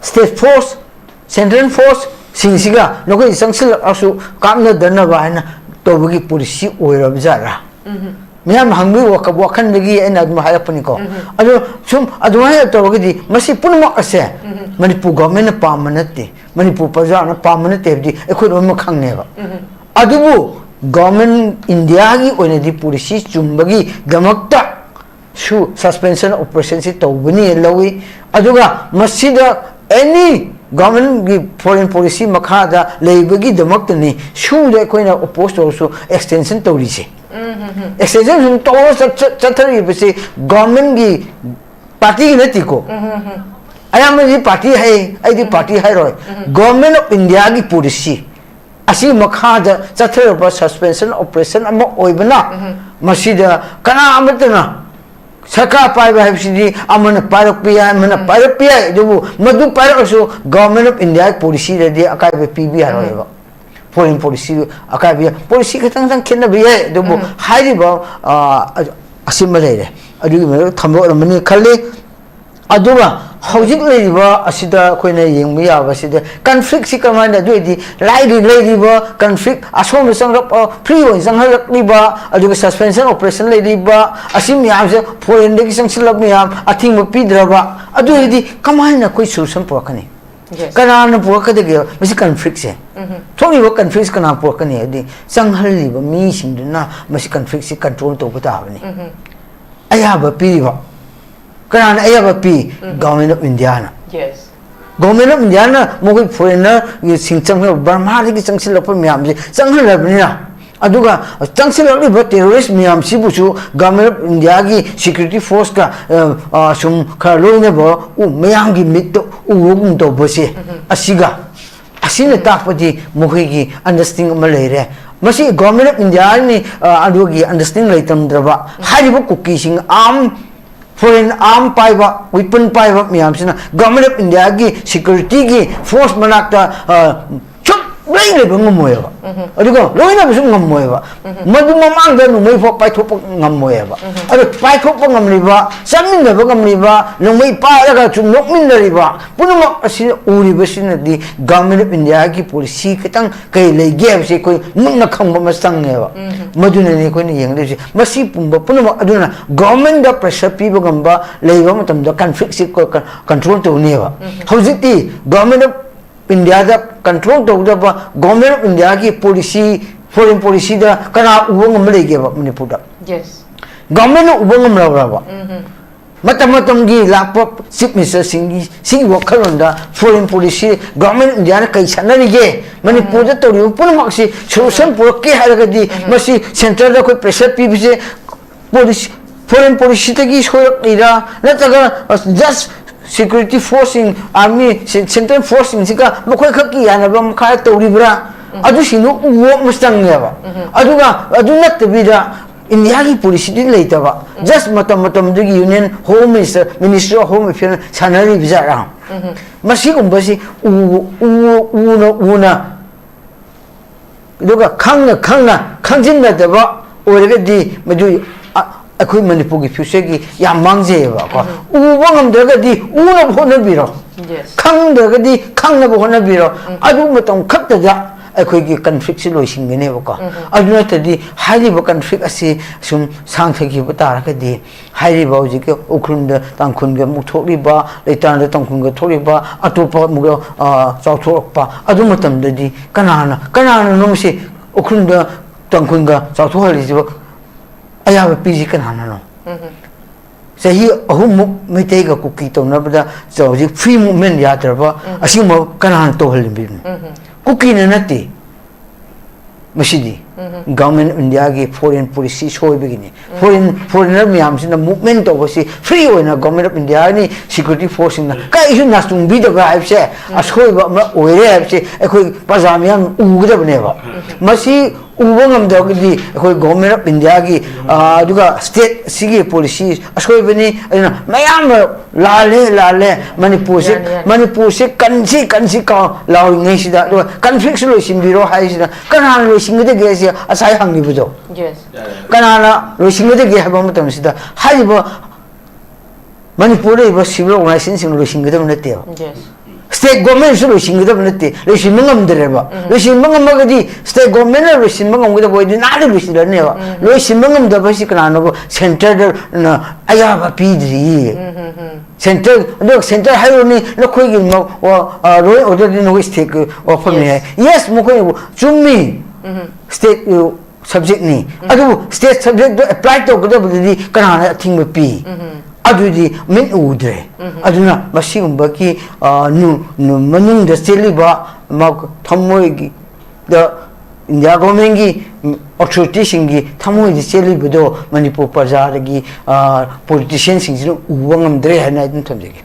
ꯁ꯭ꯇꯦꯠ ꯐꯣꯔꯁ, ꯁꯦꯟꯇ꯭ꯔꯦꯜ ꯐꯣꯔꯁꯁꯤꯡꯁꯤꯒ ꯅꯈꯣꯏ ꯆꯪꯁꯤꯜꯂꯛꯂꯁꯨ ꯀꯥꯞꯅꯗꯅꯕ ꯍꯥꯏꯅ ꯇꯧꯕꯒꯤ ꯄꯣꯂꯤꯁꯤ ꯑꯣꯏꯔꯕ ꯖꯥꯠꯂꯥ? ꯃꯤꯌꯥꯝꯅ ꯍꯪꯕꯒꯤ ꯋꯥꯈ-, ꯋꯥꯈꯜꯗꯒꯤ ꯑꯩꯅ ꯑꯗꯨꯝ ꯍꯥꯏꯔꯛꯄꯅꯤꯀꯣ꯫ ꯑꯗꯣ ꯁꯨꯝ ꯑꯗꯨꯃꯥꯏꯅ ꯇꯧꯔꯒꯗꯤ ꯃꯁꯤ ꯄꯨꯝꯅꯃꯛ ꯑꯁꯦ ꯃꯅꯤꯄꯨꯔ ꯒꯣꯔꯃꯦꯟꯅ ꯄꯥꯝꯕ ꯅꯠꯇꯦ, ꯃꯅꯤꯄꯨꯔ ꯄ꯭ꯔꯖꯥꯅ ꯄꯥꯝꯕ ꯅꯠꯇꯦ ꯍꯥꯏꯕꯗꯤ ꯑꯩꯈꯣꯏ ꯂꯣꯏꯅꯃꯛ ꯈꯪꯉꯦꯕ꯫ ꯑꯗꯨꯕꯨ ꯒꯣꯔꯃꯦꯟ ꯏꯟꯗꯤꯌꯥꯒꯤ ꯑꯣꯏꯅꯗꯤ ꯄꯣꯂꯤꯁꯤ ꯆꯨꯝꯕꯒꯤꯗꯃꯛꯇ ꯁꯨ ꯁꯁꯄꯦꯟꯁꯟ ꯑꯣꯄꯔꯦꯁꯟꯁꯤ ꯇꯧꯕꯅꯤ ꯂꯧꯏ꯫ ꯑꯗꯨꯒ ꯃꯁꯤꯗ ꯑꯦꯅꯤ ꯒꯣꯔꯃꯦꯟꯒꯤ ꯐꯣꯔꯦꯟ ꯄꯣꯂꯤꯁꯤ ꯃꯈꯥꯗ ꯂꯩꯕꯒꯤꯗꯃꯛꯇꯅꯤ ꯁꯨꯗ ꯑꯩꯈꯣꯏꯅ ꯑꯣꯄꯣꯖ ꯇꯧꯔꯁꯨ ꯑꯦꯛꯁꯇꯦꯟꯁꯟ ꯇꯧꯔꯤꯁꯦ꯫ ꯑꯦꯛꯁꯇꯦꯟꯁꯟ ꯁꯨꯝ ꯇꯧꯔ ꯆꯠ-, ꯆꯠ-, ꯆꯠꯊꯔꯤꯕꯁꯦ ꯒꯣꯔꯃꯦꯟꯒꯤ ꯄꯥꯔꯇꯤꯒꯤ ꯅꯠꯇꯦꯀꯣ꯫ ꯑꯌꯥꯝꯕꯗꯤ ꯄꯥꯔꯇꯤ ꯍꯥꯏ, ꯑꯩꯗꯤ ꯄꯥꯔꯇꯤ ꯍꯥꯏꯔꯣꯏ꯫ ꯒꯣꯔꯃꯦꯟ ꯑꯣꯐ ꯏꯟꯗꯤꯌꯥꯒꯤ ꯄꯣꯂꯤꯁꯤ ꯑꯁꯤꯒꯤ ꯃꯈꯥꯗ ꯆꯠꯊꯔꯛꯄ ꯁꯁꯄꯦꯟꯁꯟ ꯑꯣꯄꯔꯦꯁꯟ ꯑꯃ ꯑꯣꯏꯕꯅ ꯃꯁꯤꯗ ꯀꯅꯥ ꯑꯃꯠꯇꯅ ꯁꯔꯀꯥꯔ ꯄꯥꯏꯕ ꯍꯥꯏꯕꯁꯤꯗꯤ ꯑꯃꯅ ꯄꯥꯏꯔꯛꯄ ꯌꯥꯏ, ꯑꯃꯅ ꯄꯥꯏꯔꯛꯄ ꯌꯥꯏ, ꯑꯗꯨꯕꯨ ꯃꯗꯨ ꯄꯥꯏꯔꯛꯑꯁꯨ ꯒꯣꯔꯃꯦꯟ ꯑꯣꯐ ꯏꯟꯗꯤꯌꯥꯒꯤ ꯄꯣꯂꯤꯁꯤꯗꯗꯤ ꯑꯀꯥꯏꯕ ꯄꯤꯕ ꯌꯥꯔꯣꯏꯕ꯫ ꯐꯣꯔꯦꯟ ꯄꯣꯂꯤꯁꯤ ꯑꯀꯥꯏꯕ ꯌꯥꯏ꯫ ꯄꯣꯂꯤꯁꯤ ꯈꯤꯇꯪ ꯈꯤꯇꯪ ꯈꯦꯠꯅꯕ ꯌꯥꯏ, ꯑꯗꯨꯕꯨ ꯍꯥꯏꯔꯤꯕ, ꯑ, ꯑꯁꯤꯃ ꯂꯩꯔꯦ꯫ ꯑꯗꯨꯒꯤ ꯃꯔꯛꯇ ꯊꯝꯗꯣꯛꯂꯝꯃꯅꯤ ꯈꯜꯂꯤ꯫ ꯑꯗꯨꯒ ꯍꯧꯖꯤꯛ ꯂꯩꯔꯤꯕ ꯑꯁꯤꯗ ꯑꯩꯈꯣꯏꯅ ꯌꯦꯡꯕ ꯌꯥꯕꯁꯤꯗ ꯀꯟꯐ꯭ꯂꯤꯛꯁꯤ ꯀꯃꯥꯏꯅ, ꯑꯗꯨ ꯑꯣꯏꯗꯤ ꯂꯥꯏꯔꯤ ꯂꯩꯔꯤꯕ ꯀꯟꯐ꯭ꯂꯤꯛ ꯑꯁꯣꯝꯗ ꯆꯪꯂꯛꯄ, ꯐ꯭ꯔꯤ ꯑꯣꯏꯅ ꯆꯪꯍꯜꯂꯛꯂꯤꯕ, ꯑꯗꯨꯒ ꯁꯁꯄꯦꯟꯁꯟ ꯑꯣꯄꯔꯦꯁꯟ ꯂꯩꯔꯤꯕ, ꯑꯁꯤ ꯃꯌꯥꯝꯁꯦ ꯐꯣꯔꯦꯟꯗꯒꯤ ꯆꯪꯁꯤꯜꯂꯛꯄ ꯃꯌꯥꯝ ꯑꯊꯤꯡꯕ ꯄꯤꯗ꯭ꯔꯕ, ꯑꯗꯨ ꯑꯣꯏꯔꯗꯤ ꯀꯃꯥꯏꯅ ꯑꯩꯈꯣꯏ ꯁꯣꯂꯨꯁꯟ ꯄꯨꯔꯛꯀꯅꯤ? ꯀꯅꯥꯅ ꯄꯨꯔꯛꯀꯗꯒꯦ ꯃꯁꯤ ꯀꯟꯐ꯭ꯂꯤꯛꯁꯦ? ꯊꯣꯛꯂꯤꯕ ꯀꯟꯐ꯭ꯂꯤꯛꯁ ꯀꯅꯥ ꯄꯨꯔꯛꯀꯅꯤ? ꯍꯥꯏꯗꯤ ꯆꯪꯍꯜꯂꯤꯕ ꯃꯤꯁꯤꯡꯗꯨꯅ ꯃꯁꯤ ꯀꯟꯐ꯭ꯂꯤꯛꯁꯤ ꯀꯟꯇ꯭ꯔꯣꯜ ꯇꯧꯕ ꯇꯥꯕꯅꯤ꯫ ꯑꯌꯥꯕ ꯄꯤꯔꯤꯕ ꯀꯅꯥꯅ ꯑꯌꯥꯕ ꯄꯤ? ꯒꯣꯔꯃꯦꯟ ꯑꯣꯐ ꯏꯟꯗꯤꯌꯥꯅ꯫ Yes. Government of Indiaꯅ ꯃꯈꯣꯏ foreignerꯁꯤꯡ ꯆꯪꯍꯜꯂꯛꯄ, ꯕꯔꯃꯥꯗꯒꯤ ꯆꯪꯁꯤꯜꯂꯛꯄ ꯃꯌꯥꯝꯁꯦ ꯆꯪꯍꯜꯂꯕꯅꯤꯅ, ꯑꯗꯨꯒ ꯆꯪꯁꯤꯜꯂꯛꯂꯤꯕ terrorist ꯃꯌꯥꯝꯁꯤꯕꯨꯁꯨ Government of Indiaꯒꯤ security forceꯀ, ꯑ, ꯑ, ꯁꯨꯝ ꯈꯔ ꯂꯣꯏꯅꯕ ꯎ-, ꯃꯌꯥꯝꯒꯤ ꯃꯤꯠꯇ ꯎꯕꯒꯨꯝ ꯇꯧꯕꯁꯦ, ꯑꯁꯤꯒ, ꯑꯁꯤꯅ ꯇꯥꯛꯄꯗꯤ ꯃꯈꯣꯏꯒꯤ understanding ꯑꯃ ꯂꯩꯔꯦ꯫ ꯃꯁꯤ Government of Indiaꯅꯤ, ꯑ, ꯑꯗꯨꯒꯤ understanding ꯂꯩꯇꯝꯗ꯭ꯔꯕ ꯍꯥꯏꯔꯤꯕ ꯀꯨꯀꯤꯁꯤꯡ arm, foreign arm ꯄꯥꯏꯕ, weapon ꯄꯥꯏꯕ ꯃꯌꯥꯝꯁꯤꯅ Government of Indiaꯒꯤ securityꯒꯤ force ꯃꯅꯥꯛꯇ, ꯑ, ꯁꯨꯛꯂꯩ ꯂꯩꯕ ꯉꯝꯃꯣꯏꯕ꯫ ꯑꯗꯨꯒ ꯂꯣꯏꯅꯕꯁꯨ ꯉꯝꯃꯣꯏꯕ꯫ ꯃꯗꯨ ꯃꯃꯥꯡꯗ ꯅꯣꯡꯃꯩ ꯐꯥꯎ ꯄꯥꯏꯊꯣꯛꯄ ꯉꯝꯃꯣꯏꯕ꯫ ꯑꯗꯨ ꯄꯥꯏꯊꯣꯛꯄ ꯉꯝꯂꯤꯕ, ꯆꯠꯃꯤꯟꯅꯕ ꯉꯝꯂꯤꯕ, ꯅꯣꯡꯃꯩ ꯄꯥꯏꯔꯒ ꯁꯨꯝ ꯅꯣꯛꯃꯤꯟꯅꯔꯤꯕ ꯄꯨꯝꯅꯃꯛ ꯑꯁꯤ ꯎꯔꯤꯕꯁꯤꯅꯗꯤ Government of Indiaꯒꯤ policy ꯈꯤꯇꯪ ꯀꯩ ꯂꯩꯒꯦ ꯍꯥꯏꯕꯁꯤ ꯑꯩꯈꯣꯏ ꯃꯨꯟꯅ ꯈꯪꯕ ꯑꯃ ꯆꯪꯉꯦꯕ꯫ ꯃꯗꯨꯅꯅꯤ ꯑꯩꯈꯣꯏꯅ ꯌꯦꯡꯗꯣꯏꯁꯦ꯫ ꯃꯁꯤ ꯄꯨꯝꯕ ꯄꯨꯝꯅꯃꯛ ꯑꯗꯨꯅ governmentꯗ pressure ꯄꯤꯕ ꯉꯝꯕ ꯂꯩꯕ ꯃꯇꯝꯗ conflictꯁꯤ ꯀ-, ꯀ-, control ꯇꯧꯅꯦꯕ꯫ ꯍꯧꯖꯤꯛꯇꯤ Government of Indiaꯗ control ꯇꯧꯒꯗꯕ Government of Indiaꯒꯤ policy, foreign policyꯗ ꯀꯅꯥ ꯎꯕ ꯉꯝꯕ ꯂꯩꯒꯦꯕ ꯃꯅꯤꯄꯨꯔꯗ? Yes. Governmentꯅ ꯎꯕ ꯉꯝꯂꯕ꯭ꯔꯕ? ꯃꯇꯝ ꯃꯇꯝꯒꯤ ꯂꯥꯛꯄ Chief Ministerꯁꯤꯡꯒꯤ ꯁꯤꯒꯤ ꯋꯥꯈꯜꯂꯣꯟꯗ foreign policy Government of Indiaꯅ ꯀꯩ ꯁꯥꯟꯅꯔꯤꯒꯦ, ꯃꯅꯤꯄꯨꯔꯗ ꯇꯧꯔꯤꯕ ꯄꯨꯝꯅꯃꯛꯁꯤ solution ꯄꯨꯔꯛꯀꯦ ꯍꯥꯏꯔꯒꯗꯤ ꯃꯁꯤ centreꯗ ꯑꯩꯈꯣꯏ pressure ꯄꯤꯕꯁꯦ policy, foreign policyꯗꯒꯤ ꯁꯣꯏꯔꯛꯂꯤꯔꯥ, ꯅꯠꯇ꯭ꯔꯒ just security forceꯁꯤꯡ, army, central forceꯁꯤꯡꯁꯤꯒ ꯃꯈꯣꯏ ꯈꯛꯀꯤ ꯌꯥꯅꯕ ꯃꯈꯥ ꯇꯧꯔꯤꯕ꯭ꯔꯥ? ꯑꯗꯨꯁꯤꯡꯗꯨ ꯎꯕ ꯑꯃ ꯆꯪꯉꯦꯕ꯫ ꯑꯗꯨꯒ ꯑꯗꯨ ꯅꯠꯇꯕꯤꯗ Indiaꯒꯤ policyꯗꯤ ꯂꯩꯇꯕ, just ꯃꯇꯝ ꯃꯇꯝꯗꯨꯒꯤ Union Home Minister, Ministry of Home Affairsꯅ ꯁꯥꯟꯅꯔꯤꯕ ꯖꯥꯠꯔꯥ? ꯃꯁꯤꯒꯨꯝꯕꯁꯤ ꯎ-, ꯎ-, ꯎꯅ ꯎꯅ, ꯑꯗꯨꯒ ꯈꯪꯅ ꯈꯪꯅ ꯈꯪꯖꯤꯟꯅꯗꯕ ꯑꯣꯏꯔꯒꯗꯤ ꯃꯗꯨ, ꯑ-, ꯑꯩꯈꯣꯏ ꯃꯅꯤꯄꯨꯔꯒꯤ futureꯒꯤ ꯌꯥꯝ ꯃꯥꯡꯖꯩꯌꯦꯕꯀꯣ꯫ ꯎꯕ ꯉꯝꯗ꯭ꯔꯒꯗꯤ ꯎꯅꯕ ꯍꯣꯠꯅꯕꯤꯔꯣ꯫ Yes. ꯈꯪꯗ꯭ꯔꯒꯗꯤ ꯈꯪꯅꯕ ꯍꯣꯠꯅꯕꯤꯔꯣ꯫ ꯑꯗꯨ ꯃꯇꯝ ꯈꯛꯇꯗ ꯑꯩꯈꯣꯏꯒꯤ conflictꯁꯤ ꯂꯣꯏꯁꯤꯟꯒꯅꯦꯕꯀꯣ꯫ ꯑꯗꯨ ꯅꯠꯇ꯭ꯔꯗꯤ ꯍꯥꯏꯔꯤꯕ conflict ꯑꯁꯤ ꯁꯨꯝ ꯁꯥꯡꯊꯈꯤꯕ ꯇꯥꯔꯒꯗꯤ, ꯍꯥꯏꯔꯤꯕ ꯍꯧꯖꯤꯛꯀꯤ ꯎꯈ꯭ꯔꯨꯜꯗ ꯇꯥꯡꯈꯨꯜꯒ ꯑꯃꯨꯛ ꯊꯣꯛꯂꯤꯕ, ꯂꯩꯇꯥꯗ ꯇꯥꯡꯈꯨꯜꯒ ꯊꯣꯛꯂꯤꯕ, ꯑꯇꯣꯞꯄ ꯑꯃꯨꯛ, ꯑ, ꯆꯥꯎꯊꯣꯔꯛꯄ, ꯑꯗꯨ ꯃꯇꯝꯗꯗꯤ ꯀꯅꯥꯅ, ꯀꯅꯥꯅꯅꯣ ꯃꯁꯤ ꯎꯈ꯭ꯔꯨꯜꯗ ꯇꯥꯡꯈꯨꯜꯒ ꯆꯥꯎꯊꯣꯛꯍꯜꯂꯤꯁꯤꯕ? ꯑꯌꯥꯕ ꯄꯤꯔꯤꯁꯤ ꯀꯅꯥꯅꯅꯣ? ꯆꯍꯤ ꯑꯍꯨꯝꯃꯨꯛ ꯃꯩꯇꯩꯒ ꯀꯨꯀꯤ ꯇꯧꯅꯕꯗ ꯍꯧꯖꯤꯛ free movement ꯌꯥꯗ꯭ꯔꯕ, ꯑꯁꯤꯒꯨꯝꯕ ꯀꯅꯥꯅ ꯇꯧꯍꯜꯂꯤꯕꯅꯣ? ꯀꯨꯀꯤꯅ ꯅꯠꯇꯦ꯫ ꯃꯁꯤꯗꯤ Government of India ꯒꯤ foreign policy ꯁꯣꯏꯕꯒꯤꯅꯤ꯫ Foreign foreigner ꯃꯌꯥꯝꯁꯤꯅ movement ꯇꯧꯕꯁꯤ free ꯑꯣꯏꯅ Government of India ꯅꯤ security force ꯁꯤꯡꯅ ꯀꯔꯤꯁꯨ ꯅꯥꯆꯨꯡꯕꯤꯗꯕ ꯍꯥꯏꯕꯁꯦ ꯑꯁꯣꯏꯕ ꯑꯃ ꯑꯣꯏꯔꯦ ꯍꯥꯏꯕꯁꯦ ꯑꯩꯈꯣꯏ ꯄ꯭ꯔꯖꯥ ꯃꯤꯌꯥꯝ ꯎꯒꯗꯕꯅꯦꯕ꯫ ꯃꯁꯤ ꯎꯕ ꯉꯝꯗ꯭ꯔꯒꯗꯤ ꯑꯩꯈꯣꯏ Government of India ꯒꯤ, ꯑ, ꯑꯗꯨꯒ state ꯁꯤꯒꯤ policy ꯑꯁꯣꯏꯕꯅꯤ꯫ ꯑꯗꯨꯅ ꯃꯌꯥꯝ ꯂꯥꯜꯂꯦ, ꯂꯥꯜꯂꯦ, ꯃꯅꯤꯄꯨꯔꯁꯦ, ꯌꯥꯅꯤ, ꯌꯥꯅꯤ꯫ ꯃꯅꯤꯄꯨꯔꯁꯦ ꯀꯟꯁꯤ, ꯀꯟꯁꯤ ꯀꯥꯎ ꯂꯥꯎꯔꯤꯉꯩꯁꯤꯗ, ꯑꯗꯨꯒ conflict ꯁꯨ ꯂꯣꯏꯁꯤꯟꯕꯤꯔꯣ ꯍꯥꯏꯁꯤꯅ ꯀꯅꯥꯅ ꯂꯣꯏꯁꯤꯟꯒꯗꯒꯦ ꯁꯤ ꯉꯁꯥꯏ ꯍꯪꯉꯤꯕꯗꯣ? Yes. ꯀꯅꯥꯅ ꯂꯣꯏꯁꯤꯟꯒꯗꯒꯦ ꯍꯥꯏꯕ ꯃꯇꯝꯁꯤꯗ ꯍꯥꯏꯔꯤꯕ ꯃꯅꯤꯄꯨꯔꯗ ꯂꯩꯔꯤꯕ civil organization ꯁꯤꯡꯅ ꯂꯣꯏꯁꯤꯟꯒꯗꯕ ꯅꯠꯇꯦꯕ꯫ Yes. State government ꯁꯨ ꯂꯣꯏꯁꯤꯟꯒꯗꯕ ꯅꯠꯇꯦ, ꯂꯣꯏꯁꯤꯟꯕ ꯉꯝꯗ꯭ꯔꯦꯕ꯫ ꯂꯣꯏꯁꯤꯟꯕ ꯉꯝꯃꯒꯗꯤ state government ꯅ ꯂꯣꯏꯁꯤꯟꯕ ꯉꯝꯒꯗꯕ ꯑꯣꯏꯗꯤ ꯅꯍꯥꯟꯅ ꯂꯣꯏꯁꯤꯜꯂꯅꯦꯕ꯫ ꯂꯣꯏꯁꯤꯟꯕ ꯉꯝꯗꯕ ꯍꯥꯏꯁꯤ ꯀꯅꯥꯅꯣꯕ? Centre ꯅ ꯑꯌꯥꯕ ꯄꯤꯗ꯭ꯔꯤ꯫ Centre, ꯑꯗꯨꯒ centre ꯍꯥꯏꯔꯨꯅꯤ, ꯅꯈꯣꯏꯒꯤ ꯃ-, ꯋꯥ-, ꯑ, law and order ꯗꯤ ꯅꯈꯣꯏ state ꯀꯤ ꯋꯥꯐꯝꯅꯤ ꯍꯥꯏ꯫ Yes, ꯃꯈꯣꯏꯅ ꯆꯨꯝꯃꯤ꯫ State subject ꯅꯤ꯫ ꯑꯗꯨꯕꯨ state subject ꯇꯣ apply ꯇꯧꯒꯗꯕꯗꯨꯗꯤ ꯀꯅꯥꯅ ꯑꯊꯤꯡꯕ ꯄꯤ? ꯑꯗꯨꯗꯤ ꯃꯤꯠ ꯎꯗ꯭ꯔꯦ꯫ ꯑꯗꯨꯅ ꯃꯁꯤꯒꯨꯝꯕꯒꯤ, ꯑ, ꯅꯨ-, ꯅꯨ-, ꯃꯅꯨꯡꯗ ꯆꯦꯜꯂꯤꯕ ꯃ-, ꯊꯃꯣꯏꯒꯤ ꯗ India government ꯀꯤ, ꯎꯝ, authority ꯁꯤꯡꯒꯤ ꯊꯃꯣꯏꯗ ꯆꯦꯜꯂꯤꯕꯗꯣ ꯃꯅꯤꯄꯨꯔ ꯄ꯭ꯔꯖꯥꯗꯒꯤ, ꯑ, politician ꯁꯤꯡꯁꯤꯅ ꯎꯕ ꯉꯝꯗ꯭ꯔꯦ ꯍꯥꯏꯅ ꯑꯩ ꯑꯗꯨꯝ ꯊꯝꯖꯒꯦ꯫